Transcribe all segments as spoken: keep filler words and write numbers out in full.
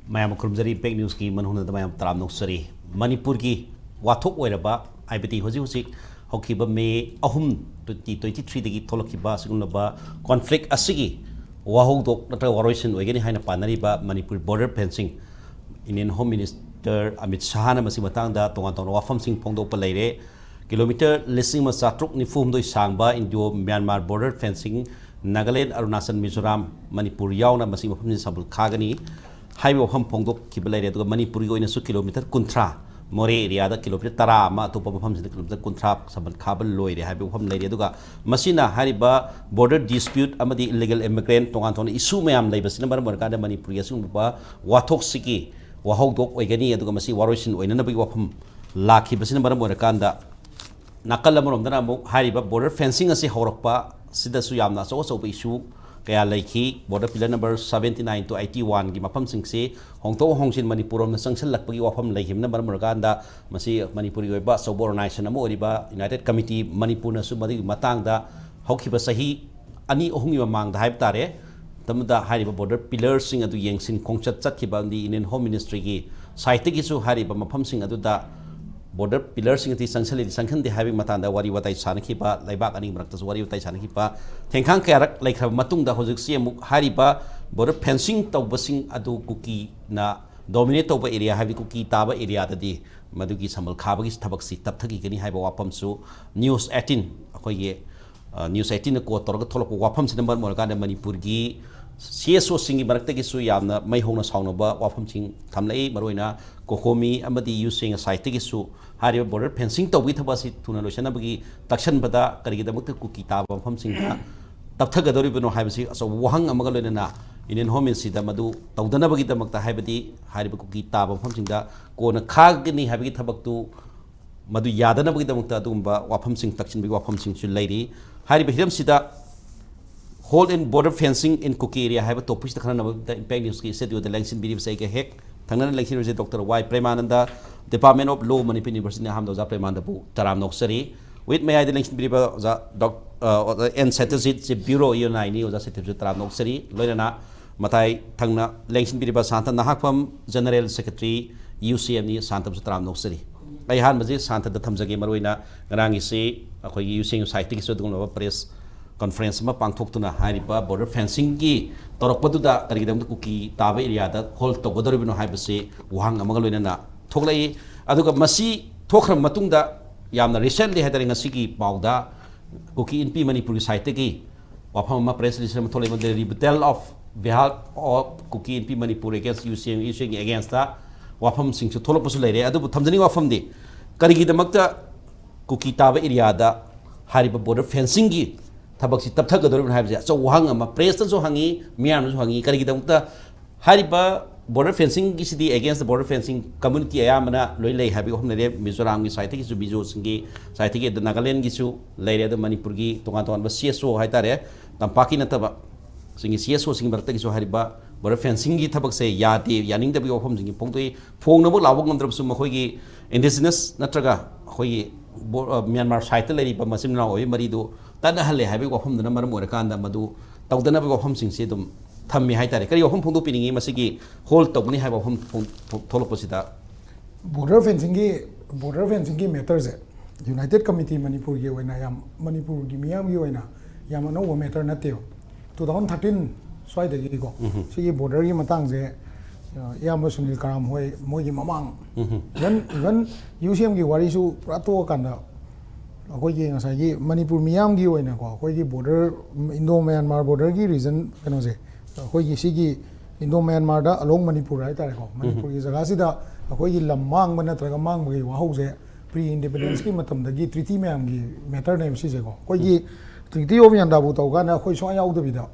ꯃꯌꯥꯝ ꯈꯨꯔꯨꯝꯖꯔꯤ꯫ ꯏꯝꯄꯦꯛ ꯅ꯭ꯌꯨꯁꯀꯤ ꯃꯅꯨꯡꯗ ꯃꯌꯥꯝ ꯇꯔꯥꯝꯅ ꯑꯣꯛꯆꯔꯤ꯫ ꯃꯅꯤꯄꯨꯔꯒꯤ ꯋꯥꯊꯣꯛ ꯑꯣꯏꯔꯕ, ꯍꯥꯏꯕꯗꯤ ꯍꯧꯖꯤꯛ ꯍꯧꯖꯤꯛ ꯍꯧꯈꯤꯕ ꯃꯦ ꯑꯍꯨꯝ, ꯇ꯭ꯋꯦꯟꯇꯤ ꯇ꯭ꯋꯦꯟꯇꯤ ꯊ꯭ꯔꯤꯗꯒꯤ ꯊꯣꯛꯂꯛꯈꯤꯕ ꯑꯁꯤꯒꯨꯝꯂꯕ ꯀꯣꯟꯐ꯭ꯂꯤꯛ ꯑꯁꯤꯒꯤ ꯋꯥꯍꯧꯗꯣꯛ ꯅꯠꯇ꯭ꯔꯒ ꯋꯥꯔꯣꯏꯁꯤꯟ ꯑꯣꯏꯒꯅꯤ ꯍꯥꯏꯅ ꯄꯥꯅꯔꯤꯕ Manipur border fencing, Indian home minister Amit ꯁꯍꯥꯅ ꯃꯁꯤ ꯃꯇꯥꯡꯗ ꯇꯣꯉꯥꯟ ꯇꯣꯉꯥꯟꯕ ꯋꯥꯐꯝꯁꯤꯡ ꯐꯣꯡꯗꯣꯛꯄ ꯂꯩꯔꯦ꯫ ꯀꯤꯂꯣꯃꯤꯇꯔ ꯂꯤꯁꯤꯡ ꯑꯃ ꯆꯥꯇ꯭ꯔꯨꯛ ꯅꯤꯐꯨ ꯍꯨꯝꯗꯣꯏ ꯁꯥꯡꯕ Indo Myanmar border fencing, Nagaland, Arunachal, Mizoram, Manipur ꯌꯥꯎꯅ ꯃꯁꯤꯒꯤ ꯃꯐꯝꯁꯤꯗ ꯁꯝꯕꯜ ꯈꯥꯒꯅꯤ ꯍꯥꯏꯕ ꯋꯥꯐꯝ ꯐꯣꯡꯗꯣꯛꯈꯤꯕ ꯂꯩꯔꯦ꯫ ꯑꯗꯨꯒ ꯃꯅꯤꯄꯨꯔꯒꯤ ꯑꯣꯏꯅꯁꯨ ꯀꯤꯂꯣꯃꯤꯇꯔ ꯀꯨꯟꯊ꯭ꯔꯥ, ꯃꯣꯔꯦ ꯑꯦꯔꯤꯌꯥꯗ ꯀꯤꯂꯣꯃꯤꯇꯔ ꯇꯔꯥ ꯑꯃ, ꯑꯇꯣꯞꯄ ꯃꯐꯝꯁꯤꯡꯗ ꯀꯤꯂꯣꯃꯤꯇꯔ ꯀꯨꯟꯊ꯭ꯔꯥ ꯁꯝꯕꯜ ꯈꯥꯕ ꯂꯣꯏꯔꯦ ꯍꯥꯏꯕ ꯋꯥꯐꯝ ꯂꯩꯔꯦ꯫ ꯑꯗꯨꯒ ꯃꯁꯤꯅ ꯍꯥꯏꯔꯤꯕ ꯕꯣꯔꯗꯔ ꯗꯤꯁꯄ꯭ꯌꯨꯠ ꯑꯃꯗꯤ ꯏꯂꯤꯒꯦꯜ ꯏꯃꯤꯒ꯭ꯔꯦꯟ ꯇꯣꯉꯥꯟ ꯇꯣꯉꯥꯟꯅ ꯏꯁꯨ ꯃꯌꯥꯝ ꯂꯩꯕꯁꯤꯅ ꯃꯔꯝ ꯑꯣꯏꯔꯀꯥꯟꯗ ꯃꯅꯤꯄꯨꯔꯒꯤ ꯑꯁꯤꯒꯨꯝꯂꯕ ꯋꯥꯊꯣꯛꯁꯤꯒꯤ ꯋꯥꯍꯧꯗꯣꯛ ꯑꯣꯏꯒꯅꯤ꯫ ꯑꯗꯨꯒ ꯃꯁꯤ ꯋꯥꯔꯣꯏꯁꯤꯟ ꯑꯣꯏꯅꯅꯕꯒꯤ ꯋꯥꯐꯝ ꯂꯥꯛꯈꯤꯕꯁꯤꯅ ꯃꯔꯝ ꯑꯣꯏꯔꯀꯥꯟꯗ ꯅꯥꯀꯜ ꯑꯃꯔꯣꯝꯗꯅ ꯑꯃꯨꯛ ꯍꯥꯏꯔꯤꯕ ꯕꯣꯔꯗꯔ ꯐꯦꯟꯁꯤꯡ ꯑꯁꯤ ꯍꯧꯔꯛꯄ ꯁꯤꯗꯁꯨ ꯌꯥꯝꯅ ꯑꯆꯧ ꯑꯆꯧꯕ ꯏꯁꯨ ꯀꯌꯥ ꯂꯩꯈꯤ꯫ Border pillar number seventy nine two eighty ꯋꯥꯟꯒꯤ ꯃꯐꯝꯁꯤꯡꯁꯤ ꯍꯣꯡꯗꯣꯛ ꯍꯣꯡꯖꯤꯟ ꯃꯅꯤꯄꯨꯔ ꯔꯣꯝꯗ ꯆꯪꯁꯤꯜꯂꯛꯄꯒꯤ ꯋꯥꯐꯝ ꯂꯩꯈꯤꯕꯅ ꯃꯔꯝ ꯑꯣꯏꯔꯀꯥꯟꯗ ꯃꯁꯤ ꯃꯅꯤꯄꯨꯔꯒꯤ ꯑꯣꯏꯕ ꯑꯆꯧꯕ ꯑꯣꯔꯒꯅꯥꯏꯖꯦꯁꯟ ꯑꯃ ꯑꯣꯏꯔꯤꯕ ꯌꯨꯅꯥꯏꯇꯦꯠ ꯀꯃꯤꯇꯤ ꯃꯅꯤꯄꯨꯔꯅꯁꯨ ꯃꯗꯨꯒꯤ ꯃꯇꯥꯡꯗ ꯍꯧꯈꯤꯕ ꯆꯍꯤ ꯑꯅꯤ ꯑꯍꯨꯝꯒꯤ ꯃꯃꯥꯡꯗ ꯍꯥꯏꯕ ꯇꯥꯔꯦ, ꯃꯇꯝꯗꯨꯗ ꯍꯥꯏꯔꯤꯕ ꯕꯣꯔꯗꯔ ꯄꯤꯂꯔꯁꯤꯡ ꯑꯗꯨ ꯌꯦꯡꯁꯤꯟ ꯈꯣꯡꯆꯠ ꯆꯠꯈꯤꯕ ꯑꯃꯗꯤ ꯏꯟꯗꯤꯌꯟ ꯍꯣꯝ ꯃꯤꯅꯤꯁꯇ꯭ꯔꯤꯒꯤ ꯁꯥꯏꯠꯇꯒꯤꯁꯨ ꯍꯥꯏꯔꯤꯕ ꯃꯐꯝꯁꯤꯡ ꯑꯗꯨꯗ ꯕꯣꯔꯗꯔ ꯄꯤꯂꯔꯁꯤꯡ ꯑꯁꯤ ꯆꯪꯁꯤꯜꯂꯤ ꯆꯪꯍꯟꯗꯦ ꯍꯥꯏꯕꯒꯤ ꯃꯇꯥꯡꯗ ꯋꯥꯔꯤ ꯋꯥꯇꯥꯏ ꯁꯥꯟꯅꯈꯤꯕ, ꯂꯩꯕꯥꯛ ꯑꯅꯤꯒꯤ ꯃꯔꯛꯇꯁꯨ ꯋꯥꯔꯤ ꯋꯥꯇꯥꯏ ꯁꯥꯟꯅꯈꯤꯕ ꯊꯦꯡꯈꯥꯡ ꯀꯌꯥꯔꯛ ꯂꯩꯈ꯭ꯔꯕ ꯃꯇꯨꯡꯗ ꯍꯧꯖꯤꯛꯁꯤ ꯑꯃꯨꯛ ꯍꯥꯏꯔꯤꯕ ꯕꯣꯔꯗꯔ ꯐꯦꯟꯁꯤꯡ ꯇꯧꯕꯁꯤꯡ ꯑꯗꯨ ꯀꯨꯀꯤꯅ ꯗꯣꯃꯤꯅꯦꯠ ꯇꯧꯕ ꯑꯦꯔꯤꯌꯥ, ꯍꯥꯏꯕꯗꯤ ꯀꯨꯀꯤ ꯇꯥꯕ ꯑꯦꯔꯤꯌꯥꯗꯗꯤ ꯃꯗꯨꯒꯤ ꯁꯝꯕꯜ ꯈꯥꯕꯒꯤ ꯊꯕꯛꯁꯤ ꯇꯞꯊꯈꯤꯒꯅꯤ ꯍꯥꯏꯕ ꯋꯥꯐꯝꯁꯨ ꯅ꯭ꯌꯨꯁ ꯑꯩꯠꯇꯤꯟ, ꯑꯩꯈꯣꯏꯒꯤ, ꯑ, ꯅ꯭ꯌꯨꯁ ꯑꯩꯠꯇꯤꯟꯅ ꯀꯣꯠ ꯇꯧꯔꯒ ꯊꯣꯛꯂꯛꯄ ꯋꯥꯐꯝꯁꯤꯅ ꯃꯔꯝ ꯑꯣꯏꯔꯀꯥꯟꯗ ꯃꯅꯤꯄꯨꯔꯒꯤ ꯁꯤ ꯑꯦꯁ ꯑꯣꯁꯤꯡꯒꯤ ꯃꯔꯛꯇꯒꯤꯁꯨ ꯌꯥꯝꯅ ꯃꯩ ꯍꯧꯅ ꯁꯥꯎꯅꯕ ꯋꯥꯐꯝꯁꯤꯡ ꯊꯝꯂꯛꯏ꯫ ꯃꯔꯨꯑꯣꯏꯅ ꯀꯣꯀꯣꯃꯤ ꯑꯃꯗꯤ ꯌꯨꯁꯦꯡ ꯁꯥꯏꯠꯇꯒꯤꯁꯨ ꯍꯥꯏꯔꯤꯕ ꯕꯣꯔꯗꯔ ꯐꯦꯟꯁꯤꯡ ꯇꯧꯕꯒꯤ ꯊꯕꯛ ꯑꯁꯤ ꯊꯨꯅ ꯂꯣꯏꯁꯤꯟꯅꯕꯒꯤ ꯇꯛꯁꯟꯕꯗ ꯀꯔꯤꯒꯤꯗꯃꯛꯇ ꯀꯨꯀꯤ ꯇꯥꯕ ꯃꯐꯝꯁꯤꯡꯗ ꯇꯞꯊꯒꯗꯧꯔꯤꯕꯅꯣ ꯍꯥꯏꯕꯁꯤ ꯑꯆꯧꯕ ꯋꯥꯍꯪ ꯑꯃꯒ ꯂꯣꯏꯅꯅ ꯏꯟꯗꯤꯌꯟ ꯍꯣꯝ ꯃꯤꯅꯤꯁꯇ꯭ꯔꯤꯗ ꯃꯗꯨ ꯇꯧꯗꯅꯕꯒꯤꯗꯃꯛꯇ, ꯍꯥꯏꯕꯗꯤ ꯍꯥꯏꯔꯤꯕ ꯀꯨꯀꯤ ꯇꯥꯕ ꯃꯐꯝꯁꯤꯡꯗ ꯀꯣꯟꯅ ꯈꯥꯒꯅꯤ ꯍꯥꯏꯕꯒꯤ ꯊꯕꯛꯇꯨ ꯃꯗꯨ ꯌꯥꯗꯅꯕꯒꯤꯗꯃꯛꯇ ꯑꯗꯨꯒꯨꯝꯕ ꯋꯥꯐꯝꯁꯤꯡ ꯇꯛꯁꯤꯟꯕꯒꯤ ꯋꯥꯐꯝꯁꯤꯡꯁꯨ ꯂꯩꯔꯤ꯫ ꯍꯥꯏꯔꯤꯕ ꯍꯤꯔꯝꯁꯤꯗ Hold in Border Fencing in Kuki Area ꯍꯥꯏꯕ ꯇꯣꯄꯤꯛꯁꯤꯗ ꯈꯟꯅꯅꯕ ꯏꯝꯄꯦꯛ ꯅ꯭ꯌꯨꯁꯀꯤ ꯁ꯭ꯇꯨꯗꯤꯑꯣꯗ ꯂꯦꯡꯁꯤꯟꯕꯤꯔꯤꯕꯁꯦ ꯑꯩꯒ ꯍꯦꯛ ꯊꯪꯅꯅ ꯂꯦꯡꯁꯤꯟꯕꯤꯔꯤꯕꯁꯦ ꯗꯣꯛꯇꯔ ꯋꯥꯏ ꯄ꯭ꯔꯦꯃꯥꯅꯟꯗ, ꯗꯤꯄꯥꯔꯠꯃꯦꯟ ꯑꯣꯐ ꯂꯣ, ꯃꯅꯤꯄꯨꯔ ꯌꯨꯅꯤꯚꯔꯁꯤꯇꯤꯅ꯫ ꯑꯍꯥꯟꯕꯗ ꯑꯣꯖꯥ ꯄ꯭ꯔꯦꯃꯥꯅꯟꯗꯕꯨ ꯇꯔꯥꯝꯅ ꯑꯣꯛꯆꯔꯤ꯫ ꯋꯤꯠ ꯃꯌꯥꯏꯗ ꯂꯦꯡꯁꯤꯟꯕꯤꯔꯤꯕ ꯑꯣꯖꯥ ꯗꯣꯛ-, ꯑ, ꯑꯣꯖꯥ N Satyajit, chief bureau U N I, ꯑꯣꯖꯥ ꯁꯇ꯭ꯌꯖꯤꯠ ꯇꯔꯥꯝꯅ ꯑꯣꯛꯆꯔꯤ꯫ ꯂꯣꯏꯅꯅ ꯃꯇꯥꯏ ꯊꯪꯅ ꯂꯦꯡꯁꯤꯟꯕꯤꯔꯤꯕ ꯁꯥꯟꯇ ꯅꯍꯥꯛꯐꯝ, General Secretary, U C M ꯅꯤ꯫ ꯁꯥꯟꯇꯕꯨꯁꯨ ꯇꯔꯥꯝꯅ ꯑꯣꯛꯆꯔꯤ꯫ ꯑꯩ ꯑꯍꯥꯟꯕꯁꯤ ꯁꯥꯟꯇꯗ ꯊꯝꯖꯒꯦ꯫ ꯃꯔꯨꯑꯣꯏꯅ ꯉꯔꯥꯡꯒꯤꯁꯤ ꯑꯩꯈꯣꯏꯒꯤ U C M ꯒꯤ side ꯇꯒꯤꯁꯨ ꯑꯗꯨꯒꯨꯝꯂꯕ press conference ꯑꯃ ꯄꯥꯡꯊꯣꯛꯇꯨꯅ ꯍꯥꯏꯔꯤꯕ border fencing ꯒꯤ ꯇꯧꯔꯛꯄꯗꯨꯗ ꯀꯔꯤꯒꯤꯗꯃꯛꯇ ꯀꯨꯀꯤ ꯇꯥꯕ area ꯗ ꯍꯣꯜ ꯇꯧꯒꯗꯧꯔꯤꯕꯅꯣ ꯍꯥꯏꯕꯁꯤ ꯋꯥꯍꯪ ꯑꯃꯒ ꯂꯣꯏꯅꯅ ꯊꯣꯛꯂꯛꯏ꯫ ꯑꯗꯨꯒ ꯃꯁꯤ ꯊꯣꯛꯈ꯭ꯔꯕ ꯃꯇꯨꯡꯗ ꯌꯥꯝꯅ recently ꯍꯥꯏꯇꯥꯔꯦ, ꯉꯁꯤꯒꯤ ꯄꯥꯎꯗ ꯀꯨꯀꯤ ꯏꯟꯄꯤ ꯃꯅꯤꯄꯨꯔꯒꯤ side ꯇꯒꯤ ꯋꯥꯐꯝ ꯑꯃ, press release ꯑꯃ ꯊꯣꯛꯂꯛꯏ, ꯃꯗꯨꯗ rebuttal of behalf of Kuki Inpi Manipur against U C M, U C M ꯒꯤ against ꯇ ꯋꯥꯐꯝꯁꯤꯡꯁꯨ ꯊꯣꯛꯂꯛꯄꯁꯨ ꯂꯩꯔꯦ꯫ ꯑꯗꯨꯕꯨ ꯊꯝꯖꯅꯤꯡꯕ ꯋꯥꯐꯝꯗꯤ, ꯀꯔꯤꯒꯤꯗꯃꯛꯇ ꯀꯨꯀꯤ ꯇꯥꯕ area ꯗ ꯍꯥꯏꯔꯤꯕ border fencing ꯒꯤ ꯊꯕꯛꯁꯤ ꯇꯞꯊꯒꯗꯧꯔꯤꯕꯅꯣ ꯍꯥꯏꯕꯁꯦ ꯑꯆꯧꯕ ꯋꯥꯍꯪ ꯑꯃ press ꯇꯁꯨ ꯍꯪꯉꯤ, ꯃꯤꯌꯥꯝꯅꯁꯨ ꯍꯪꯉꯤ꯫ ꯀꯔꯤꯒꯤꯗꯃꯛꯇ ꯍꯥꯏꯔꯤꯕ border fencing ꯒꯤꯁꯤꯗꯤ against the border fencing community ꯑꯌꯥꯝꯕꯅ ꯂꯣꯏ ꯂꯩ ꯍꯥꯏꯕꯒꯤ ꯋꯥꯐꯝ ꯂꯩꯔꯦ꯫ ꯃꯤꯖꯣꯔꯥꯝꯒꯤ side ꯇꯒꯤꯁꯨ, ꯃꯤꯖꯣꯁꯤꯡꯒꯤ side ꯇꯒꯤ, ꯑꯗ ꯅꯥꯒꯥꯂꯦꯟꯒꯤꯁꯨ ꯂꯩꯔꯦ, ꯑꯗ ꯃꯅꯤꯄꯨꯔꯒꯤ ꯇꯣꯉꯥꯟ ꯇꯣꯉꯥꯟꯕ C S O ꯍꯥꯏꯇꯥꯔꯦ, ꯇꯝꯄꯥꯛꯀꯤ ꯅꯠꯇꯕ ꯁꯤꯡꯒꯤ C S O ꯁꯤꯡꯒꯤ ꯃꯔꯛꯇꯒꯤꯁꯨ ꯍꯥꯏꯔꯤꯕ border fencing ꯒꯤ ꯊꯕꯛꯁꯦ ꯌꯥꯗꯦ, ꯌꯥꯅꯤꯡꯗꯕꯒꯤ ꯋꯥꯐꯝꯁꯤꯡꯒꯤ ꯐꯣꯡꯗꯣꯛꯏ꯫ ꯐꯣꯡꯅꯕ ꯂꯥꯎꯕ ꯉꯝꯗ꯭ꯔꯕꯁꯨ ꯃꯈꯣꯏꯒꯤ indigenous ꯅꯠꯇ꯭ꯔꯒ ꯑꯩꯈꯣꯏꯒꯤ ꯕꯣ-, ꯑ, ꯃ꯭ꯌꯥꯟꯃꯥꯔ side ꯇ ꯂꯩꯔꯤꯕ ꯃꯆꯤꯟ ꯃꯅꯥꯎ ꯑꯣꯏꯕ ꯃꯔꯤꯗꯨ ꯇꯠꯅꯍꯜꯂꯦ ꯍꯥꯏꯕꯒꯤ ꯋꯥꯐꯝꯗꯨꯅ ꯃꯔꯝ ꯑꯣꯏꯔꯀꯥꯟꯗ ꯃꯗꯨ ꯇꯧꯗꯅꯕꯒꯤ ꯋꯥꯐꯝꯁꯤꯡꯁꯤ ꯑꯗꯨꯝ ꯊꯝꯃꯤ ꯍꯥꯏꯇꯥꯔꯦ꯫ ꯀꯔꯤ ꯋꯥꯐꯝ ꯐꯣꯡꯗꯣꯛꯄꯤꯅꯤꯡꯉꯤ ꯃꯁꯤꯒꯤ ꯍꯣꯜ ꯇꯧꯒꯅꯤ ꯍꯥꯏꯕ ꯋꯥꯐꯝ ꯐꯣꯡ-, ꯐꯣꯡ-, ꯊꯣꯛꯂꯛꯄꯁꯤꯗ? Border fencing ꯒꯤ, border fencing ꯒꯤ matter ꯁꯦ United Committee ꯃꯅꯤꯄꯨꯔꯒꯤ ꯑꯣꯏꯅ ꯌꯥꯝ, ꯃꯅꯤꯄꯨꯔꯒꯤ ꯃꯤꯌꯥꯝꯒꯤ ꯑꯣꯏꯅ ꯌꯥꯝ ꯑꯅꯧꯕ matter ꯅꯠꯇꯦꯕ꯫ Two thousand thirteen ꯁ꯭ꯋꯥꯏꯗꯒꯤꯀꯣ ꯁꯤꯒꯤ border ꯒꯤ ꯃꯇꯥꯡꯁꯦ, ꯑ, ꯏꯌꯥꯝꯕ ꯁꯨꯅꯤꯜ ꯀꯔꯥꯝ ꯍꯣꯏ ꯃꯣꯏꯒꯤ ꯃꯃꯥꯡ, even, even U C M ꯒꯤ ꯋꯥꯔꯤꯁꯨ ꯄꯨꯔꯥ ꯇꯣꯛꯑꯀꯥꯟꯗ ꯑꯩꯈꯣꯏꯒꯤ ꯉꯁꯥꯏꯒꯤ ꯃꯅꯤꯄꯨꯔ ꯃꯤꯌꯥꯝꯒꯤ ꯑꯣꯏꯅꯀꯣ, ꯑꯩꯈꯣꯏꯒꯤ border, Indo Myanmar border ꯒꯤ region ꯀꯩꯅꯣꯁꯦ, ꯑꯩꯈꯣꯏꯒꯤ ꯁꯤꯒꯤ Indo Myanmar ꯗ along ꯃꯅꯤꯄꯨꯔ ꯍꯥꯏꯇꯥꯔꯦꯀꯣ, ꯃꯅꯤꯄꯨꯔꯒꯤ ꯖꯒꯥꯁꯤꯗ ꯑꯩꯈꯣꯏꯒꯤ ꯂꯝ ꯃꯥꯡꯕ ꯅꯠꯇ꯭ꯔꯒ ꯃꯥꯡꯕꯒꯤ ꯋꯥꯍꯧꯁꯦ pre independence ꯀꯤ ꯃꯇꯝꯗꯒꯤ treaty ꯃꯌꯥꯝꯒꯤ matter ꯅꯦꯕ ꯁꯤꯁꯦꯀꯣ꯫ ꯑꯩꯈꯣꯏꯒꯤ Treaty of Yandabo ꯇꯧꯀꯥꯟꯗ ꯑꯩꯈꯣꯏ ꯁꯨꯡꯌꯥꯎ ꯌꯥꯎꯗꯕꯤꯗ,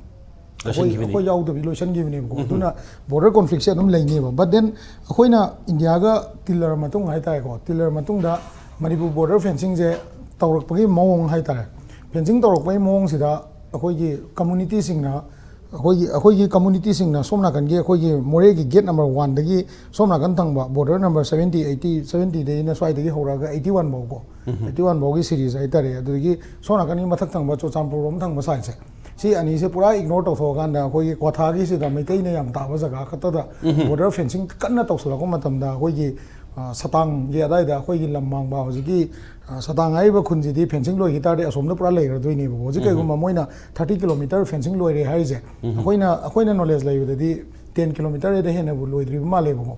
ꯑꯩꯈꯣꯏ, ꯂꯣꯏꯁꯤꯟꯈꯤꯕꯅꯤ꯫ ꯑꯩꯈꯣꯏ ꯌꯥꯎꯗꯕꯤ ꯂꯣꯏꯁꯤꯟꯈꯤꯕꯅꯦꯕꯀꯣ꯫ ꯑꯗꯨꯅ border conflict ꯁꯦ ꯑꯗꯨꯝ ꯂꯩꯅꯦꯕ꯫ But then ꯑꯩꯈꯣꯏꯅ ꯏꯟꯗꯤꯌꯥꯒ ꯇꯤꯜꯂꯔ ꯃꯇꯨꯡ ꯍꯥꯏꯇꯥꯔꯦꯀꯣ, ꯇꯤꯜꯂꯔ ꯃꯇꯨꯡꯗ ꯃꯅꯤꯄꯨꯔ border fencing ꯁꯦ ꯇꯧꯔꯛꯄꯒꯤ ꯃꯑꯣꯡ ꯍꯥꯏꯇꯥꯔꯦ, fencing ꯇꯧꯔꯛꯄꯒꯤ ꯃꯑꯣꯡꯁꯤꯗ ꯑꯩꯈꯣꯏꯒꯤ community ꯁꯤꯡꯅ, ꯑꯩꯈꯣꯏꯒꯤ, ꯑꯩꯈꯣꯏꯒꯤ community ꯁꯤꯡꯅ ꯁꯣꯝ ꯅꯥꯀꯟꯒꯤ ꯑꯩꯈꯣꯏꯒꯤ ꯃꯣꯔꯦꯒꯤ gate number one ꯗꯒꯤ ꯁꯣꯝ ꯅꯥꯀꯟ ꯊꯪꯕ border number seventy, eighty, seventy ꯗꯩꯅ ꯁ꯭ꯋꯥꯏꯗꯒꯤ ꯍꯧꯔꯛꯑꯒ eighty one ꯐꯥꯎꯀꯣ, eighty one ꯐꯥꯎꯒꯤ series ꯍꯥꯏꯇꯥꯔꯦ, ꯑꯗꯨꯗꯒꯤ ꯁꯣꯝ ꯅꯥꯀꯟꯒꯤ ꯃꯊꯛ ꯊꯪꯕ ꯆꯨꯔꯆꯥꯟꯄꯨꯔ ꯔꯣꯝ ꯊꯪꯕ side ꯁꯦ, ꯁꯤ ꯑꯅꯤꯁꯦ ꯄꯨꯔꯥ ꯏꯒꯅꯣꯔ ꯇꯧꯊꯣꯛꯑꯀꯥꯟꯗ ꯑꯩꯈꯣꯏꯒꯤ ꯀ꯭ꯋꯥꯊꯥꯒꯤꯁꯤꯗ ꯃꯩꯇꯩꯅ ꯌꯥꯝ ꯇꯥꯕ ꯖꯒꯥ ꯈꯛꯇꯗ ꯕꯣꯔꯗꯔ ꯐꯦꯟꯁꯤꯡ ꯀꯟꯅ ꯇꯧꯁꯜꯂꯛꯄ ꯃꯇꯝꯗ ꯑꯩꯈꯣꯏꯒꯤ ꯑ, ꯁꯇꯥꯡꯒꯤ ꯑꯗꯥꯏꯗ ꯑꯩꯈꯣꯏꯒꯤ ꯂꯝ ꯃꯥꯡꯕ ꯍꯧꯖꯤꯛꯀꯤ ꯑ, ꯁꯇꯥꯡ ꯍꯥꯏꯔꯤꯕ ꯈꯨꯟꯁꯤꯗꯤ ꯐꯦꯟꯁꯤꯡ ꯂꯣꯏꯈꯤ ꯇꯥꯔꯗꯤ ꯑꯁꯣꯝꯗ ꯄꯨꯔꯥ ꯂꯩꯈ꯭ꯔꯗꯣꯏꯅꯦꯕꯀꯣ꯫ ꯍꯧꯖꯤꯛ ꯀꯩꯒꯨꯝꯕ ꯃꯣꯏꯅ ꯊꯥꯔꯇꯤ ꯀꯤꯂꯣꯃꯤꯇꯔ ꯐꯦꯟꯁꯤꯡ ꯂꯣꯏꯔꯦ ꯍꯥꯏꯔꯤꯁꯦ, ꯑꯩꯈꯣꯏꯅ ꯑꯩꯈꯣꯏꯅ ꯅꯣꯂꯦꯖ ꯂꯩꯕꯗꯗꯤ ꯇꯦꯟ ꯀꯤꯂꯣꯃꯤꯇꯔꯗ ꯍꯦꯟꯅꯕꯨ ꯂꯣꯏꯗ꯭ꯔꯤꯕ ꯃꯥꯜꯂꯦꯕꯀꯣ꯫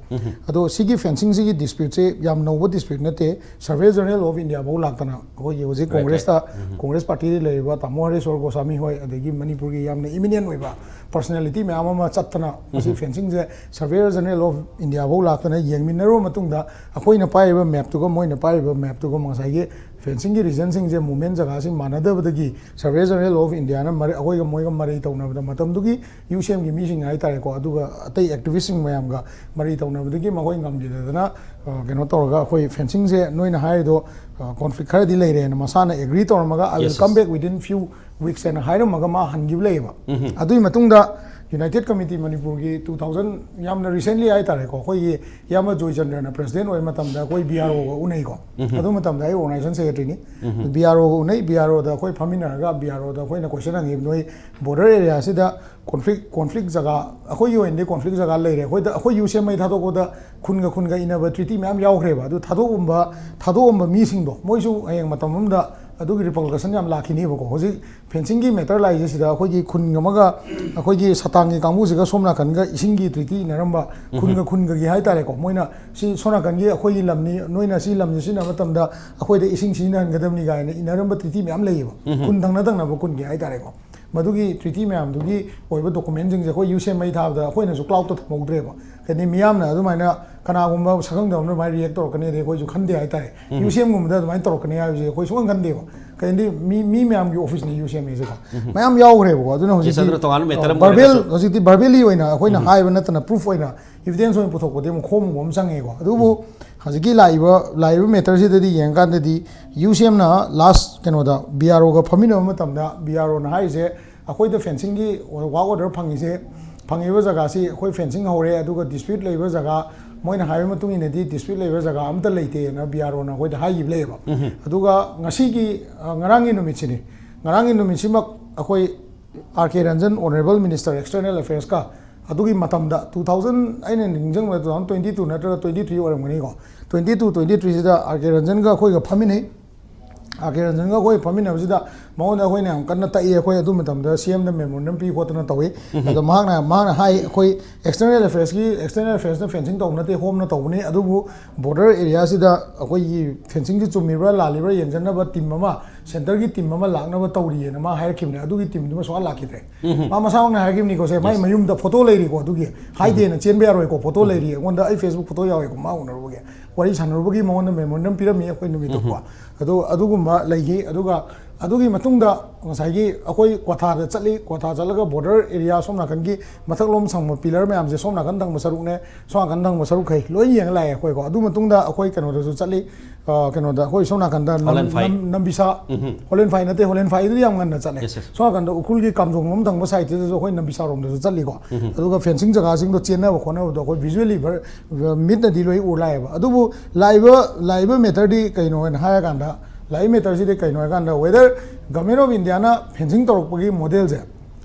ꯑꯗꯣ ꯁꯤꯒꯤ ꯐꯦꯟꯁꯤꯡꯁꯤꯒꯤ ꯗꯤꯁꯄ꯭ꯌꯨꯠꯁꯦ ꯌꯥꯝ ꯅꯧꯕ ꯗꯤꯁꯄ꯭ꯌꯨꯠ ꯅꯠꯇꯦ꯫ ꯁꯔꯚꯦ ꯖꯦꯅꯔꯦꯜ ꯑꯣꯐ ꯏꯟꯗꯤꯌꯥꯐꯧ ꯂꯥꯛꯇꯅ ꯑꯩꯈꯣꯏꯒꯤ ꯍꯧꯖꯤꯛ ꯀꯣꯡꯒ꯭ꯔꯦꯁꯇ ꯀꯣꯡꯒ꯭ꯔꯦꯁ ꯄꯥꯔꯇꯤꯗ ꯂꯩꯔꯤꯕ ꯇꯥꯃꯣ ꯍꯔꯦꯁꯣꯔ ꯒꯣꯁꯥꯃꯤ ꯍꯣꯏ, ꯑꯗꯒꯤ ꯃꯅꯤꯄꯨꯔꯒꯤ ꯌꯥꯝꯅ ꯏꯃꯤꯅꯦꯟ ꯑꯣꯏꯕ ꯄꯔꯁꯅꯦꯂꯤꯇꯤ ꯃꯌꯥꯝ ꯑꯃ ꯆꯠꯇꯅ ꯃꯁꯤ ꯐꯦꯟꯁꯤꯡꯁꯦ ꯁꯔꯚꯦ ꯖꯦꯅꯔꯦꯜ ꯑꯣꯐ ꯏꯟꯗꯤꯌꯥꯐꯧ ꯂꯥꯛꯇꯅ ꯌꯦꯡꯃꯤꯟꯅꯔꯨꯕ ꯃꯇꯨꯡꯗ ꯑꯩꯈꯣꯏꯅ ꯄꯥꯏꯔꯤꯕ ꯃꯦꯞꯇꯨꯒ ꯃꯣꯏꯅ ꯄꯥꯏꯔꯤꯕ ꯃꯦꯞꯇꯨꯒ ꯉꯁꯥꯏꯒꯤ ꯐꯦꯟꯁꯤꯡꯒꯤ ꯔꯤꯖꯟꯁꯤꯡꯁꯦ ꯃꯨꯚꯃꯦꯟ ꯖꯒꯥꯁꯤꯡ ꯃꯥꯟꯅꯗꯕꯗꯒꯤ ꯁꯔꯚꯦ ꯖꯦꯅꯔꯦꯜ ꯑꯣꯐ ꯏꯟꯗꯤꯌꯥꯅ ꯃꯔꯩ ꯑꯩꯈꯣꯏꯒ ꯃꯣꯏꯒ ꯃꯔꯩ ꯇꯧꯅꯕꯗ ꯃꯇꯝꯗꯨꯒꯤ ꯌꯨ ꯁꯤ ꯑꯦꯝꯒꯤ ꯃꯤꯁꯤꯡ ꯍꯥꯏꯇꯥꯔꯦꯀꯣ, ꯑꯗꯨꯒ ꯑꯇꯩ ꯑꯦꯛꯇꯤꯚꯤꯁꯁꯤꯡ ꯃꯌꯥꯝꯒ ꯃꯔꯩ ꯇꯧꯅꯕꯗꯒꯤ ꯃꯈꯣꯏ ꯉꯝꯈꯤꯗꯗꯅ ꯑ, ꯀꯩꯅꯣ ꯇꯧꯔꯒ ꯑꯩꯈꯣꯏ ꯐꯦꯟꯁꯤꯡꯁꯦ ꯅꯣꯏꯅ ꯍꯥꯏꯔꯤꯗꯣ ꯀꯣꯟꯐ꯭ꯂꯤꯛ ꯈꯔꯗꯤ ꯂꯩꯔꯦꯅ ꯃꯁꯥꯅ agri ꯇꯧꯔꯝꯃꯒ "I will come back within few weeks" ꯍꯥꯏꯅ ꯍꯥꯏꯔꯝꯃꯒ ꯃꯥ ꯍꯟꯈꯤꯕ ꯂꯩꯌꯦꯕ꯫ ꯑꯗꯨꯒꯤ ꯃꯇꯨꯡꯗ ꯌꯨꯅꯥꯏꯇꯦꯠ ꯀꯃꯤꯇꯤ ꯃꯅꯤꯄꯨꯔꯒꯤ ꯇꯨ ꯊꯥꯎꯖꯟ ꯌꯥꯝꯅ ꯔꯤꯁꯦꯟꯂꯤ ꯍꯥꯏꯇꯥꯔꯦꯀꯣ, ꯑꯩꯈꯣꯏꯒꯤ ꯏꯌꯥꯝꯕ ꯖꯣꯏꯆꯟꯗ꯭ꯔꯅ ꯄ꯭ꯔꯦꯁꯤꯗꯦꯟ ꯑꯣꯏꯕ ꯃꯇꯝꯗ ꯑꯩꯈꯣꯏ ꯕꯤ ꯑꯥꯔ ꯑꯣꯒ ꯎꯅꯩꯀꯣ꯫ ꯑꯗꯨ ꯃꯇꯝꯗ ꯑꯩ ꯑꯣꯔꯒꯅꯥꯏꯖꯦꯁꯟ ꯁꯦꯀ꯭ꯔꯦꯇꯔꯤꯅꯤ꯫ ꯕꯤ ꯑꯥꯔ ꯑꯣꯒ ꯎꯅꯩ꯫ ꯕꯤ ꯑꯥꯔ ꯑꯣꯗ ꯑꯩꯈꯣꯏ ꯐꯝꯃꯤꯟꯅꯔꯒ ꯕꯤ ꯑꯥꯔ ꯑꯣꯗ ꯑꯩꯈꯣꯏꯅ ꯀꯣꯏꯁꯟ ꯍꯪꯉꯤ, "ꯅꯣꯏ ꯕꯣꯔꯗꯔ ꯑꯦꯔꯤꯌꯥꯁꯤꯗ ꯀꯣꯟꯐ꯭ꯂꯤꯛ ꯀꯣꯟꯐ꯭ꯂꯤꯛ ꯖꯒꯥ, ꯑꯩꯈꯣꯏꯒꯤ ꯑꯣꯏꯅꯗꯤ ꯀꯣꯟꯐ꯭ꯂꯤꯛ ꯖꯒꯥ ꯂꯩꯔꯦ, ꯑꯩꯈꯣꯏꯗ ꯑꯩꯈꯣꯏ ꯌꯨ ꯁꯤ ꯑꯦꯝ ꯑꯥꯏ ꯊꯥꯗꯣꯛꯄꯗ ꯈꯨꯟꯒ ꯈꯨꯟꯒ ꯏꯟꯅꯕ ꯇ꯭ꯔꯤꯇꯤ ꯃꯌꯥꯝ ꯌꯥꯎꯈ꯭ꯔꯦꯕ꯫ ꯑꯗꯨ ꯊꯥꯗꯣꯛꯑꯝꯕ ꯊꯥꯗꯣꯛꯑꯝꯕ ꯃꯤꯁꯤꯡꯗꯣ ꯃꯣꯏꯁꯨ ꯍꯌꯦꯡ ꯃꯇꯝ ꯑꯃꯗ ꯑꯗꯨꯒꯤ ꯔꯤꯄꯔꯀꯁꯟ ꯌꯥꯝ ꯂꯥꯛꯈꯤꯅꯦꯕꯀꯣ꯫ ꯍꯧꯖꯤꯛ ꯐꯦꯟꯁꯤꯡꯒꯤ ꯃꯦꯇꯔ ꯂꯥꯛꯏꯁꯦ ꯁꯤꯗ ꯑꯩꯈꯣꯏꯒꯤ ꯈꯨꯟ ꯑꯃꯒ ꯑꯩꯈꯣꯏꯒꯤ ꯁꯇꯥꯡꯒꯤ ꯀꯥꯡꯕꯨꯁꯤꯒ ꯁꯣꯝ ꯅꯥꯀꯟꯒ ꯏꯁꯤꯡꯒꯤ ꯇ꯭ꯔꯤꯇꯤ ꯏꯟꯅꯔꯝꯕ ꯈꯨꯟꯒ ꯈꯨꯟꯒꯒꯤ ꯍꯥꯏꯇꯥꯔꯦꯀꯣ, ꯃꯣꯏꯅ ꯁꯤ ꯁꯣꯝ ꯅꯥꯀꯟꯒꯤ ꯑꯩꯈꯣꯏꯒꯤ ꯂꯝꯅꯤ, ꯅꯣꯏꯅ ꯁꯤ ꯂꯝꯁꯦ ꯁꯤꯖꯤꯟꯅꯕ ꯃꯇꯝꯗ ꯑꯩꯈꯣꯏꯗ ꯏꯁꯤꯡ ꯁꯤꯖꯤꯟꯅꯍꯟꯒꯗꯕꯅꯤ ꯀꯥꯏꯅ ꯏꯟꯅꯔꯝꯕ ꯇ꯭ꯔꯤꯇꯤ ꯃꯌꯥꯝ ꯂꯩꯌꯦꯕ, ꯈꯨꯟ ꯊꯪꯅ ꯊꯪꯅꯕ ꯈꯨꯟꯒꯤ ꯍꯥꯏꯇꯥꯔꯦꯀꯣ꯫ ꯃꯗꯨꯒꯤ ꯇ꯭ꯔꯤꯇꯤ ꯃꯌꯥꯝꯗꯨꯒꯤ ꯑꯣꯏꯕ ꯗꯣꯀꯨꯃꯦꯟꯁꯤꯡꯁꯦ ꯑꯩꯈꯣꯏ ꯌꯨ ꯁꯤ ꯑꯦꯝ ꯑꯥꯏ ꯊꯥꯕꯗ ꯑꯩꯈꯣꯏꯅꯁꯨ ꯀ꯭ꯂꯥꯎꯗꯇ ꯊꯝꯍꯧꯗ꯭ꯔꯦꯕ꯫ ꯀꯩꯗꯤ ꯃꯤꯌꯥꯝꯅ ꯑꯗꯨꯃꯥꯏꯅ ꯀꯅꯥꯒꯨꯝꯕ ꯁꯛꯈꯪꯗꯕ ꯑꯃꯅ ꯑꯗꯨꯃꯥꯏꯅ ꯔꯤꯌꯦꯛ ꯇꯧꯔꯛꯀꯅꯤ, ꯑꯗꯩ ꯑꯩꯈꯣꯏꯁꯨ ꯈꯟꯗꯦ ꯍꯥꯏꯇꯥꯔꯦ꯫ ꯌꯨ ꯁꯤ ꯑꯦꯝꯒꯨꯝꯕꯗ ꯑꯗꯨꯃꯥꯏꯅ ꯇꯧꯔꯛꯀꯅꯤ ꯍꯥꯏꯕꯁꯦ ꯑꯩꯈꯣꯏ ꯁꯨꯡꯈꯟ ꯈꯟꯗꯦꯕ꯫ ꯀꯩꯗꯤ ꯃꯤ ꯃꯤ ꯃꯌꯥꯝꯒꯤ ꯑꯣꯐꯤꯁꯅꯤ ꯌꯨ ꯁꯤ ꯑꯦꯝ ꯑꯥꯏꯁꯦꯀꯣ꯫ ꯃꯌꯥꯝ ꯌꯥꯎꯈ꯭ꯔꯦꯕꯀꯣ꯫ ꯑꯗꯨꯅ ꯍꯧꯖꯤꯛꯇꯤ ꯑꯗꯨꯅ ꯇꯣꯉꯥꯟꯕ ꯃꯦꯇꯔ ꯑꯃ ꯚꯔꯕꯦꯜ ꯑꯣꯏꯔꯒꯁꯨ꯫ ꯍꯧꯖꯤꯛꯇꯤ ꯚꯔꯕꯦꯜꯂꯤ ꯑꯣꯏꯅ ꯑꯩꯈꯣꯏꯅ ꯍꯥꯏꯕ ꯅꯠꯇꯅ ꯄ꯭ꯔꯨꯐ ꯑꯣꯏꯅ ꯏꯚꯤꯗꯦꯟꯁ ꯑꯣꯏꯅ ꯄꯨꯊꯣꯛꯄꯗꯤ ꯑꯃꯨꯛ ꯈꯣꯝꯃꯨꯕ ꯑꯃ ꯆꯪꯉꯦꯀꯣ꯫ ꯑꯗꯨꯕꯨ ꯍꯧꯖꯤꯛꯀꯤ ꯂꯥꯛꯏꯕ ꯂꯥꯛꯏꯕ ꯃꯦꯇꯔꯁꯤꯗꯗꯤ ꯌꯦꯡꯉꯀꯥꯟꯗꯗꯤ ꯌꯨ ꯁꯤ ꯑꯦꯝꯅ ꯂꯥꯁ ꯀꯩꯅꯣꯗ ꯕꯤ ꯑꯥꯔ ꯑꯣꯒ ꯐꯝꯃꯤꯟꯅꯕ ꯃꯇꯝꯗ ꯕꯤ ꯑꯥꯔ ꯑꯣꯅ ꯍꯥꯏꯔꯤꯁꯦ, ꯑꯩꯈꯣꯏꯗ ꯐꯦꯟꯁꯤꯡꯒꯤ ꯋꯥꯛ ꯑꯣꯔꯗꯔ ꯐꯪꯉꯤꯁꯦ, ꯐꯪꯉꯤꯕ ꯖꯒꯥꯁꯤ ꯑꯩꯈꯣꯏ ꯐꯦꯟꯁꯤꯡ ꯍꯧꯔꯦ, ꯑꯗꯨꯒ ꯗꯤꯁꯄ꯭ꯌꯨꯠ ꯂꯩꯕ ꯖꯒꯥ, ꯃꯣꯏꯅ ꯍꯥꯏꯕ ꯃꯇꯨꯡ ꯏꯟꯅꯗꯤ ꯗꯤꯁꯄ꯭ꯌꯨꯠ ꯂꯩꯕ ꯖꯒꯥ ꯑꯝꯇ ꯂꯩꯇꯦꯅ ꯕꯤ ꯑꯥꯔ ꯑꯣꯅ ꯑꯩꯈꯣꯏꯗ ꯍꯥꯏꯈꯤꯕ ꯂꯩꯌꯦꯕ꯫ ꯑꯗꯨꯒ ꯉꯁꯤꯒꯤ ꯑ, ꯉꯔꯥꯡꯒꯤ ꯅꯨꯃꯤꯠꯁꯤꯅꯤ, ꯉꯔꯥꯡꯒꯤ ꯅꯨꯃꯤꯠꯁꯤꯃꯛ ꯑꯩꯈꯣꯏ ꯑꯥꯔ ꯀꯦ Ranjan, Honourable Minister External Affairs ꯀ ꯑꯗꯨꯒꯤ ꯃꯇꯝꯗ, ꯇꯨ ꯊꯥꯎꯖꯟ, ꯑꯩꯅ ꯅꯤꯡꯁꯤꯡꯕꯗ ꯇꯨ ꯊꯥꯎꯖꯟ ꯇ꯭ꯋꯦꯟꯇꯤ ꯇꯨ ꯅꯠꯇ꯭ꯔꯒ ꯇ꯭ꯋꯦꯟꯇꯤ ꯊ꯭ꯔꯤ ꯑꯣꯏꯔꯝꯒꯅꯤꯀꯣ, ꯇ꯭ꯋꯦꯟꯇꯤ ꯇꯨ, ꯇ꯭ꯋꯦꯟꯇꯤ ꯊ꯭ꯔꯤꯁꯤꯗ ꯑꯥꯔ ꯀꯦ ꯔꯟꯖꯟꯒ ꯑꯩꯈꯣꯏꯒ ꯐꯝꯃꯤꯟꯅꯩ꯫ ꯑꯥꯔ ꯀꯦ ꯔꯟꯖꯟꯒ ꯑꯩꯈꯣꯏ ꯐꯝꯃꯤꯟꯅꯕꯁꯤꯗ ꯃꯉꯣꯟꯗ ꯑꯩꯈꯣꯏꯅ ꯌꯥꯝ ꯀꯟꯅ ꯇꯛꯏ꯫ ꯑꯩꯈꯣꯏ ꯑꯗꯨ ꯃꯇꯝꯗ ꯁꯤ ꯑꯦꯝꯗ ꯃꯦꯃꯣꯔꯦꯟꯗꯝ ꯄꯤ ꯈꯣꯠꯇꯅ ꯇꯧꯏ꯫ ꯑꯗꯣ ꯃꯍꯥꯛꯅ, ꯃꯥꯅ ꯍꯥꯏ, ꯑꯩꯈꯣꯏ External Affairs ꯀꯤ, External Affairs ꯅ fencing ꯇꯧꯕ ꯅꯠꯇꯦ, Home ꯅ ꯇꯧꯕꯅꯤ, ꯑꯗꯨꯕꯨ border area ꯁꯤꯗ ꯑꯩꯈꯣꯏꯒꯤ fencing ꯁꯤ ꯆꯨꯝꯃꯤꯕ꯭ꯔꯥ ꯂꯥꯜꯂꯤꯕ꯭ꯔꯥ ꯌꯦꯡꯖꯅꯕ team ꯑꯃ, centre ꯒꯤ team ꯑꯃ ꯂꯥꯛꯅꯕ ꯇꯧꯔꯤꯌꯦꯅ ꯃꯥ ꯍꯥꯏꯔꯛꯈꯤꯕꯅꯦ꯫ ꯑꯗꯨꯒꯤ team ꯗꯨꯃ ꯁꯨꯡꯂꯥꯛ ꯂꯥꯛꯈꯤꯗ꯭ꯔꯦ꯫ ꯃꯥ ꯃꯁꯥꯃꯛꯅ ꯍꯥꯏꯈꯤꯕꯅꯤꯀꯣ, ꯁꯦ, ꯃꯥꯏ ꯃꯌꯨꯝꯗ photo ꯂꯩꯔꯤꯀꯣ, ꯑꯗꯨꯒꯤ ꯍꯥꯏꯗꯦꯅ ꯆꯦꯟꯕ ꯌꯥꯔꯣꯏꯀꯣ, photo ꯂꯩꯔꯤ, ꯑꯩꯉꯣꯟꯗ, ꯑꯩ Facebook photo ꯌꯥꯎꯋꯦꯀꯣ, ꯃꯥ ꯎꯅꯔꯨꯕꯒꯤ꯫ ꯋꯥꯔꯤ ꯁꯥꯟꯅꯔꯨꯕꯒꯤ ꯃꯉꯣꯟꯗ memorandum ꯄꯤꯔꯝꯃꯤ ꯑꯩꯈꯣꯏ ꯅꯨꯃꯤꯠꯇꯨꯀꯣ꯫ ꯑꯗꯨ, ꯑꯗꯨꯒꯨꯝꯕ ꯂꯩꯈꯤ꯫ ꯑꯗꯨꯒ ꯑꯗꯨꯒꯤ ꯃꯇꯨꯡꯗ ꯉꯁꯥꯏꯒꯤ ꯑꯩꯈꯣꯏ ꯀ꯭ꯋꯥꯊꯥꯗ ꯆꯠꯂꯤ꯫ ꯀ꯭ꯋꯥꯊꯥ ꯆꯠꯂꯒ border area ꯁꯣꯝ ꯅꯥꯀꯟꯒꯤ ꯃꯊꯛꯂꯣꯝ ꯁꯪꯕ pillar ꯃꯌꯥꯝꯁꯦ ꯁꯣꯝ ꯅꯥꯀꯟ ꯊꯪꯕ ꯁꯔꯨꯛꯅꯦ, ꯁꯣꯝ ꯅꯥꯀꯟ ꯊꯪꯕ ꯁꯔꯨꯛꯈꯩ ꯂꯣꯏ ꯌꯦꯡꯉ ꯂꯥꯛꯑꯦ ꯑꯩꯈꯣꯏꯀꯣ꯫ ꯑꯗꯨ ꯃꯇꯨꯡꯗ ꯑꯩꯈꯣꯏ ꯀꯩꯅꯣꯗꯁꯨ ꯆꯠꯂꯤ, ꯑ, ꯀꯩꯅꯣꯗ ꯑꯩꯈꯣꯏ ꯁꯣꯝ ꯅꯥꯀꯟꯗ ꯅꯝ-, ꯍꯣꯂꯦꯟꯐꯥꯏ꯫ ꯅꯝ-, ꯅꯝꯕꯤꯁꯥ, ꯎꯝꯍꯨꯝ꯫ ꯍꯣꯂꯦꯟꯐꯥꯏ ꯅꯠꯇꯦ, ꯍꯣꯂꯦꯟꯐꯥꯏꯗꯨꯗꯤ ꯌꯥꯝ ꯉꯟꯅ ꯆꯠꯂꯦ꯫ Yes, yes. ꯁꯣꯝ ꯅꯥꯀꯟꯗ ꯎꯈ꯭ꯔꯨꯜꯒꯤ ꯀꯥꯝꯖꯣꯡꯂꯣꯝ ꯊꯪꯕ side ꯇꯨꯗꯁꯨ ꯑꯩꯈꯣꯏ ꯅꯝꯕꯤꯁꯥꯔꯣꯝꯗꯁꯨ ꯆꯠꯂꯤꯀꯣ꯫ ꯎꯝꯍꯨꯝ꯫ ꯑꯗꯨꯒ fencing ꯖꯒꯥꯁꯤꯡꯗꯣ ꯆꯦꯟꯅꯕ ꯈꯣꯠꯅꯕꯗꯣ ꯑꯩꯈꯣꯏ visually ꯚꯔ-, ꯃꯤꯠꯅꯗꯤ ꯂꯣꯏ ꯎ ꯂꯥꯛꯑꯦꯕ꯫ ꯑꯗꯨꯕꯨ ꯂꯥꯛꯏꯕ, ꯂꯥꯛꯏꯕ matter ꯗꯤ ꯀꯩꯅꯣ ꯍꯥꯏꯅ ꯍꯥꯏꯔꯀꯥꯟꯗ, ꯂꯥꯛꯏꯕ matter ꯁꯤꯗꯤ ꯀꯩꯅꯣ ꯍꯥꯏꯀꯥꯟꯗ, whether Government of India ꯅ fencing ꯇꯧꯔꯛꯄꯒꯤ model ꯁꯦ,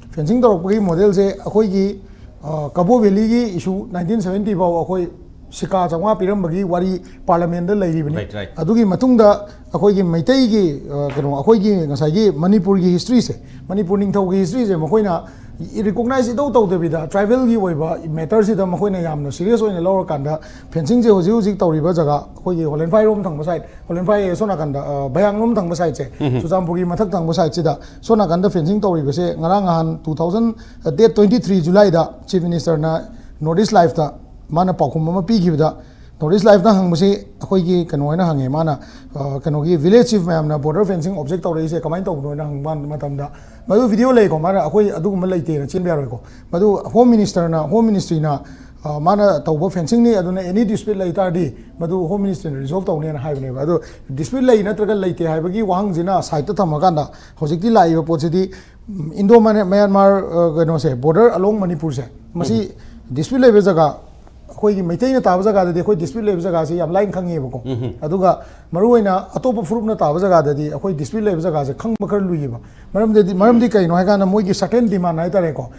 fencing ꯇꯧꯔꯛꯄꯒꯤ model ꯁꯦ ꯑꯩꯈꯣꯏꯒꯤ, ꯑ, ꯀꯕꯣ valley ꯒꯤ issue nineteen seventy ꯐꯥꯎ ꯑꯩꯈꯣꯏ ꯁꯤꯀꯥ ꯆꯥꯝꯃꯉꯥ ꯄꯤꯔꯝꯕꯒꯤ ꯋꯥꯔꯤ parliament ꯗ ꯂꯩꯔꯤꯕꯅꯤ꯫ Right, right. ꯑꯗꯨꯒꯤ ꯃꯇꯨꯡꯗ ꯑꯩꯈꯣꯏꯒꯤ ꯃꯩꯇꯩꯒꯤ, ꯑ, ꯀꯩꯅꯣ, ꯑꯩꯈꯣꯏꯒꯤ ꯉꯁꯥꯏꯒꯤ ꯃꯅꯤꯄꯨꯔꯒꯤ history ꯁꯦ, ꯃꯅꯤꯄꯨꯔ ꯅꯤꯡꯊꯧꯒꯤ history ꯁꯦ ꯃꯈꯣꯏꯅ recognize ꯏꯇꯧ ꯇꯧꯗꯕꯤꯗ, tribal ꯒꯤ ꯑꯣꯏꯕ matter ꯁꯤꯗ ꯃꯈꯣꯏꯅ ꯌꯥꯝꯅ serious ꯑꯣꯏꯅ ꯂꯧꯔꯀꯥꯟꯗ, fencing ꯁꯦ ꯍꯧꯖꯤꯛ ꯍꯧꯖꯤꯛ ꯇꯧꯔꯤꯕ ꯖꯒꯥ, ꯑꯩꯈꯣꯏꯒꯤ ꯍꯣꯂꯦꯟꯐꯥꯏ ꯔꯣꯝ ꯊꯪꯕ side, ꯍꯣꯂꯦꯟꯐꯥꯏ ꯁꯣꯝ ꯅꯥꯀꯟꯗ, ꯑ, ꯚꯌꯥꯡꯂꯣꯝ ꯊꯪꯕ side ꯁꯦ, ꯎꯝꯍꯨꯝ꯫ ꯆꯨꯔꯆꯥꯟꯄꯨꯔꯒꯤ ꯃꯊꯛ ꯊꯪꯕ side ꯁꯤꯗ, ꯁꯣꯝ ꯅꯥꯀꯟꯗ fencing ꯇꯧꯔꯤꯕꯁꯦ ꯉꯔꯥꯡ ꯅꯍꯥꯟ two thousand, date twenty three July ꯗ Chief Minister ꯅ North East Live ꯇ ꯃꯥꯅ ꯄꯥꯎꯈꯨꯝ ꯑꯃ ꯄꯤꯈꯤꯕꯗ, North East Live ꯅ ꯍꯪꯕꯁꯤ ꯑꯩꯈꯣꯏꯒꯤ ꯀꯩꯅꯣ ꯍꯥꯏꯅ ꯍꯪꯉꯦ꯫ ꯃꯥꯅ, ꯑ, ꯀꯩꯅꯣꯒꯤ village chief ꯃꯌꯥꯝꯅ border fencing object ꯇꯧꯔꯛꯏꯁꯦ ꯀꯃꯥꯏꯅ ꯇꯧꯕꯅꯣ ꯍꯥꯏꯅ ꯍꯪꯕ ꯃꯇꯝꯗ, ꯃꯗꯨ video ꯂꯩꯀꯣ, ꯃꯥꯅ ꯑꯩꯈꯣꯏ ꯑꯗꯨꯒꯨꯝꯕ ꯂꯩꯇꯦꯅ ꯆꯦꯟꯕ ꯌꯥꯔꯣꯏꯀꯣ꯫ ꯃꯗꯨ Home Minister ꯅ, Home Ministry ꯅ, ꯑ, ꯃꯥꯅ ꯇꯧꯕ fencing ꯅꯤ, ꯑꯗꯨꯅ any dispute ꯂꯩ ꯇꯥꯔꯗꯤ ꯃꯗꯨ Home Ministry ꯅ resolve ꯇꯧꯅꯦꯅ ꯍꯥꯏꯕꯅꯦꯕ꯫ ꯑꯗꯣ dispute ꯂꯩ ꯅꯠꯇ꯭ꯔꯒ ꯂꯩꯇꯦ ꯍꯥꯏꯕꯒꯤ ꯋꯥꯍꯪꯁꯤꯅ side ꯇ ꯊꯝꯃꯀꯥꯟꯗ, ꯍꯧꯖꯤꯛꯇꯤ ꯂꯥꯛꯏꯕ ꯄꯣꯠꯁꯤꯗꯤ, ꯎꯝ, Indo Myanmar, ꯑ, ꯀꯩꯅꯣꯁꯦ, border along ꯃꯅꯤꯄꯨꯔꯁꯦ, ꯃꯁꯤ dispute ꯂꯩꯕ ꯖꯒꯥ ꯑꯩꯈꯣꯏꯒꯤ ꯃꯩꯇꯩꯅ ꯇꯥꯕ ꯖꯒꯥꯗꯗꯤ ꯑꯩꯈꯣꯏ dispute ꯂꯩꯕ ꯖꯒꯥꯁꯤ ꯌꯥꯝ ꯂꯥꯏꯅ ꯈꯪꯉꯦꯕꯀꯣ꯫ ꯑꯗꯨꯒ ꯃꯔꯨꯑꯣꯏꯅ ꯑꯇꯣꯞꯄ ꯐꯨꯔꯨꯞꯅ ꯇꯥꯕ ꯖꯒꯥꯗꯗꯤ ꯑꯩꯈꯣꯏ dispute ꯂꯩꯕ ꯖꯒꯥꯁꯦ ꯈꯪꯕ ꯈꯔ ꯂꯨꯏꯌꯦꯕ꯫ ꯃꯔꯝꯗꯤ ꯃꯔꯝꯗꯤ ꯀꯩꯅꯣ ꯍꯥꯏꯀꯥꯟꯗ ꯃꯣꯏꯒꯤ certain demand ꯍꯥꯏꯇꯥꯔꯦꯀꯣ,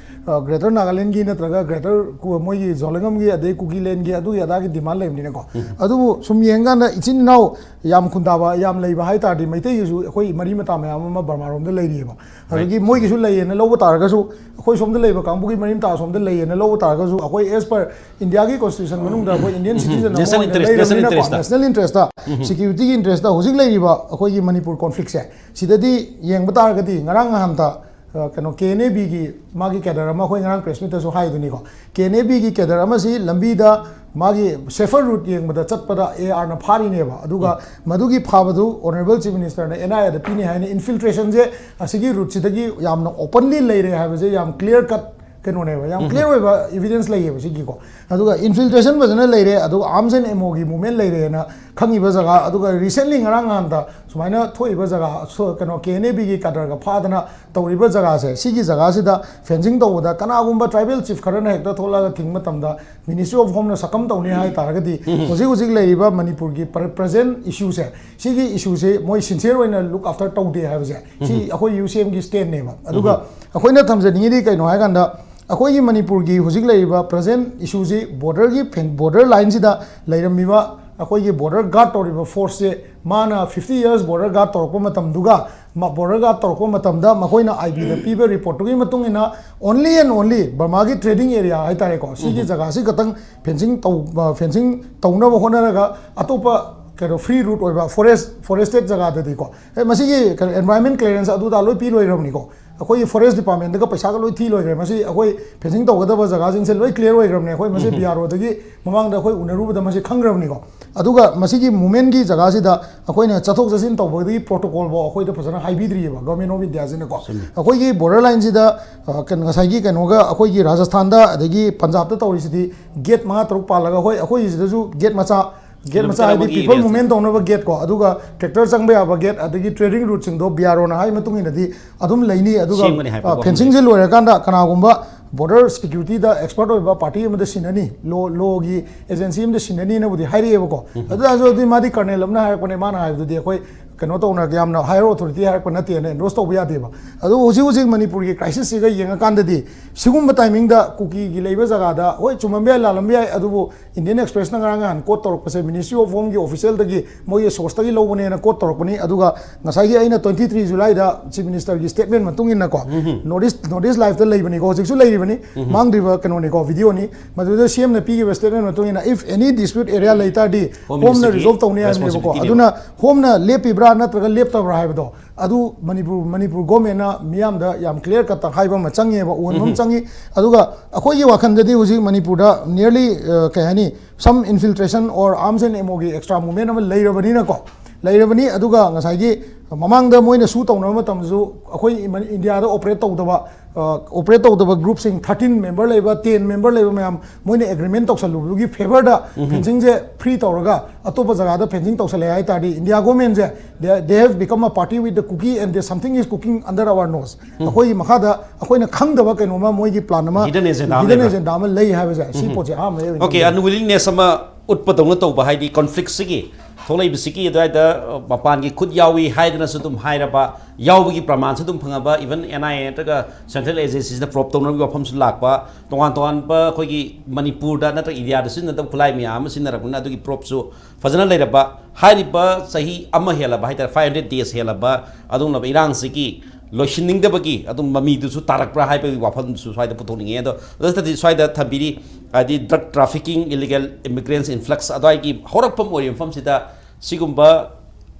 ꯒ꯭ꯔꯦꯇꯔ ꯅꯥꯒꯥꯂꯦꯟꯒꯤ ꯅꯠꯇ꯭ꯔꯒ ꯒ꯭ꯔꯦꯇꯔ ꯃꯣꯏꯒꯤ ꯖꯣꯂꯦꯉꯝꯒꯤ ꯑꯗꯩ ꯀꯨꯀꯤꯂꯦꯟꯒꯤ ꯑꯗꯨꯒꯤ ꯑꯗꯥꯒꯤ demand ꯂꯩꯕꯅꯤꯅꯀꯣ꯫ ꯑꯗꯨꯕꯨ ꯁꯨꯝ ꯌꯦꯡꯀꯥꯟꯗ ꯏꯆꯤꯟ ꯏꯅꯥꯎ ꯌꯥꯝ ꯈꯨꯟꯗꯥꯕ ꯌꯥꯝ ꯂꯩꯕ ꯍꯥꯏꯇꯥꯔꯗꯤ ꯃꯩꯇꯩꯒꯤꯁꯨ ꯑꯩꯈꯣꯏ ꯃꯔꯤ ꯃꯇꯥ ꯃꯌꯥꯝ ꯑꯃ ꯕꯔꯃꯥꯔꯣꯝꯗ ꯂꯩꯔꯤꯑꯕ꯫ ꯑꯗꯒꯤ ꯃꯣꯏꯒꯤꯁꯨ ꯂꯩꯌꯦꯅ ꯂꯧꯕ ꯇꯥꯔꯒꯁꯨ, ꯑꯩꯈꯣꯏ ꯁꯣꯝꯗ ꯂꯩꯕ ꯀꯥꯡꯕꯨꯒꯤ ꯃꯔꯤ ꯃꯇꯥ ꯁꯣꯝꯗ ꯂꯩꯌꯦꯅ ꯂꯧꯕ ꯇꯥꯔꯒꯁꯨ, ꯑꯩꯈꯣꯏ as per ꯏꯟꯗꯤꯌꯥꯒꯤ constitution ꯃꯅꯨꯡꯗ ꯑꯩꯈꯣꯏ Indian citizen ꯑꯃ national ꯑꯣꯏꯅ interest, national ꯂꯩꯔꯕꯅꯤꯅꯀꯣ, interest-ꯇ꯫ National interest-ꯇ security-ꯒꯤ interest-ꯇ ꯍꯧꯖꯤꯛ ꯂꯩꯔꯤꯕ ꯑꯩꯈꯣꯏꯒꯤ ꯃꯅꯤꯄꯨꯔ conflict-ꯁꯦ, ꯁꯤꯗꯗꯤ ꯌꯦꯡꯕ ꯇꯥꯔꯒꯗꯤ ꯉꯔꯥꯡ ꯅꯍꯥꯟꯇ, ꯑ, ꯀꯩꯅꯣ, ꯀꯦ ꯑꯦꯟ ꯑꯦ ꯕꯤꯒꯤ ꯃꯥꯒꯤ cadre ꯑꯃ ꯑꯩꯈꯣꯏ ꯉꯔꯥꯡ press meet-ꯇꯁꯨ ꯍꯥꯏꯗꯨꯅꯤꯀꯣ, ꯀꯦ ꯑꯦꯟ ꯑꯦ ꯕꯤꯒꯤ cadre ꯑꯃꯁꯤ ꯂꯝꯕꯤꯗ ꯃꯥꯒꯤ safer route ꯌꯦꯡꯕꯗ ꯆꯠꯄꯗ ꯑꯦ ꯑꯥꯔꯅ ꯐꯥꯔꯤꯅꯦꯕ꯫ ꯑꯗꯨꯒ ꯃꯗꯨꯒꯤ ꯐꯥꯕꯗꯨ Honourable Chief Minister-ꯅ ꯑꯦꯟ ꯑꯥꯏ ꯑꯦꯗ ꯄꯤꯅꯤ ꯍꯥꯏꯅ infiltration-ꯁꯦ ꯑꯁꯤꯒꯤ route-ꯁꯤꯗꯒꯤ ꯌꯥꯝꯅ openly ꯂꯩꯔꯦ ꯍꯥꯏꯕꯁꯦ ꯌꯥꯝ clear cut ꯀꯩꯅꯣꯅꯦꯕ, ꯌꯥꯝ clear ꯑꯣꯏꯕ evidence ꯂꯩꯌꯦꯕ ꯁꯤꯒꯤꯀꯣ꯫ ꯑꯗꯨꯒ infiltration ꯐꯖꯅ ꯂꯩꯔꯦ, ꯑꯗꯨꯒ arms and ammo-ꯒꯤ movement ꯂꯩꯔꯦꯅ ꯈꯪꯉꯤꯕ ꯖꯒꯥ, ꯑꯗꯨꯒ recently ꯉꯔꯥꯡ ꯅꯍꯥꯟꯗ ꯁꯨꯃꯥꯏꯅ ꯊꯣꯛꯏꯕ ꯖꯒꯥ, ꯁꯣ-, ꯀꯩꯅꯣ, ꯀꯦ ꯑꯦꯟ ꯑꯦ ꯕꯤꯒꯤ cadre-ꯒ ꯐꯥꯗꯅ ꯇꯧꯔꯤꯕ ꯖꯒꯥꯁꯦ, ꯁꯤꯒꯤ ꯖꯒꯥꯁꯤꯗ fencing ꯇꯧꯕꯗ ꯀꯅꯥꯒꯨꯝꯕ tribal chief ꯈꯔꯅ ꯍꯦꯛꯇ ꯊꯣꯛꯂꯛꯑꯒ ꯊꯤꯡꯕ ꯃꯇꯝꯗ Ministry of Home-ꯅ ꯁꯛꯀꯝ ꯇꯧꯅꯤ ꯍꯥꯏ ꯇꯥꯔꯒꯗꯤ, ꯍꯧꯖꯤꯛ ꯍꯧꯖꯤꯛ ꯂꯩꯔꯤꯕ ꯃꯅꯤꯄꯨꯔꯒꯤ pre-, present issue-ꯁꯦ, ꯁꯤꯒꯤ issue-ꯁꯦ ꯃꯣꯏ sincere ꯑꯣꯏꯅ look after ꯇꯧꯗꯦ ꯍꯥꯏꯕꯁꯦ, ꯁꯤ ꯑꯩꯈꯣꯏ ꯌꯨ ꯁꯤ ꯑꯦꯝꯒꯤ stand-ꯅꯦꯕ꯫ ꯑꯗꯨꯒ ꯑꯩꯈꯣꯏꯅ ꯊꯝꯖꯅꯤꯡꯉꯤꯗꯤ ꯀꯩꯅꯣ ꯍꯥꯏꯀꯥꯟꯗ, ꯑꯩꯈꯣꯏꯒꯤ ꯃꯅꯤꯄꯨꯔꯒꯤ ꯍꯧꯖꯤꯛ ꯂꯩꯔꯤꯕ present issue-ꯁꯤ border-ꯒꯤ ꯐꯦꯟ-, border line-ꯁꯤꯗ ꯂꯩꯔꯝꯃꯤꯕ ꯑꯩꯈꯣꯏꯒꯤ border guard ꯇꯧꯔꯤꯕ force-ꯁꯦ, ꯃꯥꯅ fifty years border guard ꯇꯧꯔꯛꯄ ꯃꯇꯝꯗꯨꯒ ꯃ-, border guard ꯇꯧꯔꯛꯄ ꯃꯇꯝꯗ ꯃꯈꯣꯏꯅ ꯑꯥꯏ ꯕꯤꯗ ꯄꯤꯕ report-ꯇꯨꯒꯤ ꯃꯇꯨꯡ ꯏꯟꯅ only and only ꯕꯔꯃꯥꯒꯤ trading area ꯍꯥꯏꯇꯥꯔꯦꯀꯣ, ꯁꯤꯒꯤ ꯖꯒꯥꯁꯤ ꯈꯛꯇꯪ fencing ꯇꯧ-, ꯑ, fencing ꯇꯧꯅꯕ ꯍꯣꯠꯅꯔꯒ ꯑꯇꯣꯞꯄ ꯀꯩꯅꯣ free route ꯑꯣꯏꯕ forest, forested ꯖꯒꯥꯗꯗꯤꯀꯣ, ꯑꯦ, ꯃꯁꯤꯒꯤ ꯀꯩꯅꯣ environment clearance ꯑꯗꯨꯗ ꯂꯣꯏ ꯄꯤ ꯂꯣꯏꯈ꯭ꯔꯕꯅꯤꯀꯣ꯫ ꯑꯩꯈꯣꯏꯒꯤ forest department-ꯇꯒ ꯄꯩꯁꯥꯒ ꯂꯣꯏ ꯊꯤ ꯂꯣꯏꯈ꯭ꯔꯦ꯫ ꯃꯁꯤ ꯑꯩꯈꯣꯏ fencing ꯇꯧꯒꯗꯕ ꯖꯒꯥꯁꯤꯡꯁꯦ ꯂꯣꯏ clear ꯑꯣꯏꯈ꯭ꯔꯕꯅꯦ꯫ ꯑꯩꯈꯣꯏ ꯃꯁꯤ ꯕꯤ ꯑꯥꯔ ꯑꯣꯗꯒꯤ ꯃꯃꯥꯡꯗ ꯑꯩꯈꯣꯏ ꯎꯅꯔꯨꯕꯗ ꯃꯁꯤ ꯈꯪꯈ꯭ꯔꯕꯅꯤꯀꯣ꯫ ꯑꯗꯨꯒ ꯃꯁꯤꯒꯤ movement-ꯒꯤ ꯖꯒꯥꯁꯤꯗ ꯑꯩꯈꯣꯏꯅ ꯆꯠꯊꯣꯛ ꯆꯠꯁꯤꯟ ꯇꯧꯕꯒꯤ protocol-ꯐꯥꯎ ꯑꯩꯈꯣꯏꯗ ꯐꯖꯅ ꯍꯥꯏꯕꯤꯗ꯭ꯔꯤꯑꯕ Government of India-ꯁꯤꯅꯀꯣ꯫ ꯑꯩꯈꯣꯏꯒꯤ border line-ꯁꯤꯗ, ꯑ, ꯀꯩꯅꯣ, ꯉꯁꯥꯏꯒꯤ ꯀꯩꯅꯣꯒ ꯑꯩꯈꯣꯏꯒꯤ ꯔꯥꯖꯁꯊꯥꯟꯗ ꯑꯗꯒꯤ ꯄꯟꯖꯥꯕꯇ ꯇꯧꯔꯤꯁꯤꯗꯤ gate ꯃꯉꯥ ꯇꯔꯨꯛ ꯄꯥꯜꯂꯒ, ꯍꯣꯏ, ꯑꯩꯈꯣꯏꯒꯤꯁꯤꯗꯁꯨ gate ꯃꯆꯥ, gate ꯃꯆꯥ ꯍꯥꯏꯗꯤ ꯀꯤꯂꯣꯃꯤꯇꯔ ꯑꯃꯒꯤ people area-ꯁꯦ꯫ Movement ꯇꯧꯅꯕ gate-ꯀꯣ, ꯑꯗꯨꯒ tractor ꯆꯪꯕ ꯌꯥꯕ gate, ꯑꯗꯒꯤ trading route-ꯁꯤꯡꯗꯣ ꯕꯤ ꯑꯥꯔ ꯑꯣꯅ ꯍꯥꯏ ꯃꯇꯨꯡ ꯏꯟꯅꯗꯤ ꯑꯗꯨꯝ ꯂꯩꯅꯤ꯫ ꯑꯗꯨꯒ, ꯁꯦꯝꯒꯅꯤ ꯍꯥꯏꯕ ꯑ, ꯋꯥꯐꯝ fencing-ꯁꯦ ꯂꯩ꯫ ꯂꯣꯏꯔꯀꯥꯟꯗ ꯀꯅꯥꯒꯨꯝꯕ ꯕꯣꯔꯗꯔ ꯁꯦꯀ꯭ꯌꯨꯔꯤꯇꯤꯗ ꯑꯦꯛꯁꯄꯔꯠ ꯑꯣꯏꯕ ꯄꯥꯔꯇꯤ ꯑꯃꯗ ꯁꯤꯟꯅꯅꯤ, ꯂꯣ ꯂꯣꯒꯤ ꯑꯦꯖꯦꯟꯁꯤ ꯑꯃꯗ ꯁꯤꯟꯅꯅꯤꯅꯕꯨꯗꯤ ꯍꯥꯏꯔꯛꯑꯦꯕꯀꯣ꯫ ꯑꯗꯨ ꯇꯥꯔꯁꯨ ꯑꯗꯨꯗꯤ ꯃꯥꯗꯤ ꯀꯔꯅꯦꯜ ꯑꯃꯅ ꯍꯥꯏꯔꯛꯄꯅꯦ, ꯃꯥꯅ ꯍꯥꯏꯕꯗꯨꯗꯤ ꯑꯩꯈꯣꯏ ꯀꯩꯅꯣ ꯇꯧꯅ ꯌꯥꯝꯅ ꯍꯥꯏꯌꯔ ꯑꯣꯊꯣꯔꯤꯇꯤ ꯍꯥꯏꯔꯛꯄ ꯅꯠꯇꯦꯅ ꯑꯦꯟꯗꯣꯔꯁ ꯇꯧꯕ ꯌꯥꯗꯦꯕ꯫ ꯑꯗꯨ ꯍꯧꯖꯤꯛ ꯍꯧꯖꯤꯛ ꯃꯅꯤꯄꯨꯔꯒꯤ ꯀ꯭ꯔꯥꯏꯁꯤꯁꯁꯤꯒ ꯌꯦꯡꯉꯀꯥꯟꯗꯗꯤ ꯁꯤꯒꯨꯝꯕ ꯇꯥꯏꯃꯤꯡꯗ ꯀꯨꯀꯤꯒꯤ ꯂꯩꯕ ꯖꯒꯥꯗ, ꯍꯣꯏ, ꯆꯨꯝꯃꯝꯕ ꯌꯥꯏ, ꯂꯥꯜꯂꯝꯕ ꯌꯥꯏ, ꯑꯗꯨꯕꯨ ꯏꯟꯗꯤꯌꯟ ꯑꯦꯛꯁꯄ꯭ꯔꯦꯁꯅ ꯉꯔꯥꯡ ꯅꯍꯥꯟ ꯀꯣꯠ ꯇꯧꯔꯛꯄꯁꯦ ꯃꯤꯅꯤꯁꯇ꯭ꯔꯤ ꯑꯣꯐ ꯍꯣꯝꯒꯤ ꯑꯣꯐꯤꯁꯤꯌꯦꯜꯗꯒꯤ ꯃꯣꯏꯒꯤ ꯁꯣꯔꯁꯇꯒꯤ ꯂꯧꯕꯅꯦꯅ ꯀꯣꯠ ꯇꯧꯔꯛꯄꯅꯤ꯫ ꯑꯗꯨꯒ ꯉꯁꯥꯏꯒꯤ ꯑꯩꯅ ꯇ꯭ꯋꯦꯟꯇꯤ ꯊ꯭ꯔꯤ ꯖꯨꯂꯥꯏꯗ ꯆꯤꯐ ꯃꯤꯅꯤꯁꯇꯔꯒꯤ ꯁ꯭ꯇꯦꯠꯃꯦꯟ ꯃꯇꯨꯡ ꯏꯟꯅꯀꯣ, ꯅꯣꯔꯠ ꯏꯁ ꯅꯣꯔꯠ ꯏꯁ ꯂꯥꯏꯐꯇ ꯂꯩꯕꯅꯤꯀꯣ, ꯍꯧꯖꯤꯛꯁꯨ ꯂꯩꯔꯤꯕꯅꯤ, ꯃꯥꯡꯗ꯭ꯔꯤꯕ ꯀꯩꯅꯣꯅꯤꯀꯣ, ꯚꯤꯗꯤꯑꯣꯅꯤ꯫ ꯃꯗꯨꯗ ꯁꯤ ꯑꯦꯝꯅ ꯄꯤꯈꯤꯕ ꯁ꯭ꯇꯦꯠꯃꯦꯟ ꯃꯇꯨꯡ ꯏꯟꯅ, if any dispute area ꯂꯩ ꯇꯥꯔꯗꯤ Home ꯍꯣꯝꯅ Ministry ꯒꯤ ꯔꯤꯖꯣꯜꯚ ꯇꯧꯅꯤ ꯍꯥꯏꯕꯅꯦꯕꯀꯣ꯫ Responsibility ꯅꯦꯕ꯫ ꯑꯗꯨꯅ ꯍꯣꯝꯅ ꯂꯦꯞꯄꯤꯕ꯭ꯔꯥ ꯅꯠꯇ꯭ꯔꯒ ꯂꯦꯞꯇꯕ꯭ꯔꯥ ꯍꯥꯏꯕꯗꯣ, ꯑꯗꯨ ꯃꯅꯤꯄꯨꯔ ꯃꯅꯤꯄꯨꯔ ꯒꯣꯔꯃꯦꯟꯅ ꯃꯤꯌꯥꯝꯗ ꯌꯥꯝ ꯀ꯭ꯂꯤꯌꯥꯔ ꯀꯠꯇ ꯍꯥꯏꯕ ꯑꯃ ꯆꯪꯉꯦꯕ, ꯎꯍꯟꯕ ꯑꯃ ꯆꯪꯉꯤ꯫ ꯑꯗꯨꯒ ꯑꯩꯈꯣꯏꯒꯤ ꯋꯥꯈꯜꯗꯗꯤ ꯍꯧꯖꯤꯛ ꯃꯅꯤꯄꯨꯔꯗ nearly, ꯑ, ꯀꯩ ꯍꯥꯏꯅꯤ, some infiltration or arms and ammo ꯒꯤ extra movement ꯑꯃ ꯂꯩꯔꯕꯅꯤꯅꯀꯣ, ꯂꯩꯔꯕꯅꯤ꯫ ꯑꯗꯨꯒ ꯉꯁꯥꯏꯒꯤ ꯃꯃꯥꯡꯗ ꯃꯣꯏꯅ ꯁꯨ ꯇꯧꯅꯕ ꯃꯇꯝꯗꯁꯨ ꯑꯩꯈꯣꯏ ꯏꯃ-, ꯏꯟꯗꯤꯌꯥꯗ ꯑꯣꯄꯔꯦꯠ ꯇꯧꯗꯕ, ꯑ, ꯑꯣꯄꯔꯦꯠ ꯇꯧꯗꯕ ꯒ꯭ꯔꯨꯞꯁꯤꯡ, ꯊꯥꯔꯇꯤꯟ ꯃꯦꯝꯕꯔ ꯂꯩꯕ, ꯇꯦꯟ ꯃꯦꯝꯕꯔ ꯂꯩꯕ ꯃꯌꯥꯝ, ꯃꯣꯏꯅ ꯑꯦꯒ꯭ꯔꯤꯃꯦꯟ ꯇꯧꯁꯜꯂꯨꯕꯗꯨꯒꯤ ꯐꯦꯚꯔꯗ ꯐꯦꯟꯁꯤꯡꯁꯦ ꯐ꯭ꯔꯤ ꯇꯧꯔꯒ ꯑꯇꯣꯞꯄ ꯖꯒꯥꯗ ꯐꯦꯟꯁꯤꯡ ꯇꯧꯁꯜꯂꯦ ꯍꯥꯏ ꯇꯥꯔꯗꯤ, India ꯒꯣꯔꯃꯦꯟꯁꯦ, they, they have become a party with the Kuki and there something is cooking under our nose꯫ ꯑꯩꯈꯣꯏꯒꯤ ꯃꯈꯥꯗ ꯑꯩꯈꯣꯏꯅ ꯈꯪꯗꯕ ꯀꯩꯅꯣꯝꯃ, ꯃꯣꯏꯒꯤ ꯄ꯭ꯂꯥꯟ ꯑꯃ, Hidden agenda ꯑꯃ hidden ꯂꯩꯕ꯭ꯔꯥ? Agenda ꯑꯃ ꯂꯩ ꯍꯥꯏꯕꯁꯦ, ꯁꯤ ꯄꯣꯠꯁꯦ ꯑꯍꯥꯟꯕ ꯑꯩ ꯑꯣꯏꯅ ꯑꯣꯀꯦ, ꯈꯪꯖꯩ꯫ Unwillingness ꯑꯃ ꯎꯠꯄꯗꯧꯅ ꯇꯧꯕ, ꯍꯥꯏꯗꯤ ꯀꯣꯟꯐ꯭ꯂꯤꯛꯁꯤꯒꯤ ꯊꯣꯛꯂꯛꯏꯕꯁꯤꯒꯤ ꯑꯗꯨꯋꯥꯏꯗ, ꯑ, ꯃꯄꯥꯟꯒꯤ ꯈꯨꯠ ꯌꯥꯎꯏ ꯍꯥꯏꯗꯅꯁꯨ ꯑꯗꯨꯝ ꯍꯥꯏꯔꯕ, ꯌꯥꯎꯕꯒꯤ ꯄ꯭ꯔꯃꯥꯟꯁꯨ ꯑꯗꯨꯝ ꯐꯪꯉꯕ, even N I A ꯅꯠꯇ꯭ꯔꯒ ꯁꯦꯟꯇ꯭ꯔꯦꯜ ꯑꯦꯖꯦꯟꯁꯤꯁꯤꯅ ꯄ꯭ꯔꯣꯞ ꯇꯧꯅꯕꯒꯤ ꯋꯥꯐꯝꯁꯨ ꯂꯥꯛꯄ, ꯇꯣꯉꯥꯟ ꯇꯣꯉꯥꯟꯕ ꯑꯩꯈꯣꯏꯒꯤ ꯃꯅꯤꯄꯨꯔꯗ ꯅꯠꯇ꯭ꯔꯒ ꯏꯟꯗꯤꯌꯥꯗ ꯁꯤꯖꯤꯟꯅꯗꯕ ꯈꯨꯠꯂꯥꯏ ꯃꯌꯥꯝ ꯑꯃ ꯁꯤꯖꯤꯟꯅꯔꯛꯄꯅꯤꯅ ꯑꯗꯨꯒꯤ ꯄ꯭ꯔꯣꯞꯁꯨ ꯐꯖꯅ ꯂꯩꯔꯕ꯫ ꯍꯥꯏꯔꯤꯕ ꯆꯍꯤ ꯑꯃ ꯍꯦꯜꯂꯕ ꯍꯥꯏꯇꯥꯔꯦ, five hundred days ꯍꯦꯜꯂꯕ ꯑꯗꯨꯒꯨꯝꯂꯕ ꯏꯔꯥꯡꯁꯤꯒꯤ ꯂꯣꯏꯁꯤꯟꯅꯤꯡꯗꯕꯒꯤ ꯑꯗꯨꯝ ꯃꯃꯤꯗꯨꯁꯨ ꯇꯥꯔꯛꯄ꯭ꯔꯥ ꯍꯥꯏꯕꯒꯤ ꯋꯥꯐꯝꯗꯨꯁꯨ ꯁ꯭ꯋꯥꯏꯗ ꯄꯨꯊꯣꯛꯅꯤꯡꯉꯦ꯫ ꯑꯗꯣ ꯑꯗꯨ ꯅꯠꯇꯗꯤ ꯁ꯭ꯋꯥꯏꯗ ꯊꯝꯕꯤꯔꯤ, ꯍꯥꯏꯗꯤ drug trafficking, illegal immigrants influx ꯑꯗꯨꯋꯥꯏꯒꯤ ꯍꯧꯔꯛꯐꯝ ꯑꯣꯏꯔꯤꯕ ꯃꯐꯝꯁꯤꯗ ꯁꯤꯒꯨꯝꯕ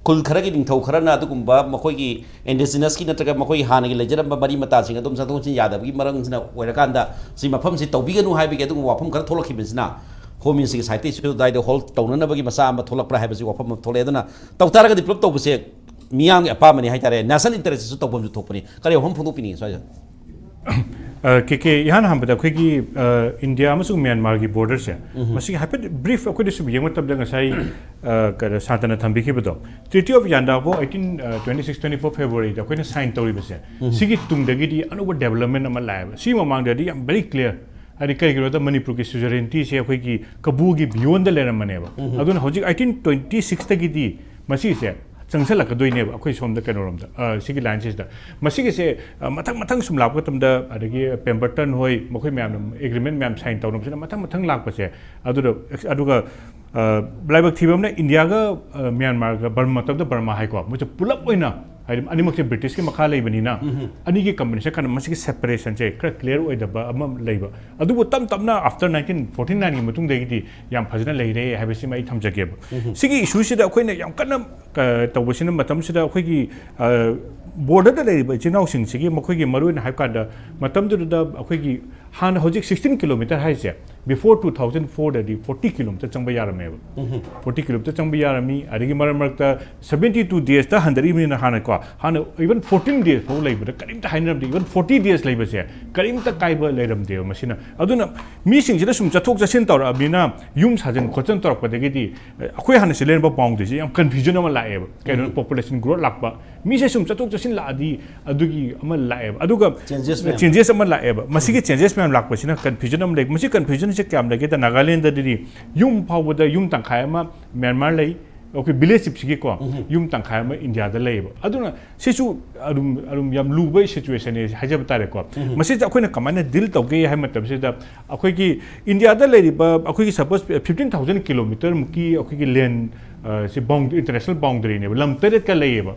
ꯈꯨꯜ ꯈꯔꯒꯤ ꯅꯤꯡꯊꯧ ꯈꯔꯅ ꯑꯗꯨꯒꯨꯝꯕ ꯃꯈꯣꯏꯒꯤ ꯏꯟꯗꯤꯖꯤꯅꯁꯀꯤ ꯅꯠꯇ꯭ꯔꯒ ꯃꯈꯣꯏꯒꯤ ꯍꯥꯟꯅꯒꯤ ꯂꯩꯖꯔꯝꯕ ꯃꯔꯤ ꯃꯇꯥꯁꯤꯡ ꯑꯗꯨꯝ ꯆꯪꯊꯣꯛ ꯆꯪꯁꯤꯟ ꯌꯥꯗꯕꯒꯤ ꯃꯔꯝꯁꯤꯅ ꯑꯣꯏꯔꯀꯥꯟꯗ ꯁꯤ ꯃꯐꯝꯁꯤ ꯇꯧꯕꯤꯒꯅꯨ ꯍꯥꯏꯕꯒꯤ ꯑꯗꯨꯒꯨꯝꯕ ꯋꯥꯐꯝ ꯈꯔ ꯊꯣꯛꯂꯛꯈꯤꯕꯁꯤꯅ ꯍꯣꯝ ꯃꯤꯅꯤꯁꯇ꯭ꯔꯤꯒꯤ ꯁꯥꯏꯠꯇꯒꯤꯁꯨ ꯑꯗꯨꯋꯥꯏꯗ ꯍꯣꯜ ꯇꯧꯅꯅꯕꯒꯤ ꯃꯆꯥ ꯑꯃ ꯊꯣꯛꯂꯛꯄ꯭ꯔꯥ ꯍꯥꯏꯕꯁꯤ ꯋꯥꯐꯝ ꯑꯃ ꯊꯣꯛꯂꯛꯑꯦ꯫ ꯑꯗꯨꯅ ꯇꯧ ꯇꯥꯔꯒꯗꯤ ꯄꯨꯂꯞ ꯇꯧꯕꯁꯦ ꯃꯤꯌꯥꯝꯒꯤ ꯑꯄꯥꯝꯕꯅꯤ ꯍꯥꯏꯇꯥꯔꯦ, ꯅꯦꯁꯅꯦꯜ ꯏꯟꯇꯔꯦꯁꯇꯁꯨ ꯇꯧꯐꯝꯁꯨ ꯊꯣꯛꯄꯅꯤ꯫ ꯀꯔꯤ ꯋꯥꯐꯝ ꯐꯣꯡꯗꯣꯛꯄꯤꯅꯤꯡꯉꯤ ꯁ꯭ꯋꯥꯏꯗ? ꯀꯦ ꯀꯦ, ꯏꯍꯥꯟ ꯍꯥꯟꯕꯗ ꯑꯩꯈꯣꯏꯒꯤ ꯏꯟꯗꯤꯌꯥ ꯑꯃꯁꯨꯡ ꯃ꯭ꯌꯥꯟꯃꯥꯔꯒꯤ ꯕꯣꯔꯗꯔꯁꯦ, ꯃꯁꯤꯒꯤ ꯍꯥꯏꯐꯦꯠ ꯕ꯭ꯔꯤꯐ ꯑꯩꯈꯣꯏꯗ ꯁꯨꯝ ꯌꯦꯡꯕ ꯃꯇꯝꯗ, ꯉꯁꯥꯏ ꯀꯩꯅꯣ ꯁꯥꯟꯇꯅ ꯊꯝꯕꯤꯈꯤꯕꯗꯣ, Treaty of Yandabo eighteen twenty six twenty four Februaryꯗ ꯑꯩꯈꯣꯏꯅ ꯁꯥꯏꯟ ꯇꯧꯔꯤꯕꯁꯦ, ꯁꯤꯒꯤ ꯇꯨꯡꯗꯒꯤꯗꯤ ꯑꯅꯧꯕ ꯗꯦꯕꯂꯞꯃꯦꯟ ꯑꯃ ꯂꯥꯛꯑꯦꯕ꯫ ꯁꯤ ꯃꯃꯥꯡꯗꯗꯤ ꯌꯥꯝ ꯚꯦꯔꯤ ꯀ꯭ꯂꯤꯌꯥꯔ, ꯍꯥꯏꯗꯤ ꯀꯩꯒꯤꯅꯣꯗ ꯃꯅꯤꯄꯨꯔꯒꯤ ꯁꯨꯖꯔꯦꯟꯇꯤꯁꯦ ꯑꯩꯈꯣꯏꯒꯤ ꯀꯕꯨꯒꯤ ꯕꯤꯌꯣꯟꯗ ꯂꯩꯔꯝꯕꯅꯦꯕ꯫ ꯑꯗꯨꯅ ꯍꯧꯖꯤꯛ eighteen twenty sixꯇꯒꯤꯗꯤ ꯃꯁꯤꯁꯦ ꯆꯪꯁꯜꯂꯛꯀꯗꯣꯏꯅꯦꯕ ꯑꯩꯈꯣꯏ ꯁꯣꯝꯗ ꯀꯩꯅꯣꯔꯣꯝꯗ, ꯁꯤꯒꯤ ꯂꯥꯏꯟꯁꯤꯗ꯫ ꯃꯁꯤꯒꯤꯁꯦ ꯃꯊꯪ ꯃꯊꯪ ꯁꯨꯝ ꯂꯥꯛꯄ ꯃꯇꯝꯗ, ꯑꯗꯒꯤ ꯄꯦꯝꯕꯔꯇꯟ ꯍꯣꯏ, ꯃꯈꯣꯏ ꯃꯌꯥꯝꯅ ꯑꯦꯒ꯭ꯔꯤꯃꯦꯟ ꯃꯌꯥꯝ ꯁꯥꯏꯟ ꯇꯧꯅꯕꯁꯤꯅ ꯃꯊꯪ ꯃꯊꯪ ꯂꯥꯛꯄꯁꯦ꯫ ꯑꯗꯨꯗ ꯑꯗꯨꯒ ꯂꯥꯏꯕꯛ ꯊꯤꯕ ꯑꯃꯅ ꯏꯟꯗꯤꯌꯥꯒ ꯃ꯭ꯌꯥꯟꯃꯥꯔꯒ, ꯕꯔꯃꯥ, ꯃꯇꯝꯗ ꯕꯔꯃꯥ ꯍꯥꯏꯀꯣ, ꯃꯣꯏꯁꯦ ꯄꯨꯂꯞ ꯑꯣꯏꯅ, ꯍꯥꯏꯗꯤ ꯑꯅꯤꯃꯛꯁꯦ ꯕ꯭ꯔꯤꯇꯤꯁꯀꯤ ꯃꯈꯥ ꯂꯩꯕꯅꯤꯅ, ꯑꯅꯤꯒꯤ ꯀꯝꯕꯤꯅꯦꯁꯟ ꯀꯥꯟꯗ ꯃꯁꯤꯒꯤ ꯁꯦꯄꯔꯦꯁꯟꯁꯦ ꯈꯔ ꯀ꯭ꯂꯤꯌꯥꯔ ꯑꯣꯏꯗꯕ ꯑꯃ ꯂꯩꯕ꯫ ꯑꯗꯨꯕꯨ ꯇꯞ ꯇꯞꯅ after nineteen forty nineꯒꯤ ꯃꯇꯨꯡꯗꯒꯤꯗꯤ ꯌꯥꯝ ꯐꯖꯅ ꯂꯩꯔꯦ ꯍꯥꯏꯕꯁꯤꯃ ꯑꯩ ꯊꯝꯖꯒꯦꯕ꯫ ꯁꯤꯒꯤ ꯏꯁꯨꯁꯤꯗ ꯑꯩꯈꯣꯏꯅ ꯌꯥꯝ ꯀꯟꯅ ꯇꯧꯕꯁꯤꯅ, ꯃꯇꯝꯁꯤꯗ ꯑꯩꯈꯣꯏꯒꯤ ꯕꯣꯔꯗꯔꯗ ꯂꯩꯔꯤꯕ ꯏꯆꯤꯜ ꯏꯅꯥꯎꯁꯤꯡꯁꯤꯒꯤ, ꯃꯈꯣꯏꯒꯤ ꯃꯔꯨꯑꯣꯏꯅ ꯍꯥꯏꯕ ꯀꯥꯟꯗ, ꯃꯇꯝꯗꯨꯗ ꯑꯩꯈꯣꯏꯒꯤ ꯍꯥꯟꯅ, ꯍꯧꯖꯤꯛ sixteen kilometre ꯍꯥꯏꯁꯦ, before two thousand fourꯗꯗꯤ forty kilometre ꯆꯪꯕ ꯌꯥꯔꯝꯃꯦꯕ꯫ Forty kilometre ꯆꯪꯕ ꯌꯥꯔꯝꯃꯤ꯫ ꯑꯗꯒꯤ ꯃꯔꯛ ꯃꯔꯛꯇ seventy two daysꯇ ꯍꯟꯊꯔꯛꯏꯕꯅꯤꯅ, ꯍꯥꯟꯅꯀꯣ, ꯍꯥꯟꯅ even fourteen days ꯐꯥꯎ ꯂꯩꯕꯗ ꯀꯔꯤꯝꯇ ꯍꯥꯏꯅꯔꯝꯗꯦ꯫ Even forty days ꯂꯩꯕꯁꯦ ꯀꯔꯤꯝꯇ ꯀꯥꯏꯕ ꯂꯩꯔꯝꯗꯦꯕ꯫ ꯃꯁꯤꯅ, ꯑꯗꯨꯅ ꯃꯤꯁꯤꯡꯁꯤꯅ ꯁꯨꯝ ꯆꯠꯊꯣꯛ ꯆꯠꯁꯤꯟ ꯇꯧꯔꯛꯑꯕꯅꯤꯅ, ꯌꯨꯝ ꯁꯥꯖꯟ ꯈꯣꯠꯆꯟ ꯇꯧꯔꯛꯄꯗꯒꯤꯗꯤ, ꯑꯩꯈꯣꯏ ꯍꯥꯟꯅ ꯁꯤ ꯂꯩꯔꯝꯕ boundaryꯁꯦ ꯌꯥꯝ confusion ꯑꯃ ꯂꯥꯛꯑꯦꯕ꯫ ꯀꯩꯅꯣ, population growth ꯂꯥꯛꯄ, ꯃꯤꯁꯦ ꯁꯨꯝ ꯆꯠꯊꯣꯛ ꯆꯠꯁꯤꯟ ꯂꯥꯛꯑꯗꯤ ꯑꯗꯨꯒꯤ ꯑꯃ ꯂꯥꯛꯑꯦꯕ꯫ ꯑꯗꯨꯒ changes ꯃꯌꯥꯝ꯫ Changes ꯑꯃ ꯂꯥꯛꯑꯦꯕ꯫ ꯃꯁꯤꯒꯤ changes ꯃꯌꯥꯝ ꯂꯥꯛꯄꯁꯤꯅ confusion ꯑꯃ ꯂꯩ꯫ ꯃꯁꯤ confusionꯁꯦ ꯀꯌꯥꯝ ꯂꯩꯒꯦꯗ, ꯅꯥꯒꯥꯂꯦꯟꯗꯗꯤ ꯌꯨꯝ ꯐꯥꯎꯕꯗ ꯌꯨꯝ ꯇꯪꯈꯥꯏ ꯑꯃ ꯃ꯭ꯌꯥꯟꯃꯥꯔ ꯂꯩ, ꯑꯩꯈꯣꯏ village chiefꯁꯤꯒꯤꯀꯣ, ꯌꯨꯝ ꯇꯪꯈꯥꯏ ꯑꯃ ꯏꯟꯗꯤꯌꯥꯗ ꯂꯩꯌꯦꯕ꯫ ꯑꯗꯨꯅ ꯁꯤꯁꯨ ꯑꯗꯨꯝ, ꯑꯗꯨꯝ ꯌꯥꯝ ꯂꯨꯕ situationꯅꯦ ꯍꯥꯏꯖꯕ ꯇꯥꯔꯦꯀꯣ꯫ ꯃꯁꯤꯁꯦ ꯑꯩꯈꯣꯏꯅ ꯀꯃꯥꯏꯅ deal ꯇꯧꯒꯦ ꯍꯥꯏꯕ ꯃꯇꯝꯁꯤꯗ, ꯑꯩꯈꯣꯏꯒꯤ ꯏꯟꯗꯤꯌꯥꯗ ꯂꯩꯔꯤꯕ ꯑꯩꯈꯣꯏꯒꯤ, suppose, fifteen thousand kilometreꯃꯨꯛꯀꯤ ꯑꯩꯈꯣꯏꯒꯤ land, ꯑ, ꯁꯤ bound-, international boundaryꯅꯦꯕ, ꯂꯝ ꯇꯔꯦꯠꯀ ꯂꯩꯌꯦꯕ꯫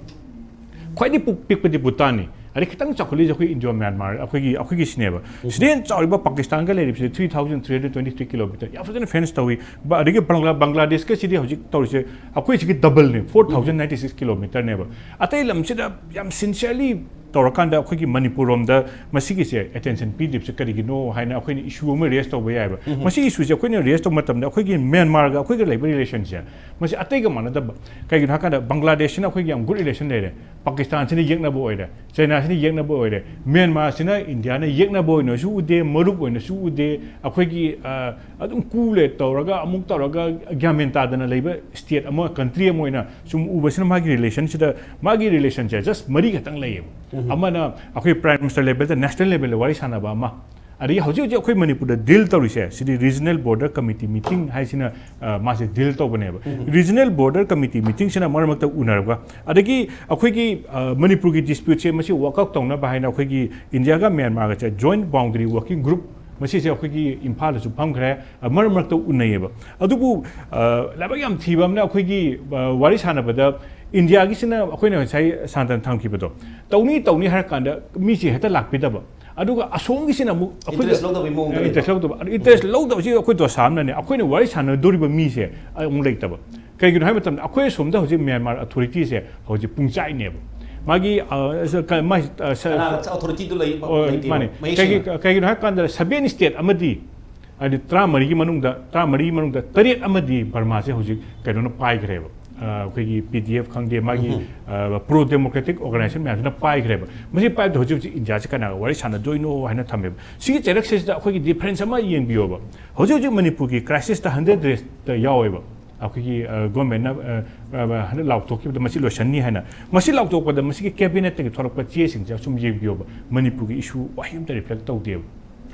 ꯈ꯭ꯋꯥꯏꯗꯒꯤ ꯄꯨ-, ꯄꯤꯛꯄꯗꯤ ꯚꯨꯇꯥꯟꯅꯤ꯫ ꯑꯗꯩ ꯈꯤꯇꯪ ꯆꯥꯎꯈꯠꯂꯤꯁꯦ ꯑꯩꯈꯣꯏ ꯏꯟꯗꯤꯌꯥ ꯃ꯭ꯌꯥꯟꯃꯥꯔ, ꯑꯩꯈꯣꯏꯒꯤ, ꯑꯩꯈꯣꯏꯒꯤꯁꯤꯅꯦꯕ꯫ ꯁꯤꯗꯩ ꯍꯦꯟꯅ ꯆꯥꯎꯔꯤꯕ ꯄꯥꯀꯤꯁꯇꯥꯟꯒ ꯂꯩꯔꯤꯕꯁꯦ three thousand three hundred twenty three kilometre, ꯌꯥꯝ ꯐꯖꯅ fence ꯇꯧꯏ꯫ ꯕ-, ꯑꯗꯒꯤ ꯕꯪꯒ꯭ꯂꯥ-, ꯕꯪꯒ꯭ꯂꯥꯗꯦꯁꯀ ꯁꯤꯗꯤ ꯍꯧꯖꯤꯛ ꯇꯧꯔꯤꯁꯦ ꯑꯩꯈꯣꯏ ꯁꯤꯒꯤ doubleꯅꯦ, four thousand ninety six kilometreꯅꯦꯕ꯫ ꯑꯇꯩ ꯂꯝꯁꯤꯗ ꯌꯥꯝ sincerely ꯇꯧꯔꯀꯥꯟꯗ ꯑꯩꯈꯣꯏꯒꯤ ꯃꯅꯤꯄꯨꯔ ꯔꯣꯝꯗ ꯃꯁꯤꯒꯤꯁꯦ ꯑꯦꯇꯦꯟꯁꯟ ꯄꯤꯗ꯭ꯔꯤꯕꯁꯦ ꯀꯔꯤꯒꯤꯅꯣ ꯍꯥꯏꯅ ꯑꯩꯈꯣꯏꯅ ꯏꯁꯨ ꯑꯃ ꯔꯦꯁ ꯇꯧꯕ ꯌꯥꯏꯑꯕ꯫ ꯃꯁꯤ ꯏꯁꯨꯁꯦ ꯑꯩꯈꯣꯏꯅ ꯔꯦꯁ ꯇꯧꯕ ꯃꯇꯝꯗ ꯑꯩꯈꯣꯏꯒꯤ ꯃ꯭ꯌꯥꯟꯃꯥꯔꯒ ꯑꯩꯈꯣꯏꯒ ꯂꯩꯕ ꯔꯤꯂꯦꯁꯟꯁꯦ ꯃꯁꯤ ꯑꯇꯩꯒ ꯃꯥꯟꯅꯗꯕ꯫ ꯀꯩꯒꯤꯅꯣ ꯍꯥꯏꯀꯥꯟꯗ ꯕꯪꯒ꯭ꯂꯥꯗꯦꯁꯁꯤꯅ ꯑꯩꯈꯣꯏꯒꯤ ꯌꯥꯝ ꯒꯨꯗ ꯔꯤꯂꯦꯁꯟ ꯂꯩꯔꯦ, ꯄꯥꯀꯤꯁꯇꯥꯟꯁꯤꯅ ꯌꯦꯛꯅꯕ ꯑꯣꯏꯔꯦ, ꯆꯩꯅꯥꯁꯤꯅ ꯌꯦꯛꯅꯕ ꯑꯣꯏꯔꯦ, ꯃ꯭ꯌꯥꯟꯃꯥꯔꯁꯤꯅ ꯏꯟꯗꯤꯌꯥꯅ ꯌꯦꯛꯅꯕ ꯑꯣꯏꯅꯁꯨ ꯎꯗꯦ, ꯃꯔꯨꯞ ꯑꯣꯏꯅꯁꯨ ꯎꯗꯦ꯫ ꯑꯩꯈꯣꯏꯒꯤ ꯑ, ꯑꯗꯨꯝ ꯀꯨ ꯂꯦ ꯇꯧꯔꯒ ꯑꯃꯨꯛ ꯇꯧꯔꯒ ꯒ꯭ꯌꯥꯟ ꯃꯦꯟ ꯇꯥꯗꯅ ꯂꯩꯕ ꯁ꯭ꯇꯦꯠ ꯑꯃ, ꯀꯟꯇ꯭ꯔꯤ ꯑꯃ ꯑꯣꯏꯅ ꯁꯨꯝ ꯎꯕꯁꯤꯅ ꯃꯥꯒꯤ ꯔꯤꯂꯦꯁꯟꯁꯤꯗ, ꯃꯥꯒꯤ ꯔꯤꯂꯦꯁꯟꯁꯦ ꯖꯁ ꯃꯔꯤ ꯈꯛꯇꯪ ꯂꯩꯌꯦꯕ꯫ ꯑꯃꯅ ꯑꯩꯈꯣꯏ ꯄ꯭ꯔꯥꯏꯝ ꯃꯤꯅꯤꯁꯇꯔ ꯂꯦꯚꯦꯜꯗ, ꯅꯦꯁꯅꯦꯜ ꯂꯦꯚꯦꯜꯗ ꯋꯥꯔꯤ ꯁꯥꯟꯅꯕ ꯑꯃ, ꯑꯗꯒꯤ ꯍꯧꯖꯤꯛ ꯍꯧꯖꯤꯛ ꯑꯩꯈꯣꯏ ꯃꯅꯤꯄꯨꯔꯗ ꯗꯤꯜ ꯇꯧꯔꯤꯁꯦ ꯁꯤꯗꯤ ꯔꯤꯖꯅꯦꯜ ꯕꯣꯔꯗꯔ ꯀꯃꯤꯇꯤ ꯃꯤꯇꯤꯡ ꯍꯥꯏꯁꯤꯅ ꯑ, ꯃꯥꯁꯦ ꯗꯤꯜ ꯇꯧꯕꯅꯦꯕ꯫ ꯔꯤꯖꯅꯦꯜ ꯕꯣꯔꯗꯔ ꯀꯃꯤꯇꯤ ꯃꯤꯇꯤꯡꯁꯤꯅ ꯃꯔꯛ ꯃꯔꯛꯇ ꯎꯅꯔꯒ, ꯑꯗꯒꯤ ꯑꯩꯈꯣꯏꯒꯤ ꯑ, ꯃꯅꯤꯄꯨꯔꯒꯤ ꯗꯤꯁꯄ꯭ꯌꯨꯠꯁꯦ ꯃꯁꯤ ꯋꯥꯛ ꯑꯥꯎꯠ ꯇꯧꯅꯕ ꯍꯥꯏꯅ ꯑꯩꯈꯣꯏꯒꯤ ꯏꯟꯗꯤꯌꯥꯒ ꯃ꯭ꯌꯥꯟꯃꯥꯔꯒꯁꯦ ꯖꯣꯏꯟꯠ ꯕꯥꯎꯟꯗꯔꯤ ꯋꯥꯔꯀꯤꯡ ꯒ꯭ꯔꯨꯞ, ꯃꯁꯤꯁꯦ ꯑꯩꯈꯣꯏꯒꯤ ꯏꯝꯐꯥꯜꯗꯁꯨ ꯐꯝꯈ꯭ꯔꯦ꯫ ꯑ, ꯃꯔꯛ ꯃꯔꯛꯇ ꯎꯅꯩꯌꯦꯕ꯫ ꯑꯗꯨꯕꯨ ꯑ, ꯂꯥꯏꯕꯛ ꯌꯥꯝ ꯊꯤꯕ ꯑꯃꯅ ꯑꯩꯈꯣꯏꯒꯤ ꯑ, ꯋꯥꯔꯤ ꯁꯥꯟꯅꯕꯗ ꯏꯟꯗꯤꯌꯥꯒꯤꯁꯤꯅ ꯑꯩꯈꯣꯏꯅ ꯉꯁꯥꯏ ꯁꯥꯟꯇꯅ ꯊꯝꯈꯤꯕꯗꯣ ꯇꯧꯅꯤ ꯇꯧꯅꯤ ꯍꯥꯏꯔ ꯀꯥꯟꯗ ꯃꯤꯁꯦ ꯍꯦꯛꯇ ꯂꯥꯛꯄꯤꯗꯕ꯫ ꯑꯗꯨꯒ ꯑꯁꯣꯝꯒꯤꯁꯤꯅ ꯑꯃꯨꯛ ꯑꯩꯈꯣꯏꯗ Interest ꯂꯧꯗꯕꯒꯤ ꯃꯑꯣꯡꯗ ꯂꯩꯕ꯫ Interest ꯂꯧꯗꯕ꯫ ꯑꯗꯨ interest ꯂꯧꯗꯕꯁꯤ ꯑꯩꯈꯣꯏ ꯗꯣꯁꯥ ꯑꯃꯅꯅꯦ, ꯑꯩꯈꯣꯏꯅ ꯋꯥꯔꯤ ꯁꯥꯟꯅꯗꯣꯔꯤꯕ ꯃꯤꯁꯦ ꯑꯃꯨꯛ ꯂꯩꯇꯕ꯫ ꯀꯩꯒꯤꯅꯣ ꯍꯥꯏꯕ ꯃꯇꯝꯗ ꯑꯩꯈꯣꯏ ꯑꯁꯣꯝꯗ ꯍꯧꯖꯤꯛ ꯃ꯭ꯌꯥꯟꯃꯥꯔ ꯑꯊꯣꯔꯤꯇꯤꯁꯦ ꯍꯧꯖꯤꯛ ꯄꯨꯡꯆꯥꯏꯅꯦꯕ꯫ ꯃꯥꯒꯤ ꯑ, ꯁ-, ꯀ-, ꯃꯥꯒꯤ, ꯑ, ꯁ-, ꯀꯅꯥꯅ ꯑꯣꯊꯣꯔꯤꯇꯤꯗꯨ ꯂꯩ ꯑꯣ, ꯂꯩꯇꯦꯕ꯫ ꯃꯥꯅꯦ꯫ ꯃꯌꯦꯛ ꯀꯩꯒꯤ-, ꯁꯦꯡꯅ꯫ ꯀꯩꯒꯤꯅꯣ ꯍꯥꯏꯕ ꯀꯥꯟꯗ ꯁꯕꯦꯟ ꯁ꯭ꯇꯦꯠ ꯑꯃꯗꯤ, ꯍꯥꯏꯗꯤ ꯇꯔꯥꯃꯔꯤꯒꯤ ꯃꯅꯨꯡꯗ, ꯇꯔꯥꯃꯔꯤꯒꯤ ꯃꯅꯨꯡꯗ ꯇꯔꯦꯠ ꯑꯃꯗꯤ ꯕꯔꯃꯥꯁꯦ ꯍꯧꯖꯤꯛ ꯀꯩꯅꯣꯅ ꯄꯥꯏꯈ꯭ꯔꯦꯕ꯫ ꯑ, ꯑꯩꯈꯣꯏꯒꯤ ꯄꯤ ꯗꯤ ꯑꯦꯐ ꯈꯪꯗꯦ, ꯃꯥꯒꯤ ꯄ꯭ꯔꯣ ꯗꯦꯃꯣꯀ꯭ꯔꯦꯇꯤꯛ ꯑꯣꯔꯒꯅꯥꯏꯖꯦꯁꯟ ꯃꯌꯥꯝꯁꯤꯅ ꯄꯥꯏꯈ꯭ꯔꯦꯕ꯫ ꯃꯁꯤ ꯄꯥꯏꯕꯗ ꯍꯧꯖꯤꯛ ꯍꯧꯖꯤꯛ ꯏꯟꯗꯤꯌꯥꯁꯤ ꯀꯅꯥꯒ ꯋꯥꯔꯤ ꯁꯥꯟꯅꯗꯣꯏꯅꯣ ꯍꯥꯏꯅ ꯊꯝꯃꯦꯕ꯫ ꯁꯤꯒꯤ ꯆꯩꯔꯛꯁꯤꯗ ꯑꯩꯈꯣꯏꯒꯤ ꯗꯤꯐ꯭ꯔꯦꯟꯁ ꯑꯃ ꯌꯦꯡꯕꯤꯌꯣꯕ꯫ ꯍꯧꯖꯤꯛ ꯍꯧꯖꯤꯛ ꯃꯅꯤꯄꯨꯔꯒꯤ ꯀ꯭ꯔꯥꯏꯁꯤꯁꯇ ꯍꯟꯗ꯭ꯔꯦꯠ ꯗꯦꯖꯇ ꯌꯥꯎꯋꯦꯕ꯫ ꯑꯩꯈꯣꯏꯒꯤ ꯑ, ꯒꯣꯔꯃꯦꯟꯅ ꯑ, ꯑ, ꯍꯟꯗꯛ ꯂꯥꯎꯊꯣꯛꯈꯤꯕꯗ ꯃꯁꯤ ꯂꯣꯏꯁꯟꯅꯤ ꯍꯥꯏꯅ꯫ ꯃꯁꯤ ꯂꯥꯎꯊꯣꯛꯄꯗ ꯃꯁꯤꯒꯤ ꯀꯦꯕꯤꯅꯦꯠꯇꯒꯤ ꯊꯣꯛꯂꯛꯄ ꯆꯦꯁꯤꯡꯁꯦ ꯁꯨꯝ ꯌꯦꯡꯕꯤꯌꯣꯕ꯫ ꯃꯅꯤꯄꯨꯔꯒꯤ ꯏꯁꯨ ꯋꯥꯍꯩ ꯑꯝꯇ ꯔꯤꯐ꯭ꯂꯦꯛ ꯇꯧꯗꯦꯕ꯫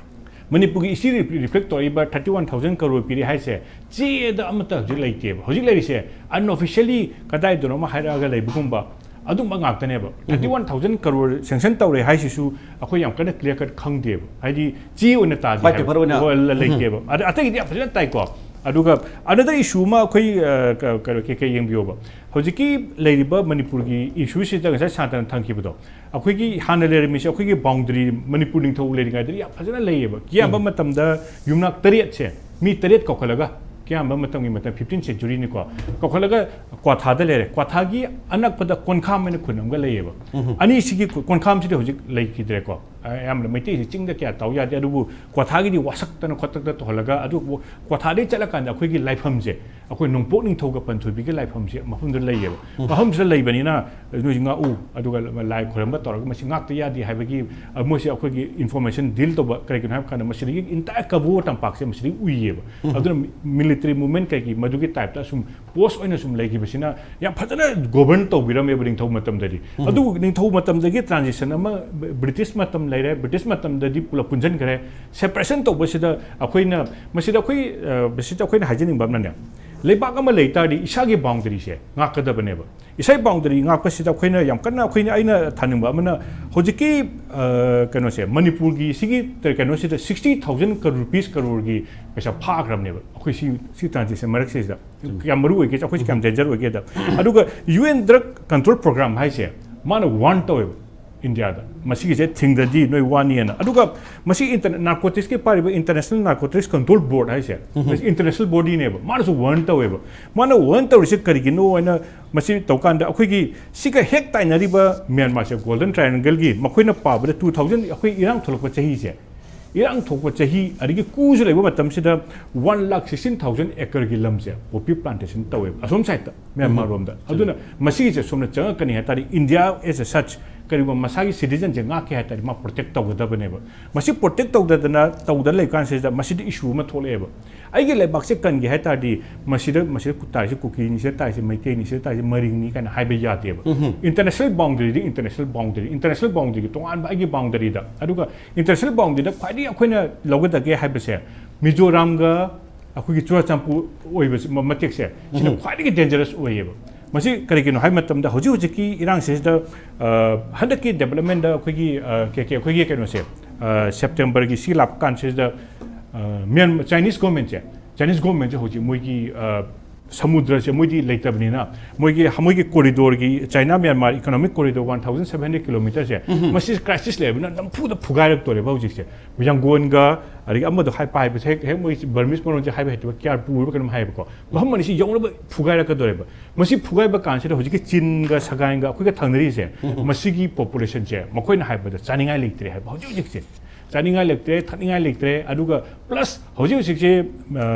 ꯃꯅꯤꯄꯨꯔꯒꯤ ꯏꯁꯨ ꯔꯤꯐ꯭ꯂꯦꯛ ꯇꯧꯔꯛꯏꯕ ꯊꯥꯔꯇꯤ ꯋꯥꯟ ꯊꯥꯎꯖꯟ ꯀꯔꯣꯔ ꯄꯤꯔꯦ ꯍꯥꯏꯁꯦ ꯆꯦꯗ ꯑꯃꯠꯇ ꯍꯧꯖꯤꯛ ꯂꯩꯇꯦꯕ꯫ ꯍꯧꯖꯤꯛ ꯂꯩꯔꯤꯁꯦ ꯑꯟꯑꯣꯐꯤꯁꯤꯌꯦꯜꯂꯤ ꯀꯗꯥꯏꯗꯅꯣ ꯑꯃ ꯍꯥꯏꯔꯛꯑꯒ ꯂꯩꯕꯒꯨꯝꯕ ꯑꯗꯨꯝꯕ ꯉꯥꯛꯇꯅꯦꯕ꯫ Thirty one thousand crore sanction ꯇꯧꯔꯦ ꯍꯥꯏꯁꯤꯁꯨ ꯑꯩꯈꯣꯏ ꯌꯥꯝ ꯀꯟꯅ ꯀ꯭ꯂꯤꯌꯔ ꯀꯠ ꯈꯪꯗꯦꯕ꯫ ꯍꯥꯏꯗꯤ ꯆꯦ ꯑꯣꯏꯅ ꯇꯥꯗꯦ White ꯍꯥꯏꯕ꯫ paper ꯑꯣꯏꯅ꯫ ꯍꯣꯏ, ꯂ-, ꯂꯩꯇꯦꯕ꯫ ꯑꯗ ꯑꯇꯩꯒꯤꯗꯤ ꯌꯥꯝ ꯐꯖꯅ ꯇꯥꯏꯀꯣ꯫ ꯑꯗꯨꯒ another issue ꯑꯃ ꯑꯩꯈꯣꯏ, ꯑ, ꯀ-, ꯀ-, ꯀꯩ ꯀꯩ ꯌꯦꯡꯕꯤꯌꯣꯕ꯫ ꯍꯧꯖꯤꯛꯀꯤ ꯂꯩꯔꯤꯕ ꯃꯅꯤꯄꯨꯔꯒꯤ ꯏꯁꯨꯁꯤꯗ ꯉꯁꯥꯏ ꯁꯥꯟꯇꯅ ꯊꯝꯈꯤꯕꯗꯣ, ꯑꯩꯈꯣꯏꯒꯤ ꯍꯥꯟꯅ ꯂꯩꯔꯝꯃꯤꯁꯦ ꯑꯩꯈꯣꯏꯒꯤ ꯕꯥꯎꯟꯗꯔꯤ, ꯃꯅꯤꯄꯨꯔ ꯅꯤꯡꯊꯧ ꯂꯩꯔꯤꯉꯩꯗꯗꯤ ꯌꯥꯝ ꯐꯖꯅ ꯂꯩꯌꯦꯕ꯫ ꯀꯌꯥꯝꯕ ꯃꯇꯝꯗ ꯌꯨꯝꯅꯥꯛ ꯇꯔꯦꯠꯁꯦ, ꯃꯤ ꯇꯔꯦꯠ ꯀꯧꯈꯠꯂꯒ ꯀꯌꯥꯝꯕ ꯃꯇꯝꯒꯤ ꯃꯇꯝ fifteen centuryꯅꯤꯀꯣ꯫ ꯀꯧꯈꯠꯂꯒ ꯀ꯭ꯋꯥꯊꯥꯗ ꯂꯩꯔꯦ꯫ ꯀ꯭ꯋꯥꯊꯥꯒꯤ ꯑꯅꯛꯄꯗ ꯀꯣꯟꯈꯥꯝ ꯍꯥꯏꯅ ꯈꯨꯟ ꯑꯃꯒ ꯂꯩꯌꯦꯕ꯫ ꯑꯅꯤꯁꯤꯒꯤ ꯈꯨ-, ꯀꯣꯟꯈꯥꯝꯁꯤꯗꯤ ꯍꯧꯖꯤꯛ ꯂꯩꯈꯤꯗ꯭ꯔꯦꯀꯣ꯫ ꯑꯌꯥꯝꯕꯅ ꯃꯩꯇꯩꯁꯤ ꯆꯤꯡꯗ ꯀꯌꯥ ꯇꯧ ꯌꯥꯗꯦ, ꯑꯗꯨꯕꯨ ꯀ꯭ꯋꯥꯊꯥꯒꯤꯗꯤ ꯋꯥꯁꯛꯇꯅ ꯈꯣꯠꯇꯛꯇ ꯇꯧꯍꯜꯂꯒ, ꯑꯗꯨ ꯀ꯭ꯋꯥꯊꯥꯗꯒꯤ ꯆꯠꯂꯀꯥꯟꯗ ꯑꯩꯈꯣꯏꯒꯤ ꯂꯥꯏꯐꯝꯁꯦ, ꯑꯩꯈꯣꯏ ꯅꯣꯡꯄꯣꯛ ꯅꯤꯡꯊꯧꯒ ꯄꯟꯊꯣꯏꯕꯤꯒꯤ ꯂꯥꯏꯐꯝꯁꯦ ꯃꯐꯝꯗꯨꯗ ꯂꯩꯌꯦꯕ꯫ ꯃꯐꯝꯁꯤꯗ ꯂꯩꯕꯅꯤꯅ ꯅꯣꯏꯁꯤ ꯉꯥꯛꯎ, ꯑꯗꯨꯒ ꯂꯥꯏ ꯈꯣꯏꯔꯝꯕ ꯇꯧꯔꯒ ꯃꯁꯤ ꯉꯥꯛꯇ ꯌꯥꯗꯦ ꯍꯥꯏꯕꯒꯤ, ꯑ, ꯃꯣꯏꯁꯦ ꯑꯩꯈꯣꯏꯒꯤ information deal ꯇꯧꯕ꯫ ꯀꯔꯤꯒꯤꯅꯣ ꯍꯥꯏꯕ ꯀꯥꯟꯗ ꯃꯁꯤꯗꯒꯤ entire ꯀꯕꯣ ꯇꯝꯄꯥꯛꯁꯦ ꯃꯁꯤꯗꯒꯤ ꯎꯏꯌꯦꯕ꯫ ꯑꯗꯨꯅ military movement ꯀꯩꯒꯤ ꯃꯗꯨꯒꯤ typeꯇ ꯁꯨꯝ post ꯑꯣꯏꯅ ꯁꯨꯝ ꯂꯩꯈꯤꯕꯁꯤꯅ ꯌꯥꯝ ꯐꯖꯅ govern ꯇꯧꯕꯤꯔꯝꯃꯦꯕ ꯅꯤꯡꯊꯧ ꯃꯇꯝꯗꯗꯤ꯫ ꯑꯗꯨꯕꯨ ꯅꯤꯡꯊꯧ ꯃꯇꯝꯗꯒꯤ transition ꯑꯃ, British ꯃꯇꯝ ꯂꯩꯔꯦ꯫ British ꯃꯇꯝꯗꯗꯤ ꯄꯨꯂꯞ ꯄꯨꯟꯁꯤꯟꯈ꯭ꯔꯦ꯫ Separation ꯇꯧꯕꯁꯤꯗ ꯑꯩꯈꯣꯏꯅ, ꯃꯁꯤꯗ ꯑꯩꯈꯣꯏ, ꯑ, ꯃꯁꯤꯗ ꯑꯩꯈꯣꯏꯅ ꯍꯥꯏꯖꯅꯤꯡꯕ ꯑꯃꯅꯅꯦ, ꯂꯩꯕꯥꯛ ꯑꯃ ꯂꯩ ꯇꯥꯔꯗꯤ ꯏꯁꯥꯒꯤ boundaryꯁꯦ ꯉꯥꯛꯀꯗꯕꯅꯦꯕ꯫ ꯏꯁꯥꯒꯤ boundary ꯉꯥꯛꯄꯁꯤꯗ ꯑꯩꯈꯣꯏꯅ ꯌꯥꯝ ꯀꯟꯅ, ꯑꯩꯈꯣꯏꯅ, ꯑꯩꯅ ꯊꯥꯅꯤꯡꯕ ꯑꯃꯅ, ꯍꯧꯖꯤꯛꯀꯤ, ꯑ, ꯀꯩꯅꯣꯁꯦ, ꯃꯅꯤꯄꯨꯔꯒꯤ ꯁꯤꯒꯤ ꯀꯩꯅꯣꯁꯤꯗ sixty thousand crore, rupees crore ꯒꯤ ꯄꯩꯁꯥ ꯐꯥꯈ꯭ꯔꯕꯅꯦꯕ꯫ ꯑꯩꯈꯣꯏ ꯁꯤ, ꯁꯤ transition ꯃꯔꯛꯁꯤꯗ ꯀꯌꯥꯝ ꯃꯔꯨ ꯑꯣꯏꯒꯦ, ꯑꯩꯈꯣꯏꯁꯤ ꯀꯌꯥꯝ danger ꯑꯣꯏꯒꯦꯗ꯫ ꯑꯗꯨꯒ U N drug control program ꯍꯥꯏꯁꯦ ꯃꯥꯅ warn ꯇꯧꯋꯦꯕ ꯏꯟꯗꯤꯌꯥꯗ, ꯃꯁꯤꯒꯤꯁꯦ ꯊꯤꯡꯗꯗꯤ ꯅꯣꯏ ꯋꯥꯅꯤꯅ꯫ ꯑꯗꯨꯒ ꯃꯁꯤ inter-, narcoticsꯀꯤ ꯄꯥꯏꯔꯤꯕ International Narcotics Control Board ꯍꯥꯏꯁꯦ, ꯃꯁꯤ international bodyꯅꯦꯕ, ꯃꯥꯅꯁꯨ warn ꯇꯧꯋꯦꯕ꯫ ꯃꯥꯅ warn ꯇꯧꯔꯤꯁꯦ ꯀꯔꯤꯒꯤꯅꯣ ꯍꯥꯏꯅ ꯃꯁꯤ ꯇꯧꯀꯥꯟꯗ, ꯑꯩꯈꯣꯏꯒꯤ ꯁꯤꯒ ꯍꯦꯛ ꯇꯥꯏꯅꯔꯤꯕ ꯃ꯭ꯌꯥꯟꯃꯥꯔꯁꯦ, Golden Triangleꯒꯤ, ꯃꯈꯣꯏꯅ ꯄꯥꯕꯗ two thousand, ꯑꯩꯈꯣꯏ ꯏꯔꯥꯡ ꯊꯣꯛꯂꯛꯄ ꯆꯍꯤꯁꯦ, ꯏꯔꯥꯡ ꯊꯣꯛꯄ ꯆꯍꯤ, ꯑꯗꯒꯤ ꯀꯨꯁꯨ ꯂꯩꯕ ꯃꯇꯝꯁꯤꯗ one lakh sixteen thousand acreꯒꯤ ꯂꯝꯁꯦ poppy plantation ꯇꯧꯋꯦꯕ ꯑꯁꯣꯝ sideꯇ, ꯃ꯭ꯌꯥꯟꯃꯥꯔ ꯔꯣꯝꯗ꯫ ꯑꯗꯨꯅ ꯃꯁꯤꯒꯤꯁꯦ ꯁꯣꯝꯅ ꯆꯪꯉꯛꯀꯅꯤ ꯍꯥꯏ ꯇꯥꯔꯗꯤ, India as a such, ꯀꯔꯤꯒꯨꯝꯕ ꯃꯁꯥꯒꯤ citizenꯁꯦ ꯉꯥꯛꯀꯦ ꯍꯥꯏ ꯇꯥꯔꯗꯤ, ꯃꯥ protect ꯇꯧꯒꯗꯕꯅꯦꯕ꯫ ꯃꯁꯤ protect ꯇꯧꯗꯗꯅ, ꯇꯧꯗꯅ ꯂꯩꯀꯥꯟꯁꯤꯗ ꯃꯁꯤꯗ issue ꯑꯃ ꯊꯣꯛꯂꯛꯑꯦꯕ꯫ ꯑꯩꯒꯤ ꯂꯩꯕꯥꯛꯁꯦ ꯀꯟꯒꯦ ꯍꯥꯏ ꯇꯥꯔꯗꯤ, ꯃꯁꯤꯗ, ꯃꯁꯤꯗ ꯇꯥꯔꯤꯁꯦ ꯀꯨꯀꯤꯅꯤ, ꯁꯤꯗ ꯇꯥꯔꯤꯁꯦ ꯃꯩꯇꯩꯅꯤ, ꯁꯤꯗ ꯇꯥꯔꯤꯁꯦ ꯃꯔꯤꯡꯅꯤ ꯀꯥꯏꯅ ꯍꯥꯏꯕ ꯌꯥꯗꯦꯕ꯫ International boundaryꯗꯤ international boundary, international boundaryꯒꯤ ꯇꯣꯉꯥꯟꯕ ꯑꯩꯒꯤ boundaryꯗ꯫ ꯑꯗꯨꯒ international boundaryꯗ ꯈ꯭ꯋꯥꯏꯗꯒꯤ ꯑꯩꯈꯣꯏꯅ ꯂꯧꯒꯗꯒꯦ ꯍꯥꯏꯕꯁꯦ, ꯃꯤꯖꯣꯔꯥꯝꯒ ꯑꯩꯈꯣꯏꯒꯤ ꯆꯨꯔꯥꯆꯥꯟꯄꯨꯔ ꯑꯣꯏꯕꯁꯤ, ꯃ-, ꯃꯇꯦꯛꯁꯦ, ꯁꯤꯅ ꯈ꯭ꯋꯥꯏꯗꯒꯤ dangerous ꯑꯣꯏꯌꯦꯕ꯫ ꯃꯁꯤ ꯀꯔꯤꯒꯤꯅꯣ ꯍꯥꯏꯕ ꯃꯇꯝꯗ, ꯍꯧꯖꯤꯛ ꯍꯧꯖꯤꯛꯀꯤ ꯏꯔꯥꯡꯁꯤꯗ, ꯑ, ꯍꯟꯗꯛꯀꯤ developmentꯗ ꯑꯩꯈꯣꯏꯒꯤ, ꯑ, ꯀꯩ-, ꯀꯩ-, ꯑꯩꯈꯣꯏꯒꯤ ꯀꯩꯅꯣꯁꯦ, ꯑ, Septemberꯒꯤ ꯁꯤ ꯂꯥꯛꯄ ꯀꯥꯟꯁꯤꯗ, ꯑ, ꯃ꯭ꯌꯥꯟ-, Chinese governmentꯁꯦ, Chinese governmentꯁꯦ ꯍꯧꯖꯤꯛ ꯃꯣꯏꯒꯤ, ꯑ, ꯁꯃꯨꯗ꯭ꯔꯁꯦ ꯃꯣꯏꯗꯤ ꯂꯩꯇꯕꯅꯤꯅ, ꯃꯣꯏꯒꯤ ꯃꯣꯏꯒꯤ ꯀꯣꯔꯤꯗꯣꯔꯒꯤ, China Myanmar economic corridor one thousand seven hundred ꯀꯤꯂꯣꯃꯤꯇꯔꯁꯦ, ꯃꯁꯤ ꯀ꯭ꯔꯥꯏꯁꯤꯁ ꯂꯩꯔꯕꯅꯤꯅ ꯅꯝꯐꯨꯗ ꯐꯨꯒꯥꯏꯔꯛꯇꯣꯔꯦꯕ ꯍꯧꯖꯤꯛꯁꯦ꯫ ꯌꯥꯡꯒꯣꯟꯒ, ꯑꯗꯒꯤ ꯑꯃꯗꯣ ꯍꯥꯏ ꯄꯥꯏꯕꯁꯦ, ꯍꯦꯛ ꯍꯦꯛ ꯃꯣꯏ ꯕꯔꯃꯤꯁ ꯃꯔꯣꯟꯁꯦ ꯍꯥꯏꯕ ꯍꯩꯇꯕ, ꯀꯤꯌꯥꯔꯄꯨ ꯑꯣꯏꯕ ꯀꯩꯅꯣꯝ ꯍꯥꯏꯌꯦꯕꯀꯣ, ꯃꯐꯝ ꯑꯅꯤꯁꯤ ꯌꯧꯅꯕ ꯐꯨꯒꯥꯏꯔꯛꯀꯗꯣꯔꯦꯕ꯫ ꯃꯁꯤ ꯐꯨꯒꯥꯏꯕ ꯀꯥꯟꯁꯤꯗ ꯍꯧꯖꯤꯛꯀꯤ ꯆꯤꯟꯒ ꯁꯒꯥꯏꯒ ꯑꯩꯈꯣꯏꯒ ꯊꯪꯅꯔꯤꯁꯦ, ꯃꯁꯤꯒꯤ ꯄꯣꯄꯨꯂꯦꯁꯟꯁꯦ ꯃꯈꯣꯏꯅ ꯍꯥꯏꯕꯗ ꯆꯥꯅꯤꯡꯉꯥꯏ ꯂꯩꯇ꯭ꯔꯦ ꯍꯥꯏꯕ ꯍꯧꯖꯤꯛ ꯍꯧꯖꯤꯛꯁꯦ꯫ ꯆꯥꯅꯤꯡꯉꯥꯏ ꯂꯩꯇ꯭ꯔꯦ, ꯊꯛꯅꯤꯡꯉꯥꯏ ꯂꯩꯇ꯭ꯔꯦ꯫ ꯑꯗꯨꯒ ꯄ꯭ꯂꯁ ꯍꯧꯖꯤꯛ ꯍꯧꯖꯤꯛꯁꯦ, ꯑ,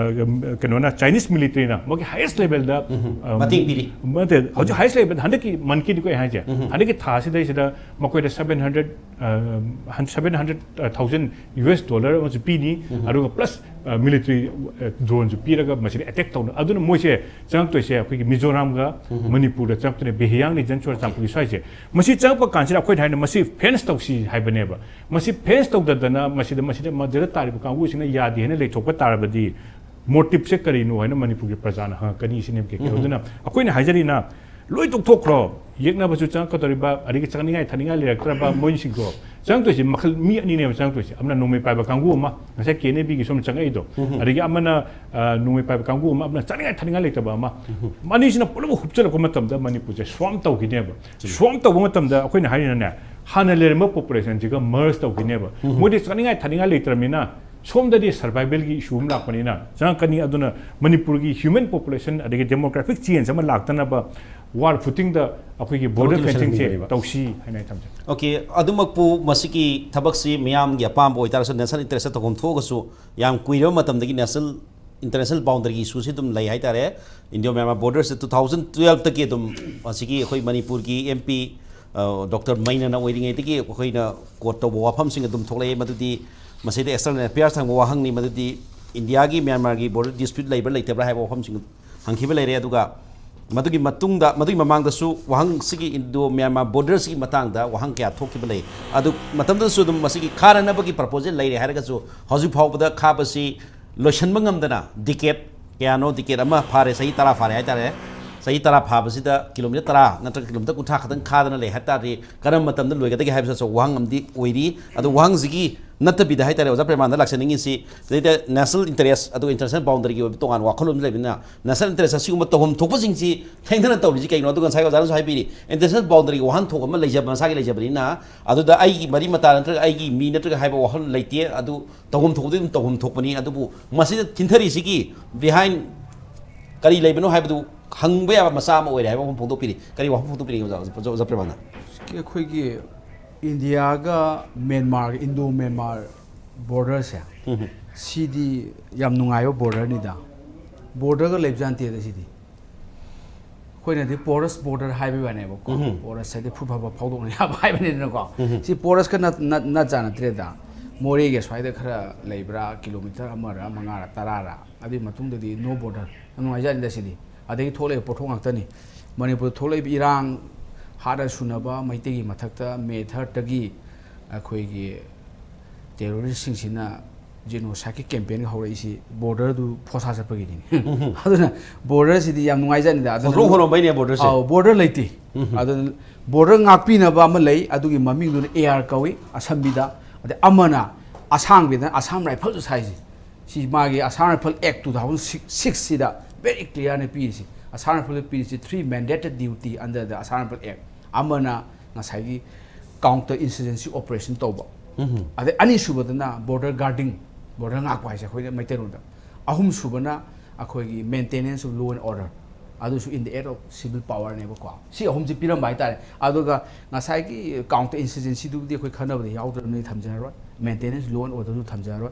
ꯀꯩꯅꯣꯅ, ꯆꯥꯏꯅꯤꯁ ꯃꯤꯂꯤꯇꯔꯤꯅ ꯃꯣꯏꯒꯤ ꯍꯥꯏꯌꯦꯁ ꯂꯦꯚꯦꯜꯗ, ꯑ, ꯃꯇꯦꯡ ꯄꯤꯔꯤ꯫ ꯅꯠꯇꯦ, ꯍꯧꯖꯤꯛ ꯍꯥꯏꯌꯦꯁ ꯂꯦꯚꯦꯜ ꯍꯟꯗꯛꯀꯤ ꯃꯟꯀꯤꯗꯤꯀꯣ ꯑꯩ ꯍꯥꯏꯁꯦ, ꯍꯟꯗꯛꯀꯤ ꯊꯥꯁꯤꯗꯩꯁꯤꯗ ꯃꯈꯣꯏꯗ seven hundred, seven hundred thousand U S dollar ꯑꯃꯁꯨ ꯄꯤꯅꯤ, ꯑꯗꯨꯒ ꯄ꯭ꯂꯁ ꯃꯤꯂꯤꯇꯔꯤ ꯗ꯭ꯔꯣꯟꯁꯨ ꯄꯤꯔꯒ ꯃꯁꯤꯗ ꯑꯦꯇꯦꯛ ꯇꯧꯅ꯫ ꯑꯗꯨꯅ ꯃꯣꯏꯁꯦ ꯆꯪꯉꯛꯇꯣꯏꯁꯦ ꯑꯩꯈꯣꯏꯒꯤ ꯃꯤꯖꯣꯔꯥꯝꯒ ꯃꯅꯤꯄꯨꯔꯗ ꯆꯪꯉꯛꯇꯣꯏꯅꯦ, ꯕꯤꯍꯤꯌꯥꯡ ꯅꯤꯖꯟ ꯆꯨꯔꯆꯥꯟꯄꯨꯔꯒꯤ ꯁ꯭ꯋꯥꯏꯁꯦ꯫ ꯃꯁꯤ ꯆꯪꯉꯛꯄ ꯀꯥꯟꯁꯤꯗ ꯑꯩꯈꯣꯏꯅ ꯍꯥꯏꯅ ꯃꯁꯤ ꯐꯦꯟꯁ ꯇꯧꯁꯤ ꯍꯥꯏꯕꯅꯦꯕ꯫ ꯃꯁꯤ ꯐꯦꯟꯁ ꯇꯧꯗꯗꯅ ꯃꯁꯤꯗ, ꯃꯁꯤꯗ ꯃꯗꯨꯗ ꯇꯥꯔꯤꯕ ꯀꯥꯡꯕꯨꯁꯤꯅ ꯌꯥꯗꯦ ꯍꯥꯏꯅ ꯂꯩꯊꯣꯛꯄ ꯇꯥꯔꯕꯗꯤ, ꯃꯣꯇꯤꯞꯁꯦ ꯀꯔꯤꯅꯣ ꯍꯥꯏꯅ ꯃꯅꯤꯄꯨꯔꯒꯤ ꯄ꯭ꯔꯖꯥꯅ ꯍꯪꯉꯛꯀꯅꯤ ꯁꯤꯅꯦꯕ, ꯀꯦ ꯀꯦ꯫ ꯑꯗꯨꯅ ꯑꯩꯈꯣꯏꯅ ꯍꯥꯏꯖꯔꯤꯅ, ꯂꯣꯏ ꯇꯣꯛꯊꯣꯛꯈ꯭ꯔꯣ, ꯌꯦꯛꯅꯕꯁꯨ ꯆꯪꯉꯛꯀꯗꯧꯔꯤꯕ, ꯑꯗꯒꯤ ꯆꯥꯅꯤꯡꯉꯥꯏ ꯊꯛꯅꯤꯡꯉꯥꯏ ꯂꯩꯔꯛꯇ꯭ꯔꯕ ꯃꯣꯏꯁꯤꯡꯗꯣ꯫ ꯆꯪꯉꯛꯇꯣꯏꯁꯦ ꯃꯈꯜ ꯃꯤ ꯑꯅꯤꯅꯦꯕ ꯆꯪꯉꯛꯇꯣꯏꯁꯦ꯫ ꯑꯃꯅ ꯅꯣꯡꯃꯩ ꯄꯥꯏꯕ ꯀꯥꯡꯕꯨ ꯑꯃ, ꯉꯁꯥꯏ ꯀꯦ ꯑꯦꯟ ꯑꯦ ꯕꯤꯒꯤ ꯁꯣꯝ ꯆꯪꯉꯛꯏꯗꯣ, ꯑꯗꯒꯤ ꯑꯃꯅ, ꯑ, ꯅꯣꯡꯃꯩ ꯄꯥꯏꯕ ꯀꯥꯡꯕꯨ ꯑꯃ, ꯑꯃꯅ ꯆꯥꯅꯤꯡꯉꯥꯏ ꯊꯛꯅꯤꯡꯉꯥꯏ ꯂꯩꯇꯕ ꯑꯃ꯫ ꯑꯅꯤꯁꯤꯅ ꯄꯨꯂꯞ ꯍꯨꯞꯆꯜꯂꯛꯄ ꯃꯇꯝꯗ ꯃꯅꯤꯄꯨꯔꯁꯦ ꯁ꯭ꯋꯥꯝ ꯇꯧꯈꯤꯅꯦꯕ꯫ ꯁ꯭ꯋꯥꯝ ꯇꯧꯕ ꯃꯇꯝꯗ ꯑꯩꯈꯣꯏꯅ ꯍꯥꯏꯔꯤꯅꯅꯦ, ꯍꯥꯟꯅ ꯂꯩꯔꯝꯕ ꯄꯣꯄꯨꯂꯦꯁꯟꯁꯤꯒ ꯃꯔꯖ ꯇꯧꯈꯤꯅꯦꯕ꯫ ꯃꯣꯏꯗꯤ ꯆꯥꯅꯤꯡꯉꯥꯏ ꯊꯛꯅꯤꯡꯉꯥꯏ ꯂꯩꯇ꯭ꯔꯕꯅꯤꯅ ꯁꯣꯝꯗꯗꯤ ꯁꯔꯚꯥꯏꯕꯦꯜꯒꯤ ꯏꯁꯨ ꯑꯃ ꯂꯥꯛꯄꯅꯤꯅ ꯆꯪꯉꯛꯀꯅꯤ꯫ ꯑꯗꯨꯅ ꯃꯅꯤꯄꯨꯔꯒꯤ ꯍ꯭ꯌꯨꯃꯦꯟ ꯄꯣꯄꯨꯂꯦꯁꯟ ꯑꯗꯒꯤ ꯗꯦꯃꯣꯒ꯭ꯔꯥꯐꯤꯛ ꯆꯦꯟꯖ ꯑꯃ ꯂꯥꯛꯇꯅꯕ ꯋꯥꯔ ꯐꯨꯇꯤꯡꯗ ꯑꯩꯈꯣꯏꯒꯤ ꯕꯣꯔꯗꯔ ꯊꯕꯛꯇꯤ ꯐꯦꯟꯁꯤꯡꯁꯦ ꯂꯣꯏꯁꯤꯟꯕꯤꯔꯦꯕ꯫ ꯇꯧꯁꯤ ꯍꯥꯏꯅ ꯑꯩ ꯊꯝꯖꯒꯦ꯫ ꯑꯣꯀꯦ, ꯑꯗꯨꯃꯛꯄꯨ ꯃꯁꯤꯒꯤ ꯊꯕꯛꯁꯤ ꯃꯤꯌꯥꯝꯒꯤ ꯑꯄꯥꯝꯕ ꯑꯣꯏꯇꯥꯔꯁꯨ, ꯅꯦꯁꯅꯦꯜ ꯏꯟꯇꯔꯦꯁꯇ ꯇꯧꯐꯝ ꯊꯣꯛꯑꯒꯁꯨ, ꯌꯥꯝ ꯀꯨꯏꯔꯕ ꯃꯇꯝꯗꯒꯤ ꯅꯦꯁꯅꯦꯜ, ꯏꯟꯇꯔꯅꯦꯁꯅꯦꯜ ꯕꯥꯎꯟꯗꯔꯤ ꯏꯁꯨꯁꯤ ꯑꯗꯨꯝ ꯂꯩ ꯍꯥꯏꯇꯥꯔꯦ꯫ ꯏꯟꯗꯤꯌꯥ ꯃ꯭ꯌꯥꯟꯃꯥꯔ ꯕꯣꯔꯗꯔꯁꯦ ꯇꯨ ꯊꯥꯎꯖꯟ ꯇꯨꯌꯦꯜꯐꯇꯒꯤ ꯑꯗꯨꯝ ꯃꯁꯤꯒꯤ ꯑꯩꯈꯣꯏ ꯃꯅꯤꯄꯨꯔꯒꯤ ꯑꯦꯝ ꯄꯤ ꯗꯣꯛꯇꯔ ꯃꯩꯅꯅ ꯑꯣꯏꯔꯤꯉꯩꯗꯒꯤ ꯑꯩꯈꯣꯏꯅ ꯀꯣꯠ ꯇꯧꯕ ꯋꯥꯐꯝꯁꯤꯡ ꯑꯗꯨꯝ ꯊꯣꯛꯂꯛꯑꯦ꯫ ꯃꯗꯨꯗꯤ ꯃꯁꯤꯗ ꯑꯦꯛꯁꯇꯔꯅꯦꯜ ꯑꯦꯐꯤꯌꯔꯁ ꯍꯪꯕ ꯋꯥꯍꯪꯅꯤ, ꯃꯗꯨꯗꯤ ꯏꯟꯗꯤꯌꯥꯒꯤ ꯃ꯭ꯌꯥꯟꯃꯥꯔꯒꯤ ꯕꯣꯔꯗꯔ ꯗꯤꯁꯄ꯭ꯌꯨꯠ ꯂꯩꯕ꯭ꯔꯥ ꯂꯩꯇꯕ꯭ꯔꯥ ꯍꯥꯏꯕ ꯋꯥꯐꯝꯁꯤꯡ ꯍꯪꯈꯤꯕ ꯂꯩꯔꯦ꯫ ꯑꯗꯨꯒ ꯃꯗꯨꯒꯤ ꯃꯇꯨꯡꯗ, ꯃꯗꯨꯒꯤ ꯃꯃꯥꯡꯗꯁꯨ ꯋꯥꯍꯪꯁꯤꯒꯤ, ꯏꯟꯗꯣ ꯃ꯭ꯌꯥꯟꯃꯥꯔ ꯕꯣꯔꯗꯔꯁꯤꯒꯤ ꯃꯇꯥꯡꯗ ꯋꯥꯍꯪ ꯀꯌꯥ ꯊꯣꯛꯈꯤꯕ ꯂꯩ꯫ ꯑꯗꯨ ꯃꯇꯝꯗꯨꯗꯁꯨ ꯑꯗꯨꯝ ꯃꯁꯤꯒꯤ ꯈꯥꯔꯅꯕꯒꯤ ꯄ꯭ꯔꯄꯣꯖꯦꯜ ꯂꯩꯔꯦ ꯍꯥꯏꯔꯒꯁꯨ, ꯍꯧꯖꯤꯛ ꯐꯥꯎꯕꯗ ꯈꯥꯕꯁꯤ ꯂꯣꯏꯁꯤꯟꯕ ꯉꯝꯗꯅ, ꯗꯤꯀꯦꯠ ꯀꯌꯥꯅꯣ, ꯗꯤꯀꯦꯠ ꯑꯃ ꯐꯥꯔꯦ, ꯆꯍꯤ ꯇꯔꯥ ꯐꯥꯔꯦ ꯍꯥꯏꯇꯥꯔꯦ꯫ ꯆꯍꯤ ꯇꯔꯥ ꯐꯥꯕꯁꯤꯗ ꯀꯤꯂꯣꯃꯤꯇꯔ ꯇꯔꯥ ꯅꯠꯇ꯭ꯔꯒ ꯀꯤꯂꯣꯃꯤꯇꯔ ꯀꯨꯟꯊ꯭ꯔꯥ ꯈꯛꯇꯪ ꯈꯥꯗꯅ ꯂꯩ ꯍꯥꯏꯇꯥꯔꯗꯤ, ꯀꯔꯝꯕ ꯃꯇꯝꯗ ꯂꯣꯏꯒꯗꯒꯦ ꯍꯥꯏꯕꯁꯤꯁꯨ ꯋꯥꯍꯪ ꯑꯃꯗꯤ ꯑꯣꯏꯔꯤ꯫ ꯑꯗꯣ ꯋꯥꯍꯪꯁꯤꯒꯤ ꯅꯠꯇꯕꯤꯗ ꯍꯥꯏꯇꯥꯔꯦ, ꯑꯣꯖꯥ ꯄ꯭ꯔꯦꯃꯥꯅꯟꯗ ꯂꯥꯛꯆꯅꯤꯡꯉꯤꯁꯤ, ꯁꯤꯗꯩꯗ ꯅꯦꯁꯅꯦꯜ ꯏꯟꯇꯔꯦꯁ ꯑꯗꯨꯒ ꯏꯟꯇꯔꯅꯦꯁꯅꯦꯜ ꯕꯥꯎꯟꯗꯔꯤꯒꯤ ꯑꯣꯏꯕ ꯇꯣꯉꯥꯟꯕ ꯋꯥꯈꯜꯂꯣꯟ ꯑꯃ ꯂꯩꯕꯅꯤꯅ, ꯅꯦꯁꯅꯦꯜ ꯏꯟꯇꯔꯦꯁ ꯑꯁꯤꯒꯨꯝꯕ ꯇꯧꯐꯝ ꯊꯣꯛꯄꯁꯤꯡꯁꯤ ꯊꯦꯡꯊꯅ ꯇꯧꯔꯤꯁꯤ ꯀꯩꯒꯤꯅꯣ? ꯑꯗꯨꯒ ꯉꯁꯥꯏ ꯑꯣꯖꯥꯅꯁꯨ ꯍꯥꯏꯕꯤꯔꯤ, ꯏꯟꯇꯔꯅꯦꯁꯅꯦꯜ ꯕꯥꯎꯟꯗꯔꯤꯒꯤ ꯋꯥꯍꯟꯊꯣꯛ ꯑꯃ ꯂꯩꯖꯕ, ꯃꯁꯥꯒꯤ ꯂꯩꯖꯕꯅꯤꯅ, ꯑꯗꯨꯗ ꯑꯩꯒꯤ ꯃꯔꯤ ꯃꯇꯥ ꯅꯠꯇ꯭ꯔꯒ ꯑꯩꯒꯤ ꯃꯤ ꯅꯠꯇ꯭ꯔꯒ ꯍꯥꯏꯕ ꯋꯥꯈꯜ ꯂꯩꯇꯦ꯫ ꯑꯗꯨ ꯇꯧꯐꯝ ꯊꯣꯛꯄꯗꯤ ꯑꯗꯨꯝ ꯇꯧꯐꯝ ꯊꯣꯛꯄꯅꯤ꯫ ꯑꯗꯨꯕꯨ ꯃꯁꯤꯗ ꯊꯤꯟꯊꯔꯤꯁꯤꯒꯤ ꯕꯤꯍꯥꯏꯟ ꯀꯔꯤ ꯂꯩꯕꯅꯣ ꯍꯥꯏꯕꯗꯨ ꯍꯪꯕ ꯌꯥꯕ ꯃꯆꯥꯛ ꯑꯃ ꯑꯣꯏꯔꯦ ꯍꯥꯏꯕ ꯋꯥꯐꯝ ꯐꯣꯡꯗꯣꯛꯄꯤꯔꯤ꯫ ꯀꯔꯤ ꯋꯥꯐꯝ ꯐꯣꯡꯗꯣꯛꯄꯤꯅꯤꯡꯉꯤ, ꯑꯣꯖꯥ, ꯑꯣꯖꯥ, ꯑꯣꯖꯥ ꯄ꯭ꯔꯦꯃꯥꯅꯟꯗ? ꯑꯩꯈꯣꯏꯒꯤ ꯏꯟꯗꯤꯌꯥꯒ ꯃꯦꯟꯃꯥꯔꯒ, ꯏꯟꯗꯣ ꯃꯦꯟꯃꯥꯔ ꯕꯣꯔꯗꯔꯁꯦ, ꯁꯤꯗꯤ ꯌꯥꯝ ꯅꯨꯡꯉꯥꯏꯕ ꯕꯣꯔꯗꯔꯅꯤꯗ꯫ ꯕꯣꯔꯗꯔꯒ ꯂꯩꯕꯖꯥꯠ ꯅꯠꯇꯦꯗ ꯁꯤꯗꯤ꯫ ꯑꯩꯈꯣꯏꯅꯗꯤ ꯄꯣꯔꯁ ꯕꯣꯔꯗꯔ ꯍꯥꯏꯕꯒꯤ ꯋꯥꯅꯦꯕꯀꯣ꯫ ꯄꯣꯔꯁ ꯍꯥꯏꯗꯤ ꯐꯨ ꯐꯕ ꯐꯥꯎꯗꯣꯛꯅ ꯌꯥꯕ ꯍꯥꯏꯕꯅꯤꯗꯅꯀꯣ꯫ ꯁꯤ ꯄꯣꯔꯁꯀ ꯅꯠ- ꯅꯠ- ꯅꯠ ꯆꯥꯅꯗ꯭ꯔꯦꯗ꯫ ꯃꯣꯔꯦꯒ ꯁ꯭ꯋꯥꯏꯗ ꯈꯔ ꯂꯩꯕ꯭ꯔꯥ, ꯀꯤꯂꯣꯃꯤꯇꯔ ꯑꯃꯔ ꯃꯉꯥꯔ ꯇꯔꯥꯔ, ꯑꯗꯨꯒꯤ ꯃꯇꯨꯡꯗꯗꯤ ꯅꯣ ꯕꯣꯔꯗꯔ꯫ ꯌꯥꯝ ꯅꯨꯡꯉꯥꯏꯖꯥꯠꯅꯤꯗ ꯁꯤꯗꯤ꯫ ꯑꯗꯒꯤ ꯊꯣꯛꯂꯛꯏꯕ ꯄꯣꯠꯊꯣꯛ ꯉꯥꯛꯇꯅꯤ꯫ ꯃꯅꯤꯄꯨꯔꯗ ꯊꯣꯛꯂꯛꯏꯕ ꯏꯔꯥꯡ ꯍꯥꯠꯅ ꯁꯨꯅꯕ ꯃꯩꯇꯩꯒꯤ ꯃꯊꯛꯇ ꯃꯦ ꯊꯥꯔꯠꯇꯒꯤ ꯑꯩꯈꯣꯏꯒꯤ ꯇꯦꯔꯣꯔꯤꯁꯁꯤꯡꯁꯤꯅ ꯖꯦꯅꯣꯁꯥꯏꯠꯀꯤ ꯀꯦꯝꯄꯦꯟꯒ ꯍꯧꯔꯛꯏꯁꯤ ꯕꯣꯔꯗꯔꯗꯨ ꯐꯣꯔꯁꯥ ꯆꯠꯄꯒꯤꯅꯤꯅꯦ꯫ ꯑꯗꯨꯅ ꯕꯣꯔꯗꯔꯁꯤꯗꯤ ꯌꯥꯝ ꯅꯨꯡꯉꯥꯏꯖꯥꯠꯅꯤꯗ꯫ ꯑꯗꯨꯅ ꯍꯣꯟꯗ꯭ꯔꯣꯛ ꯍꯣꯟꯂꯝꯕꯩꯅꯦ ꯕꯣꯔꯗꯔꯁꯦ꯫ ꯑꯧ, ꯕꯣꯔꯗꯔ ꯂꯩꯇꯦ꯫ ꯑꯗꯨꯅ ꯕꯣꯔꯗꯔ ꯉꯥꯛꯄꯤꯅꯕ ꯑꯃ ꯂꯩ, ꯑꯗꯨꯒꯤ ꯃꯃꯤꯡꯗꯨꯅ ꯑꯦ ꯑꯥꯔ ꯀꯧꯏ, ꯑꯁꯝꯕꯤꯗ꯫ ꯑꯗꯩ ꯑꯃꯅ ꯑꯁꯥꯡꯕꯤꯗꯅ ꯑꯁꯥꯝ ꯔꯥꯏꯐꯜꯁꯨ ꯁꯥꯏꯁꯦ꯫ ꯁꯤ ꯃꯥꯒꯤ Assam rifle act two thousand ꯁꯤꯛꯁꯁꯤꯗ ꯚꯦꯔꯤ ꯀ꯭ꯂꯤꯌꯥꯔꯅ ꯄꯤꯔꯤꯁꯤ꯫ ꯑꯁꯥꯝ ꯔꯥꯏꯐꯜꯗ ꯄꯤꯔꯤꯁꯤ three mandated duty under the Assam Rifle Act꯫ ꯑꯃꯅ ꯉꯁꯥꯏꯒꯤ ꯀꯥꯎꯟꯇꯔ ꯏꯟꯁꯔꯖꯦꯟꯁꯤ ꯑꯣꯄꯔꯦꯁꯟ ꯇꯧꯕ, ꯑꯗꯩ ꯑꯅꯤꯁꯨꯕꯗꯅ ꯕꯣꯔꯗꯔ ꯒꯥꯔꯗꯤꯡ, ꯕꯣꯔꯗꯔ ꯉꯥꯛꯄ ꯍꯥꯏꯁꯦ ꯑꯩꯈꯣꯏꯅ ꯃꯩꯇꯩꯂꯣꯟꯗ, ꯑꯍꯨꯝꯁꯨꯕꯅ ꯑꯩꯈꯣꯏꯒꯤ maintenance of law and order, ꯑꯗꯨꯁꯨ in the act of civil power ꯅꯦꯕꯀꯣ꯫ ꯁꯤ ꯑꯍꯨꯝꯁꯤ ꯄꯤꯔꯝꯕ ꯍꯥꯏꯇꯥꯔꯦ꯫ ꯑꯗꯨꯒ ꯉꯁꯥꯏꯒꯤ ꯀꯥꯎꯟꯇꯔ ꯏꯟꯁꯔꯖꯦꯟꯁꯤꯗꯨꯕꯨꯗꯤ ꯑꯩꯈꯣꯏ ꯈꯟꯅꯕꯗ ꯌꯥꯎꯗ꯭ꯔꯕꯅꯤꯅ ꯊꯝꯖꯔꯔꯣꯏ, maintenance law and order ꯁꯨ ꯊꯝꯖꯔꯔꯣꯏ꯫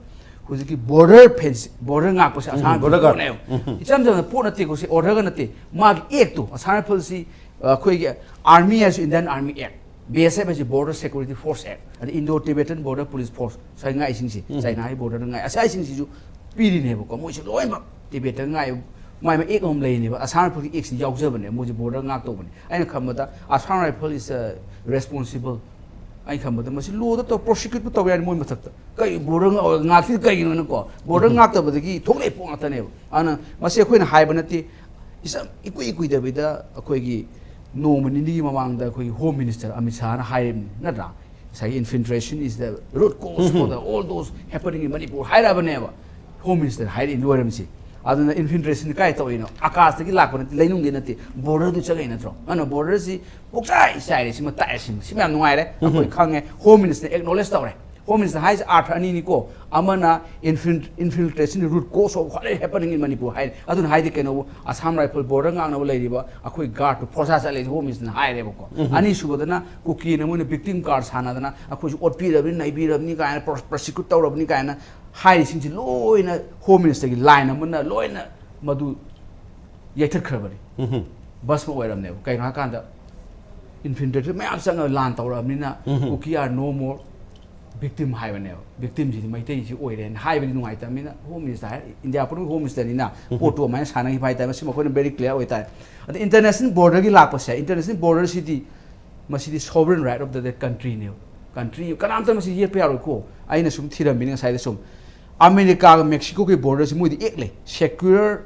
ꯍꯧꯖꯤꯛꯀꯤ ꯕꯣꯔꯗꯔ ꯐꯦꯟꯁ, ꯕꯣꯔꯗꯔ ꯉꯥꯛꯄꯁꯦ ꯑꯁꯥꯝ border guard ꯄꯣꯠꯅꯦꯕ꯫ ꯏꯆꯝ ꯆꯝꯅ ꯄꯣꯠ ꯅꯠꯇꯦꯀꯣ, ꯁꯤ ꯑꯣꯔꯗꯔꯒ ꯅꯠꯇꯦ꯫ ꯃꯥꯒꯤ ꯑꯦꯛꯇꯣ, ꯑꯁꯥꯝ ꯔꯥꯏꯐꯜꯁꯤ ꯑꯩꯈꯣꯏꯒꯤ ꯑꯥꯔꯃꯤ ꯍꯥꯏꯔꯁꯨ Indian Army Act, ꯕꯤ ꯑꯦꯁ ꯑꯦꯐ ꯍꯥꯏꯁꯤ Border Security Force Act, ꯑꯗꯩ Indo Tibetan Border Police Force, ꯉꯁꯥꯏ ꯉꯥꯛꯏꯁꯤꯡꯁꯤ, ꯆꯥꯏꯅꯥꯒꯤ ꯕꯣꯔꯗꯔꯗ ꯉꯥꯛꯏ, ꯉꯁꯥꯏꯁꯤꯡꯁꯤꯁꯨ ꯄꯤꯔꯤꯅꯦꯕꯀꯣ꯫ ꯃꯣꯏꯁꯤ ꯂꯣꯏꯅꯃꯛ ꯇꯤꯕꯦꯠꯇ ꯉꯥꯛꯏ꯫ ꯃꯥꯏ ꯃꯥꯏ ꯑꯦꯛ ꯑꯃ ꯂꯩꯔꯤꯅꯦꯕ, ꯑꯁꯥꯝ ꯔꯥꯏꯐꯜꯒꯤ ꯑꯦꯛꯁꯤ ꯌꯥꯎꯖꯕꯅꯦ꯫ ꯃꯣꯏꯁꯤ ꯕꯣꯔꯗꯔ ꯉꯥꯛꯇꯧꯕꯅꯦ꯫ ꯑꯩꯅ ꯈꯟꯕꯗ Assam Rifle is a responsible, ꯑꯩꯅ ꯈꯟꯕꯗ ꯃꯁꯤ ꯂꯣꯗ ꯇꯧ, ꯄ꯭ꯔꯣꯁꯤꯀ꯭ꯌꯨꯠꯄꯨ ꯇꯧ ꯌꯥꯔꯦ ꯃꯣꯏ ꯃꯊꯛꯇ꯫ ꯀꯩ ꯕꯣꯔꯗꯔ ꯉꯥꯛ-, ꯉꯥꯛꯁꯤꯗꯤ ꯀꯩꯒꯤꯅꯣꯅꯀꯣ? ꯕꯣꯔꯗꯔ ꯉꯥꯛꯇꯕꯗꯒꯤ ꯊꯣꯛꯂꯛꯏ ꯄꯣꯠ ꯉꯥꯛꯇꯅꯦꯕ꯫ ꯑꯗꯨꯅ ꯃꯁꯤ ꯑꯩꯈꯣꯏꯅ ꯍꯥꯏꯕ ꯅꯠꯇꯦ꯫ ꯏꯆꯝ ꯏꯀꯨꯏ ꯀꯨꯏꯗꯕꯤꯗ ꯑꯩꯈꯣꯏꯒꯤ ꯅꯣꯡꯃ ꯅꯤꯅꯤꯒꯤ ꯃꯃꯥꯡꯗ ꯑꯩꯈꯣꯏꯒꯤ ꯍꯣꯝ ꯃꯤꯅꯤꯁꯇꯔ ꯑꯃꯤꯠ ꯁꯥꯍꯅ ꯍꯥꯏꯔꯤꯕꯅꯤ, ꯅꯠꯇ꯭ꯔꯥ? ꯉꯁꯥꯏꯒꯤ infiltration is the root cause for the all those happening in Manipur ꯍꯥꯏꯔꯛꯑꯕꯅꯦꯕ꯫ Home Minister ꯍꯥꯏꯔꯛꯏ ꯂꯣꯏꯔꯝꯁꯤ꯫ ꯑꯗꯨꯅ infiltration ꯀꯥꯏ ꯇꯧꯔꯤꯅꯣ? ꯑꯀꯥꯁꯇꯒꯤ ꯂꯥꯛꯄ ꯅꯠꯇꯦ, ꯂꯩꯅꯨꯡꯗꯤ ꯅꯠꯇꯦ, borderꯗꯨ ꯆꯪꯉꯛꯏ ꯅꯠꯇ꯭ꯔꯣ? ꯑꯗꯨꯅ borderꯁꯤ ꯄꯨꯛꯆꯥꯏ ꯆꯥꯏꯔꯦ꯫ ꯁꯤꯃ ꯇꯥꯛꯑꯦ, ꯁꯤꯃ ꯁꯤ ꯃꯌꯥꯝ ꯅꯨꯡꯉꯥꯏꯔꯦ꯫ ꯑꯩꯈꯣꯏ ꯈꯪꯉꯦ, Home Ministerꯅ acknowledge ꯇꯧꯔꯦ꯫ Home Minister ꯍꯥꯏꯁꯦ ꯑꯥꯔꯊ ꯑꯅꯤꯅꯤꯀꯣ꯫ ꯑꯃꯅ infil- infiltration root cause of what is happening in Manipur ꯍꯥꯏꯔꯦ꯫ ꯑꯗꯨꯅ ꯍꯥꯏꯗꯤ ꯀꯩꯅꯣꯕꯨ, Assam Rifle border ꯉꯥꯛꯅꯕ ꯂꯩꯔꯤꯕ ꯑꯩꯈꯣꯏ guardꯇꯨ ꯐꯣꯔꯁꯥ ꯆꯠꯂꯦ, Home Ministerꯅ ꯍꯥꯏꯔꯦꯕꯀꯣ꯫ ꯑꯅꯤꯁꯨꯕꯗꯅ ꯀꯨꯀꯤꯅ ꯃꯣꯏꯅ victim card ꯁꯥꯟꯅꯗꯅ ꯑꯩꯈꯣꯏꯁꯨ ꯑꯣꯠꯄꯤꯔꯕꯅꯤ, ꯅꯩꯕꯤꯔꯕꯅꯤ ꯀꯥꯏꯅ, pro- prosecute ꯇꯧꯔꯕꯅꯤ ꯀꯥꯏꯅ ꯍꯥꯏꯔꯤꯁꯤꯡꯁꯤ ꯂꯣꯏꯅ Home Ministerꯒꯤ line ꯑꯃꯅ ꯂꯣꯏꯅ ꯃꯗꯨ ꯌꯩꯊꯠꯈ꯭ꯔꯕꯅꯤ꯫ ꯚꯁꯃ ꯑꯣꯏꯔꯕꯅꯦꯕ꯫ ꯀꯩꯅꯣ ꯍꯥꯏꯀꯥꯟꯗ infiltrator ꯃꯌꯥꯝ ꯆꯪꯉꯒ ꯂꯥꯟ ꯇꯧꯔꯛꯑꯕꯅꯤꯅ Kuki are no more victim ꯍꯥꯏꯕꯅꯦꯕ꯫ Victimꯁꯤꯗꯤ ꯃꯩꯇꯩꯁꯤ ꯑꯣꯏꯔꯦꯅ ꯍꯥꯏꯕꯗꯤ ꯅꯨꯡꯉꯥꯏꯇꯕꯅꯤꯅ Home Minister ꯍꯥꯏꯔ, ꯏꯟꯗꯤꯌꯥ ꯄꯨꯝꯅꯃꯛ Home Ministerꯅꯤꯅ ꯄꯣꯠꯇꯨ ꯑꯗꯨꯃꯥꯏꯅ ꯁꯥꯟꯅꯈꯤꯕ ꯍꯥꯏꯇꯥꯔꯦ꯫ ꯃꯁꯤ ꯃꯈꯣꯏꯅ very clear ꯑꯣꯏꯇꯥꯔꯦ꯫ ꯑꯗ international borderꯒꯤ ꯂꯥꯛꯄꯁꯦ, international borderꯁꯤꯗꯤ ꯃꯁꯤꯗꯤ sovereign right of the countryꯅꯦꯕ꯫ Country ꯀꯅꯥꯝꯇ ꯃꯁꯤ ꯌꯦꯠꯄ ꯌꯥꯔꯣꯏꯀꯣ꯫ ꯑꯩꯅ ꯁꯨꯝ ꯊꯤꯔꯝꯃꯤꯅ ꯉꯁꯥꯏꯗ ꯁꯨꯝ ꯑꯃꯦꯔꯤꯀꯥꯒ ꯃꯦꯛꯁꯤꯀꯣꯒꯤ borderꯁꯤ ꯃꯣꯏꯗꯤ act ꯂꯩ, Secure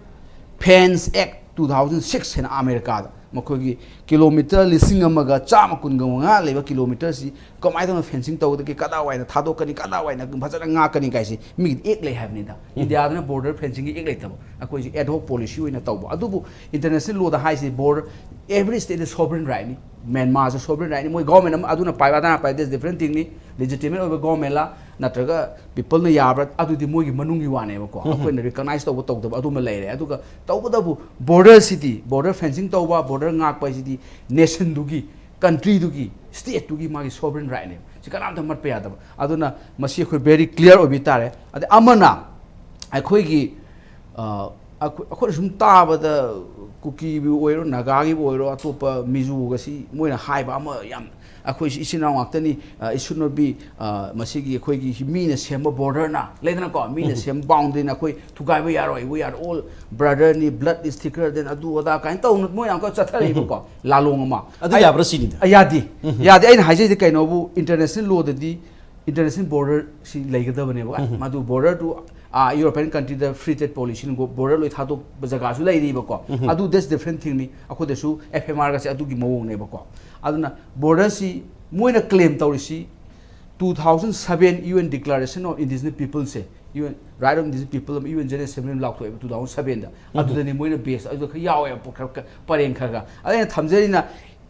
Fence Act two thousand six ꯍꯥꯏꯅ ꯑꯃꯦꯔꯤꯀꯥꯗ꯫ ꯃꯈꯣꯏꯒꯤ ꯀꯤꯂꯣꯃꯤꯇꯔ ꯂꯤꯁꯤꯡ ꯑꯃꯒ ꯆꯥꯝꯃ ꯀꯨꯟꯒ ꯃꯉꯥ ꯂꯩꯕ ꯀꯤꯂꯣꯃꯤꯇꯔꯁꯤ ꯀꯃꯥꯏꯅ ꯇꯧꯅ fencing ꯇꯧꯒꯗꯒꯦ, ꯀꯗꯥꯏꯋꯥꯏꯅ ꯊꯥꯗꯣꯛꯀꯅꯤ, ꯀꯗꯥꯏꯋꯥꯏꯅ ꯐꯖꯅ ꯉꯥꯛꯀꯅꯤ ꯀꯥꯏꯁꯤ ꯃꯤꯒꯤꯗꯤ act ꯂꯩ ꯍꯥꯏꯕꯅꯤꯗ꯫ ꯏꯟꯗꯤꯌꯥꯗꯅ border fencingꯒꯤ act ꯂꯩꯇꯕ, ꯑꯩꯈꯣꯏꯁꯤ ad hoc policy ꯑꯣꯏꯅ ꯇꯧꯕ꯫ ꯑꯗꯨꯕꯨ international lawꯗ ꯍꯥꯏꯁꯤ border, every state is sovereign rightꯅꯤ꯫ ꯃ꯭ꯌꯥꯟꯃꯥꯔꯁꯨ sovereign rightꯅꯤ꯫ ꯃꯣꯏ government ꯑꯃ ꯑꯗꯨꯅ ꯄꯥꯏꯕ ꯑꯗꯥꯅ ꯄꯥꯏꯕ, that's different thingꯅꯤ꯫ Legitimate ꯑꯣꯏꯕ governmentꯂ ꯅꯠꯇ꯭ꯔꯒ peopleꯅ ꯌꯥꯕ꯭ꯔꯥ, ꯑꯗꯨꯗꯤ ꯃꯣꯏꯒꯤ ꯃꯅꯨꯡꯒꯤ ꯋꯥꯅꯦꯕꯀꯣ꯫ ꯑꯩꯈꯣꯏꯅ recognize ꯇꯧꯕ ꯇꯧꯗꯕ ꯑꯗꯨꯃ ꯂꯩꯔꯦ꯫ ꯑꯗꯨꯒ ꯇꯧꯕꯇꯕꯨ border city, border fencing ꯇꯧꯕ, border ꯉꯥꯛꯄ ꯍꯥꯏꯁꯤꯗꯤ nationꯗꯨꯒꯤ, countryꯗꯨꯒꯤ, stateꯇꯨꯒꯤ ꯃꯥꯒꯤ sovereign rightꯅꯦꯕ꯫ ꯁꯤ ꯀꯅꯥꯝꯇ ꯃꯠꯄ ꯌꯥꯗꯕ꯫ ꯑꯗꯨꯅ ꯃꯁꯤ ꯑꯩꯈꯣꯏ very clear ꯑꯣꯏꯕꯤ ꯇꯥꯔꯦ꯫ ꯑꯗꯩ ꯑꯃꯅ ꯑꯩꯈꯣꯏꯒꯤ, ꯑ, ꯑꯩꯈꯣꯏ, ꯑꯩꯈꯣꯏꯅ ꯁꯨꯝ ꯇꯥꯕꯗ ꯀꯨꯀꯤꯕꯨ ꯑꯣꯏꯔꯣ, ꯅꯥꯒꯥꯒꯤꯕꯨ ꯑꯣꯏꯔꯣ, ꯑꯇꯣꯞꯄ ꯃꯤꯖꯣꯒꯁꯤ ꯃꯣꯏꯅ ꯍꯥꯏꯕ ꯑꯃ ꯌꯥꯝ, "ꯑꯩꯈꯣꯏꯁꯤ ꯏꯆꯤꯟ ꯏꯅꯥꯎ ꯉꯥꯛꯇꯅꯤ, ꯑ, it should not be, ꯑ, ꯃꯁꯤꯒꯤ ꯑꯩꯈꯣꯏꯒꯤ ꯃꯤꯅ ꯁꯦꯝꯕ borderꯅ", ꯂꯩꯗꯅꯀꯣ, "ꯃꯤꯅ ꯁꯦꯝꯕ boundaryꯅ ꯑꯩꯈꯣꯏ ꯊꯨꯒꯥꯏꯕ ꯌꯥꯔꯣꯏ, we are all brotherꯅꯤ, blood is thicker than ꯑꯗꯨ ꯑꯗꯥ" ꯀꯥꯏꯅ ꯇꯧꯅ ꯃꯣꯏ ꯌꯥꯝ ꯀꯟꯅ ꯆꯠꯊꯔꯛꯏꯕꯀꯣ, ꯂꯥꯂꯣꯡ ꯑꯃ꯫ ꯑꯗꯨ ꯑꯩ- ꯌꯥꯕ꯭ꯔꯥ ꯁꯤꯅꯤꯗ? ꯑ, ꯌꯥꯗꯦ꯫ ꯌꯥꯗꯦ꯫ ꯑꯩꯅ ꯍꯥꯏꯖꯩꯁꯦ ꯀꯩꯅꯣꯕꯨ, international lawꯗꯗꯤ international borderꯁꯤ ꯂꯩꯒꯗꯕꯅꯦꯕ꯫ ꯃꯗꯨ borderꯗꯨ, ꯑ, European countryꯗ free trade policyꯅ border ꯂꯣꯏ ꯊꯥꯗꯣꯛꯄ ꯖꯒꯥꯁꯨ ꯂꯩꯔꯤꯕꯀꯣ꯫ ꯑꯗꯨ that's different thingꯅꯤ꯫ ꯑꯩꯈꯣꯏꯗꯁꯨ F M Rꯒꯁꯦ ꯑꯗꯨꯒꯤ ꯃꯑꯣꯡꯅꯦꯕꯀꯣ꯫ ꯑꯗꯨꯅ borderꯁꯤ ꯃꯣꯏꯅ claim ꯇꯧꯔꯤꯁꯤ two thousand seven UN Declaration of Indigenous People say, UN Right of Indigenous People ꯑꯃ UN General Assembly ꯑꯃ ꯂꯥꯎꯊꯣꯛꯑꯦꯕ two thousand seven ꯗ꯫ ꯑꯗꯨꯗꯅꯤ ꯃꯣꯏꯅ base ꯑꯗꯨꯗ ꯈꯔ ꯌꯥꯎꯋꯦꯕ, ꯈꯔ ꯈꯔ ꯄꯔꯦꯡ ꯈꯔ ꯈꯔ꯫ ꯑꯗ ꯑꯩꯅ ꯊꯝꯖꯔꯤꯅ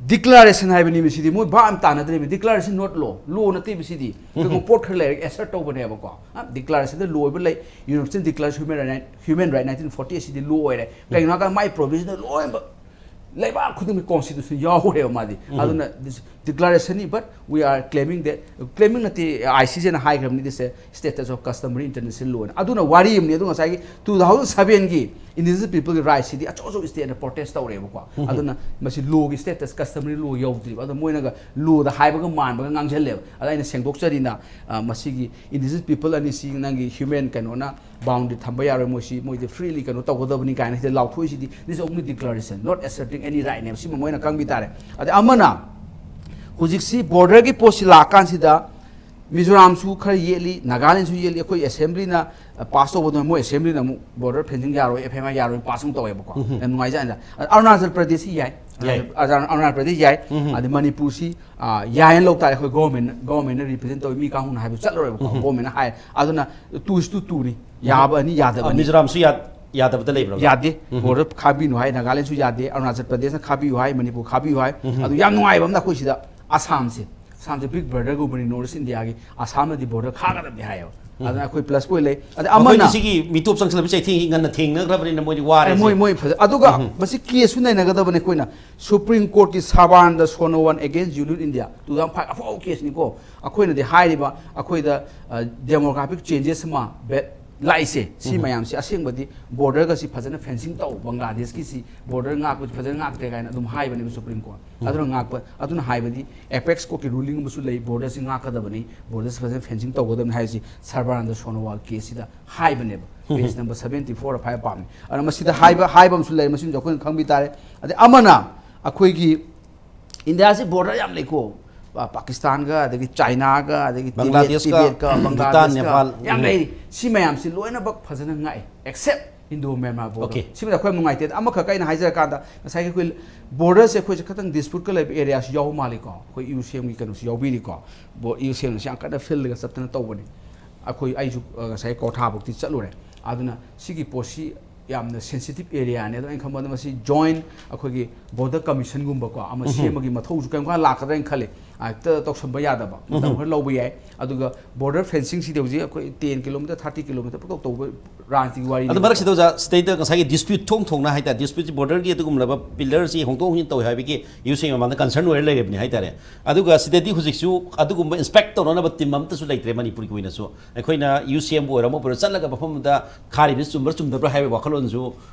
declaration ꯍꯥꯏꯕꯅꯤ ꯃꯁꯤꯗꯤ, ꯃꯣꯏ ꯚꯥꯞ ꯑꯃ ꯇꯥꯅꯗ꯭ꯔꯦꯕ꯫ Declaration not law, law ꯅꯠꯇꯦꯕ ꯁꯤꯗꯤ꯫ ꯀꯩꯒꯨꯝꯕ ꯄꯣꯠ ꯈꯔ ꯂꯩꯔꯒ assert ꯇꯧꯕꯅꯦꯕꯀꯣ꯫ Declaration ꯗ ꯂꯣꯏꯕ ꯂꯩ, Universal Declaration of Human Right, Human Right nineteen forty eight CD law ꯑꯣꯏꯔꯦ꯫ ꯀꯩꯒꯤꯅꯣ ꯍꯥꯏꯀꯥꯟꯗ ꯃꯥꯏ provision ꯗ ꯂꯣꯏꯅꯃꯛ ꯂꯩꯕꯥꯛ ꯈꯨꯗꯤꯡꯃꯛ constitution ꯌꯥꯎꯔꯦꯕ ꯃꯥꯗꯤ꯫ ꯑꯗꯨꯅ this declaration ꯅꯤ, but we are claiming that, claiming ꯅꯠꯇꯦ, ICJ ꯅ ꯍꯥꯏꯈ꯭ꯔꯕꯅꯤ, this status of customary international law ꯅ꯫ ꯑꯗꯨꯅ ꯋꯥꯔꯤ ꯑꯃꯅꯤ꯫ ꯑꯗꯨ ꯉꯁꯥꯏꯒꯤ two thousand seven ꯒꯤ Indigenous People ꯒꯤ Right ꯁꯤꯗꯤ ꯑꯆꯧ ꯑꯆꯧꯕ state ꯅ protest ꯇꯧꯔꯦꯕꯀꯣ꯫ ꯑꯗꯨꯅ ꯃꯁꯤ law ꯒꯤ status, customary law ꯌꯧꯗ꯭ꯔꯤꯕ꯫ ꯑꯗꯣ ꯃꯣꯏꯅꯒ law ꯗ ꯍꯥꯏꯕꯒ ꯃꯥꯟꯕꯒ ꯉꯥꯡꯁꯤꯜꯂꯦꯕ꯫ ꯑꯗ ꯑꯩꯅ ꯁꯦꯡꯗꯣꯛꯆꯔꯤꯅ, ꯑ, ꯃꯁꯤꯒꯤ Indigenous People ꯑꯅꯤꯁꯤ ꯅꯪꯒꯤ human ꯀꯩꯅꯣꯅ boundary ꯊꯝꯕ ꯌꯥꯔꯣꯏ, ꯃꯣꯏꯁꯤ, ꯃꯣꯏꯗꯤ freely ꯀꯩꯅꯣ ꯇꯧꯒꯗꯕꯅꯤ ꯀꯥꯏꯅ ꯁꯤꯗ ꯂꯥꯎꯊꯣꯛꯏꯁꯤꯗꯤ, this is only declaration, not asserting any right ꯅꯦꯕ꯫ ꯁꯤꯃ ꯃꯣꯏꯅ ꯈꯪꯕꯤ ꯇꯥꯔꯦ꯫ ꯑꯗꯩ ꯑꯃꯅ ꯍꯧꯖꯤꯛꯁꯤ border ꯒꯤ ꯄꯣꯠꯁꯤ ꯂꯥꯛꯑꯀꯥꯟꯁꯤꯗ ꯃꯤꯖꯣꯔꯥꯝꯁꯨ ꯈꯔ ꯌꯦꯠꯂꯤ, ꯅꯥꯒꯥꯂꯦꯟꯁꯨ ꯌꯦꯠꯂꯤ꯫ ꯑꯩꯈꯣꯏ assembly ꯅ, ꯑ, pass ꯇꯧꯕꯗꯣ ꯃꯣꯏ assembly ꯅ ꯑꯃꯨꯛ border fencing ꯌꯥꯔꯣꯏ, FMI ꯌꯥꯔꯣꯏ, pass ꯑꯃꯨꯛ ꯇꯧꯋꯦꯕꯀꯣ꯫ ꯌꯥꯝ ꯅꯨꯡꯉꯥꯏꯖꯥꯠꯅꯤꯗ꯫ ꯑꯗ ꯑꯔꯨꯅꯥꯆꯜ ꯄ꯭ꯔꯗꯦꯁꯁꯤ ꯌꯥꯏ꯫ ꯌꯥꯏ꯫ ꯑꯔꯨꯅꯥꯆꯜ ꯄ꯭ꯔꯗꯦꯁ ꯌꯥꯏ꯫ ꯑꯗꯩ ꯃꯅꯤꯄꯨꯔꯁꯤ, ꯑ, ꯌꯥꯏꯅ ꯂꯧ ꯇꯥꯔꯦ꯫ ꯑꯩꯈꯣꯏ government ꯅ, government ꯅ represent ꯇꯧꯋꯤ, ꯃꯤ ꯀꯥꯡꯕꯨꯅ ꯍꯥꯏꯕ ꯆꯠꯂꯔꯣꯏꯕꯀꯣ꯫ Government ꯅ ꯍꯥꯏ꯫ ꯑꯗꯨꯅ two is to two ꯅꯤ꯫ ꯌꯥꯕ ꯑꯅꯤ, ꯌꯥꯗꯕ ꯑ, ꯑꯅꯤ꯫ ꯃꯤꯖꯣꯔꯥꯝꯁꯨ ꯌꯥ-, ꯌꯥꯗꯕꯗ ꯂꯩꯕ꯭ꯔꯕ? ꯌꯥꯗꯦ꯫ Border ꯈꯥꯕꯤꯅꯨ ꯍꯥꯏ, ꯅꯥꯒꯥꯂꯦꯟꯁꯨ ꯌꯥꯗꯦ, ꯑꯔꯨꯅꯥꯆꯜ ꯄ꯭ꯔꯗꯦꯁꯅ ꯈꯥꯕꯤꯌꯨ ꯍꯥꯏ, ꯃꯅꯤꯄꯨꯔ ꯈꯥꯕꯤꯌꯨ ꯍꯥꯏ꯫ ꯑꯗꯨ ꯌꯥꯝ ꯅꯨꯡꯉꯥꯏꯕ ꯑꯃꯅ ꯑꯩꯈꯣꯏ ꯁꯤꯗ ꯑꯁꯥꯝꯁꯦ, ꯑꯁꯥꯝꯁꯦ big brother ꯒꯨꯝꯕꯅꯤ North East India ꯒꯤ, ꯑꯁꯥꯝꯅꯗꯤ border ꯈꯥꯒꯗꯕꯅꯤ ꯍꯥꯏꯌꯦꯕ꯫ ꯑꯗꯨꯅ ꯑꯩꯈꯣꯏ plus point ꯂꯩ꯫ ꯑꯗ ꯃꯈꯣꯏꯗꯤ ꯑꯃꯅ ꯁꯤꯒꯤ ꯃꯤꯇꯣꯞ ꯆꯪꯁꯤꯜꯂꯛꯄꯁꯦ ꯊꯦꯡ-, ꯉꯟꯅ ꯊꯦꯡꯅꯈ꯭ꯔꯕꯅꯤꯅ ꯃꯣꯏꯗꯤ ꯑꯦ, ꯋꯥꯔꯦ ꯃꯣꯏ, ꯁꯦ꯫ ꯃꯣꯏ ꯐꯖ-, ꯑꯗꯨꯒ ꯃꯁꯤ case ꯁꯨ ꯅꯩꯅꯒꯗꯕꯅꯤ ꯑꯩꯈꯣꯏꯅ꯫ Supreme Court ꯀꯤ Sarbananda Sonowal against Union India two thousand five, ꯑꯐꯥꯎꯕ case ꯅꯤꯀꯣ꯫ ꯑꯩꯈꯣꯏꯅꯗꯤ ꯍꯥꯏꯔꯤꯕ ꯑꯩꯈꯣꯏꯗ, ꯑ, demographic changes ꯑꯃ ꯕꯦ-, ꯂꯥꯛꯏꯁꯦ, ꯁꯤ ꯃꯌꯥꯝꯁꯦ ꯑꯁꯦꯡꯕꯗꯤ border ꯒꯁꯤ ꯐꯖꯅ fencing ꯇꯧ, ꯕꯪꯒ꯭ꯂꯥꯗꯦꯁꯀꯤꯁꯤ border ꯉꯥꯛꯄꯁꯤ ꯐꯖꯅ ꯉꯥꯛꯇꯦ ꯀꯥꯏꯅ ꯑꯗꯨꯝ ꯍꯥꯏꯕꯅꯦꯕ Supreme Court꯫ ꯑꯗꯨꯅ ꯉꯥꯛꯄ, ꯑꯗꯨꯅ ꯍꯥꯏꯕꯗꯤ apex court ꯀꯤ ruling ꯑꯃꯁꯨ ꯂꯩ, border ꯁꯤ ꯉꯥꯛꯀꯗꯕꯅꯤ, border ꯁꯤ ꯐꯖꯅ fencing ꯇꯧꯒꯗꯕꯅꯤ ꯍꯥꯏꯕꯁꯤ Sarbananda Sonowal case ꯁꯤꯗ ꯍꯥꯏꯕꯅꯦꯕ꯫ Page number seventy four five ꯄꯥꯝꯃꯤ꯫ ꯑꯗꯨꯅ ꯃꯁꯤꯗ ꯍꯥꯏꯕ, ꯍꯥꯏꯕ ꯑꯃꯁꯨ ꯂꯩ, ꯃꯁꯤꯃꯁꯨ ꯑꯩꯈꯣꯏꯅ ꯈꯪꯕꯤ ꯇꯥꯔꯦ꯫ ꯑꯗꯩ ꯑꯃꯅ ꯑꯩꯈꯣꯏꯒꯤ ꯏꯟꯗꯤꯌꯥꯁꯤ border ꯌꯥꯝ ꯂꯩꯀꯣ꯫ ꯄꯥ-, ꯄꯥꯀꯤꯁꯇꯥꯟꯒ, ꯑꯗꯒꯤ ꯆꯥꯏꯅꯥꯒ, ꯑꯗꯒꯤ ꯇꯤꯕꯦꯠ-, ꯕꯪꯒ꯭ꯂꯥꯗꯦꯁꯀ, ꯇꯤꯕꯦꯠꯀ, ꯚꯨꯇꯥꯟ, ꯕꯪꯒ꯭ꯂꯥꯗꯦꯁꯀ ꯅꯦꯄꯥꯜ, ꯌꯥꯝ ꯎꯝ꯫ ꯂꯩꯔꯤ꯫ ꯁꯤ ꯃꯌꯥꯝꯁꯤ ꯂꯣꯏꯅꯃꯛ ꯐꯖꯅ ꯉꯥꯛꯑꯦ, except Indo Myanmar border꯫ Okay. ꯁꯤꯃꯗ ꯑꯩꯈꯣꯏ ꯌꯥꯝ ꯅꯨꯡꯉꯥꯏꯇꯦ꯫ ꯑꯃꯈꯛ ꯑꯩꯅ ꯍꯥꯏꯖꯔꯀꯥꯟꯗ, ꯉꯁꯥꯏꯒꯤ ꯑꯩꯈꯣꯏ borderꯁꯦ ꯑꯩꯈꯣꯏꯁꯦ ꯈꯤꯇꯪ disputeꯀ ꯂꯩꯕ areaꯁꯨ ꯌꯥꯎꯕ ꯃꯥꯜꯂꯤꯀꯣ꯫ ꯑꯩꯈꯣꯏ ꯌꯨ ꯁꯤ ꯑꯦꯝꯒꯤ ꯀꯩꯅꯣꯁꯨ ꯌꯥꯎꯕꯤꯔꯤꯀꯣ꯫ ꯕꯣ-, ꯌꯨ ꯁꯤ ꯑꯦꯝꯅꯁꯨ ꯌꯥꯝ ꯀꯟꯅ fieldꯒ ꯆꯠꯇꯅ ꯇꯧꯕꯅꯤ꯫ ꯑꯩꯈꯣꯏ, ꯑꯩꯁꯨ, ꯑ, ꯉꯁꯥꯏ ꯀ꯭ꯋꯥꯊꯥꯐꯧꯗꯤ ꯆꯠꯂꯨꯔꯦ꯫ ꯑꯗꯨꯅ ꯁꯤꯒꯤ ꯄꯣꯠꯁꯤ ꯌꯥꯝꯅ sensitive areaꯅꯦ꯫ ꯑꯗꯨꯅ ꯑꯩꯅ ꯈꯟꯕꯗ ꯃꯁꯤ joint ꯑꯩꯈꯣꯏꯒꯤ border commissionꯒꯨꯝꯕꯀꯣ ꯑꯃ ꯁꯦꯝꯕꯒꯤ ꯃꯊꯧꯁꯨ ꯀꯔꯤꯝ ꯀꯥꯟ ꯂꯥꯛꯀꯗ꯭ꯔꯥ ꯍꯥꯏꯅ ꯈꯜꯂꯤ꯫ ꯍꯦꯛꯇ ꯇꯧꯁꯟꯕ ꯌꯥꯗꯕ, ꯃꯇꯝ ꯈꯔ ꯂꯧꯕ ꯌꯥꯏ꯫ ꯑꯗꯨꯒ border fencingꯁꯤꯗꯤ ꯍꯧꯖꯤꯛ ꯑꯩꯈꯣꯏ ten kilometre, thirty kilometre ꯄꯨꯡꯇꯧ ꯇꯧꯕ ꯔꯥꯖꯅꯤꯇꯤꯒꯤ ꯋꯥꯔꯤꯅꯤ꯫ ꯑꯗꯨ ꯃꯔꯛꯁꯤꯗ ꯑꯣꯖꯥ, ꯁꯤꯗꯩꯗ ꯉꯁꯥꯏꯒꯤ dispute ꯊꯣꯡ ꯊꯣꯡꯅ ꯍꯥꯏꯇꯥꯔꯦ, dispute borderꯒꯤ ꯑꯗꯨꯒꯨꯝꯂꯕ pillarꯁꯤ ꯍꯣꯡꯗꯣꯛ ꯍꯣꯡꯖꯤꯟ ꯇꯧꯏ ꯍꯥꯏꯕꯒꯤ ꯌꯨ ꯁꯤ ꯑꯦꯝ ꯃꯃꯥꯡꯗ concern ꯑꯣꯏꯔ ꯂꯩꯔꯕꯅꯤ ꯍꯥꯏꯇꯥꯔꯦ꯫ ꯑꯗꯨꯒ ꯁꯤꯗꯗꯤ ꯍꯧꯖꯤꯛꯁꯨ ꯑꯗꯨꯒꯨꯝꯕ inspect ꯇꯧꯅꯅꯕ team ꯑꯃꯠꯇꯁꯨ ꯂꯩꯇ꯭ꯔꯦ ꯃꯅꯤꯄꯨꯔꯒꯤ ꯑꯣꯏꯅꯁꯨ꯫ ꯑꯩꯈꯣꯏꯅ ꯌꯨ ꯁꯤ ꯑꯦꯝꯕꯨ ꯑꯣꯏꯔꯣ ꯑꯃꯕꯨ ꯑꯣꯏꯔꯣ ꯆꯠꯂꯒ ꯃꯐꯝꯗꯨꯗ ꯈꯥꯔꯤꯕꯁꯤ ꯆꯨꯝꯕ꯭ꯔꯥ ꯆꯨꯝꯗꯕ꯭ꯔꯥ ꯍꯥꯏꯕꯒꯤ ꯋꯥꯈꯜꯂꯣꯟꯁꯨ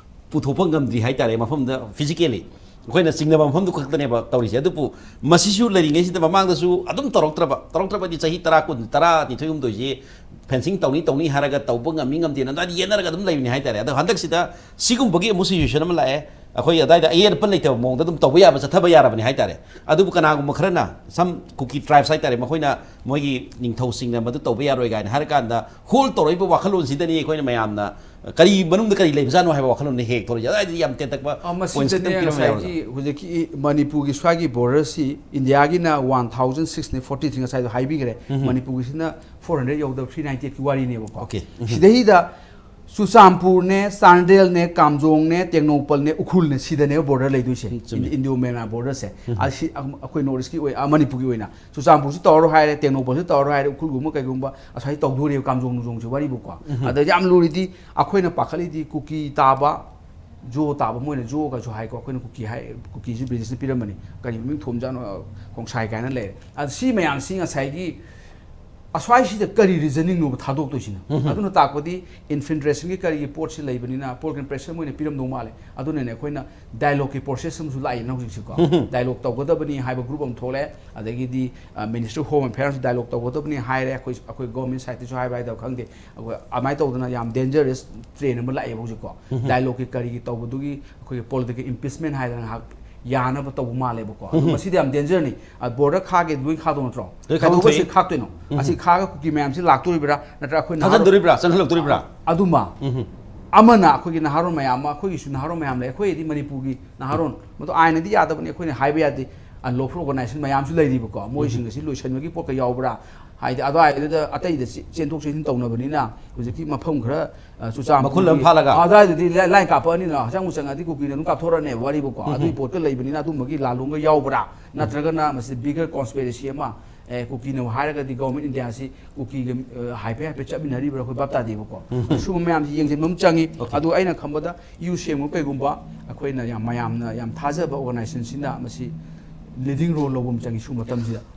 ꯄꯨꯊꯣꯛꯄ ꯉꯝꯗ꯭ꯔꯤ ꯍꯥꯏꯇꯥꯔꯦ꯫ ꯃꯐꯝꯗ physically ꯑꯩꯈꯣꯏꯅ ꯆꯤꯡꯅꯕ ꯃꯐꯝꯗꯨ ꯈꯛꯇꯅꯦꯕ ꯇꯧꯔꯤꯁꯦ꯫ ꯑꯗꯨꯕꯨ ꯃꯁꯤꯁꯨ ꯂꯩꯔꯤꯉꯩꯁꯤꯗ ꯃꯃꯥꯡꯗꯁꯨ ꯑꯗꯨꯝ ꯇꯧꯔꯛꯇ꯭ꯔꯕ, ꯇꯧꯔꯛꯇ꯭ꯔꯕꯗꯤ ꯆꯍꯤ ꯇꯔꯥ, ꯀꯨꯟ, ꯇꯔꯥ ꯅꯤꯊꯣꯏ ꯍꯨꯝꯗꯣꯏꯁꯤ fencing ꯇꯧꯅꯤ ꯇꯧꯅꯤ ꯍꯥꯏꯔꯒ ꯇꯧꯕ ꯉꯝꯃꯤ ꯉꯝꯗꯦꯅ ꯑꯗꯨꯃꯥꯏꯅ ꯌꯦꯠꯅꯔꯒ ꯑꯗꯨꯝ ꯂꯩꯕꯅꯤ ꯍꯥꯏꯇꯥꯔꯦ꯫ ꯑꯗꯣ ꯍꯟꯗꯛꯁꯤꯗ ꯁꯤꯒꯨꯝꯕꯒꯤ ꯑꯃꯨꯛ situation ꯑꯃ ꯂꯥꯛꯑꯦ꯫ ꯑꯩꯈꯣꯏ ꯑꯗꯥꯏꯗ ꯑꯌꯦꯠꯄ ꯂꯩꯇꯕ ꯃꯑꯣꯡꯗ ꯑꯗꯨꯝ ꯇꯧꯕ ꯌꯥꯕ, ꯆꯠꯊꯕ ꯌꯥꯔꯕꯅꯤ ꯍꯥꯏꯇꯥꯔꯦ꯫ ꯑꯗꯨꯕꯨ ꯀꯅꯥꯒꯨꯝꯕ ꯈꯔꯅ, some Kuki tribes ꯍꯥꯏꯇꯥꯔꯦ, ꯃꯈꯣꯏꯅ ꯃꯣꯏꯒꯤ ꯅꯤꯡꯊꯧꯁꯤꯡꯅ ꯃꯗꯨ ꯇꯧꯕ ꯌꯥꯔꯣꯏ ꯀꯥꯏꯅ ꯍꯥꯏꯔꯀꯥꯟꯗ hold ꯇꯧꯔꯛꯏꯕ ꯋꯥꯈꯜꯂꯣꯟꯁꯤꯗꯅꯤ ꯑꯩꯈꯣꯏꯅ ꯃꯌꯥꯝꯅ ꯀꯔꯤ ꯃꯅꯨꯡꯗ ꯀꯔꯤ ꯂꯩꯕꯖꯥꯠꯅꯣ ꯍꯥꯏꯕ ꯋꯥꯈꯜꯂꯣꯟꯅ ꯍꯦꯛ ꯊꯣꯛꯂꯛꯏꯁꯦ꯫ ꯑꯗꯨꯋꯥꯏꯗꯗꯤ ꯌꯥꯝ ꯇꯦꯟꯇꯛꯄ ꯑ, points ꯈꯤꯇꯪ ꯃꯁꯤꯗꯅꯦ ꯄꯤꯔꯝꯕ ꯌꯥꯎꯔꯣꯏ꯫ ꯉꯁꯥꯏꯒꯤ ꯍꯧꯖꯤꯛꯀꯤ ꯃꯅꯤꯄꯨꯔꯒꯤ ꯁ꯭ꯋꯥꯏꯒꯤ borderꯁꯤ ꯏꯟꯗꯤꯌꯥꯒꯤꯅ one thousand sixꯅꯦ, forty three ꯉꯁꯥꯏꯗꯣ ꯍꯥꯏꯕꯤꯈ꯭ꯔꯦ꯫ ꯃꯅꯤꯄꯨꯔꯒꯤꯁꯤꯅ four hundred ꯌꯧꯗꯕ, three ninety eightꯀꯤ ꯋꯥꯔꯤꯅꯦꯕꯀꯣ꯫ Okay. ꯁꯤꯗꯩꯗ ꯆꯨꯔꯆꯥꯟꯄꯨꯔꯅꯦ, ꯆꯥꯟꯗꯦꯜꯅꯦ, ꯀꯥꯝꯖꯣꯡꯅꯦ, ꯇꯦꯡꯅꯧꯄꯜꯅꯦ, ꯎꯈ꯭ꯔꯨꯜꯅꯦ, ꯁꯤꯗꯅꯦꯕ border ꯂꯩꯗꯣꯏꯁꯦ꯫ ꯎꯝ, ꯆꯨꯝꯃꯤ꯫ ꯏꯟꯗꯤꯌꯣ ꯃ꯭ꯌꯥꯟꯃꯥꯔ borderꯁꯦ꯫ ꯑꯁꯤ ꯑꯩꯈꯣꯏ North Eastꯀꯤ ꯑꯣꯏ-, ꯑ, ꯃꯅꯤꯄꯨꯔꯒꯤ ꯑꯣꯏꯅ ꯆꯨꯔꯆꯥꯟꯄꯨꯔꯁꯨ ꯇꯧꯔꯔꯣꯏ ꯍꯥꯏꯔꯦ, ꯇꯦꯡꯅꯧꯄꯜꯁꯨ ꯇꯧꯔꯔꯣꯏ ꯍꯥꯏꯔꯦ, ꯎꯈ꯭ꯔꯨꯜꯒꯨꯝꯕ ꯀꯩꯒꯨꯝꯕ ꯑꯁ꯭ꯋꯥꯏ ꯇꯧꯗꯣꯔꯤꯕ ꯀꯥꯝꯖꯣꯡ ꯅꯨꯡꯖꯣꯡꯁꯦ ꯋꯥꯔꯤꯕꯨꯀꯣ꯫ ꯑꯗ ꯌꯥꯝ ꯂꯨꯔꯤꯗꯤ ꯑꯩꯈꯣꯏꯅ ꯄꯥꯈꯠꯂꯤꯗꯤ ꯀꯨꯀꯤ ꯇꯥꯕ, ꯖꯣ ꯇꯥꯕ, ꯃꯣꯏꯅ ꯖꯣꯒꯁꯨ ꯍꯥꯏꯀꯣ, ꯑꯩꯈꯣꯏꯅ ꯀꯨꯀꯤ ꯍꯥꯏ, ꯀꯨꯀꯤꯁꯨ British ꯄꯤꯔꯝꯕꯅꯤ, ꯀꯔꯤ ꯃꯃꯤꯡ ꯊꯣꯟꯖꯥꯠꯅꯣ, ꯈꯣꯡꯁꯥꯏ ꯀꯥꯏꯅ ꯂꯩꯔꯦ꯫ ꯑꯗ ꯁꯤ ꯃꯌꯥꯝꯁꯤ ꯉꯁꯥꯏꯒꯤ ꯑꯁ꯭ꯋꯥꯏꯁꯤꯗ ꯀꯔꯤ reasoningꯅꯣꯕ ꯊꯥꯗꯣꯛꯇꯣꯏꯁꯤꯅ? ꯑꯗꯨꯅ ꯇꯥꯛꯄꯗꯤ infiltrationꯒꯤ ꯀꯔꯤꯒꯤ ꯄꯣꯠꯁꯤ ꯂꯩꯕꯅꯤꯅ political pressure ꯃꯣꯏꯅ ꯄꯤꯔꯝꯗꯧ ꯃꯥꯜꯂꯦ꯫ ꯑꯗꯨꯅꯅꯦ ꯑꯩꯈꯣꯏꯅ dialogueꯀꯤ process ꯑꯃꯁꯨ ꯂꯥꯛꯏꯅ ꯍꯧꯖꯤꯛꯁꯤꯀꯣ꯫ Dialogue ꯇꯧꯒꯗꯕꯅꯤ ꯍꯥꯏꯕ group ꯑꯃ ꯊꯣꯛꯂꯛꯑꯦ, ꯑꯗꯒꯤꯗꯤ, ꯑ, Ministry of Home Affairsꯁꯨ dialogue ꯇꯧꯒꯗꯕꯅꯤ ꯍꯥꯏꯔꯦ꯫ ꯑꯩꯈꯣꯏ, ꯑꯩꯈꯣꯏ government sideꯇꯁꯨ ꯍꯥꯏꯕ ꯍꯥꯏꯗꯕ ꯈꯪꯗꯦ꯫ ꯑꯩꯈꯣꯏ ꯑꯗꯨꯃꯥꯏꯅ ꯇꯧꯗꯅ ꯌꯥꯝ dangerous trend ꯑꯃ ꯂꯥꯛꯑꯦꯕ ꯍꯧꯖꯤꯛꯀꯣ꯫ Dialogueꯀꯤ ꯀꯔꯤꯒꯤ ꯇꯧꯕꯗꯨꯒꯤ ꯑꯩꯈꯣꯏꯒꯤ political impeachment ꯍꯥꯏꯗꯅ ꯉꯥꯏꯍꯥꯛ ꯌꯥꯅꯕ ꯇꯧꯕ ꯃꯥꯜꯂꯦꯕꯀꯣ꯫ ꯑꯗꯣ ꯃꯁꯤꯗꯤ ꯌꯥꯝ dangerꯅꯤ꯫ ꯑ, border ꯈꯥꯒꯦ ꯂꯣꯏ ꯈꯥꯗꯧ ꯅꯠꯇ꯭ꯔꯣ? ꯂꯣꯏ ꯈꯥꯗꯣꯛ ꯀꯩꯗꯧꯕꯁꯦ ꯊꯣꯛꯏ꯫ ꯈꯥꯛꯇꯣꯏꯅꯣ? ꯑꯁꯤ ꯈꯥꯒ ꯀꯨꯀꯤ ꯃꯌꯥꯝꯁꯤ ꯂꯥꯛꯇꯣꯔꯤꯕ꯭ꯔꯥ? ꯅꯠꯇ꯭ꯔꯒ ꯑꯩꯈꯣꯏ ꯅꯍꯥꯔꯣꯜ ꯊꯥꯖꯟꯗꯣꯔꯤꯕ꯭ꯔꯥ? ꯆꯪꯍꯜꯂꯛꯇꯣꯔꯤꯕ꯭ꯔꯥ? ꯑꯗꯨꯃ ꯑꯃꯅ ꯑꯩꯈꯣꯏꯒꯤ ꯅꯍꯥꯔꯣꯟ ꯃꯌꯥꯝ ꯑꯃ, ꯑꯩꯈꯣꯏꯒꯤꯁꯨ ꯅꯍꯥꯔꯣꯟ ꯃꯌꯥꯝ ꯂꯩ, ꯑꯩꯈꯣꯏꯒꯤꯗꯤ ꯃꯅꯤꯄꯨꯔꯒꯤ ꯅꯍꯥꯔꯣꯟ, ꯃꯗꯨ ꯑꯥꯏꯟꯅꯗꯤ ꯌꯥꯗꯕꯅꯤ, ꯑꯩꯈꯣꯏꯅ ꯍꯥꯏꯕ ꯌꯥꯗꯦ꯫ ꯑꯟꯂꯣꯐꯨꯜ ꯑꯣꯔꯒꯅꯥꯏꯖꯦꯁꯟ ꯃꯌꯥꯝꯁꯨ ꯂꯩꯔꯤꯕꯀꯣ, ꯃꯣꯏꯁꯤꯡ ꯑꯁꯤ ꯂꯣꯏꯁꯤꯟꯕꯒꯤ ꯄꯣꯠꯀ ꯌꯥꯎꯕ꯭ꯔꯥ? ꯍꯥꯏꯗꯤ ꯑꯗꯨꯋꯥꯏꯗꯨꯗ ꯑꯇꯩꯗ ꯆꯦ-, ꯆꯦꯟꯊꯣꯛ ꯆꯦꯟꯁꯤꯟ ꯇꯧꯅꯕꯅꯤꯅ, ꯍꯧꯖꯤꯛꯀꯤ ꯃꯐꯝ ꯈꯔ, ꯑ, ꯆꯨꯔꯆꯥꯟꯄꯨꯔꯒꯤ ꯃꯈꯨꯜ ꯑꯃ ꯐꯥꯜꯂꯒ? ꯑꯗꯨꯋꯥꯏꯗꯨꯗꯤ ꯂꯥꯏ-, ꯂꯥꯏꯟ ꯀꯥꯞꯄꯛꯑꯅꯤꯅ, ꯍꯛꯆꯥꯡꯕꯨ ꯆꯪꯉꯛꯑꯗꯤ ꯀꯨꯀꯤꯅ ꯑꯗꯨꯝ ꯀꯥꯞꯊꯣꯔꯛꯑꯅꯦꯕ ꯋꯥꯔꯤꯕꯨꯀꯣ꯫ ꯑꯗꯨꯒꯤ ꯄꯣꯠꯀ ꯂꯩꯕꯅꯤꯅ ꯑꯗꯨꯝꯕꯒꯤ ꯂꯥꯂꯣꯡꯒ ꯌꯥꯎꯕ꯭ꯔꯥ? ꯅꯠꯇ꯭ꯔꯒꯅ ꯃꯁꯤ ꯕꯤꯒꯔ ꯀꯣꯟꯁꯄꯤꯔꯦꯁꯤ ꯑꯃ, ꯑꯦ, ꯀꯨꯀꯤꯅ ꯍꯥꯏꯔꯒꯗꯤ ꯒꯣꯔꯃꯦꯟ ꯏꯟꯗꯤꯌꯥꯁꯤ ꯀꯨꯀꯤꯒ, ꯑ, ꯍꯥꯏꯐꯦꯠ ꯍꯥꯏꯐꯦꯠ ꯆꯠꯃꯤꯟꯅꯔꯤꯕ꯭ꯔꯥ, ꯑꯩꯈꯣꯏ ꯚꯥꯞ ꯇꯥꯗꯦꯕꯀꯣ꯫ ꯁꯨꯝꯕ ꯃꯌꯥꯝꯁꯤ ꯌꯦꯡꯁꯤꯟꯕ ꯑꯃ ꯆꯪꯉꯤ꯫ ꯑꯣꯀꯦ꯫ ꯑꯗꯨ ꯑꯩꯅ ꯈꯟꯕꯗ ꯌꯨ ꯁꯦꯡꯕ ꯀꯩꯒꯨꯝꯕ ꯑꯩꯈꯣꯏꯅ ꯌꯥꯝ, ꯃꯌꯥꯝꯅ ꯌꯥꯝ ꯊꯥꯖꯕ ꯑꯣꯔꯒꯅꯥꯏꯖꯦꯁꯟꯁꯤꯅ ꯃꯁꯤ ꯂꯤꯗꯤꯡ ꯔꯣꯜ ꯂꯧꯕ ꯑꯃ ꯆꯪꯉꯤ ꯁꯨꯝꯕ ꯃꯇꯝꯁꯤꯗ꯫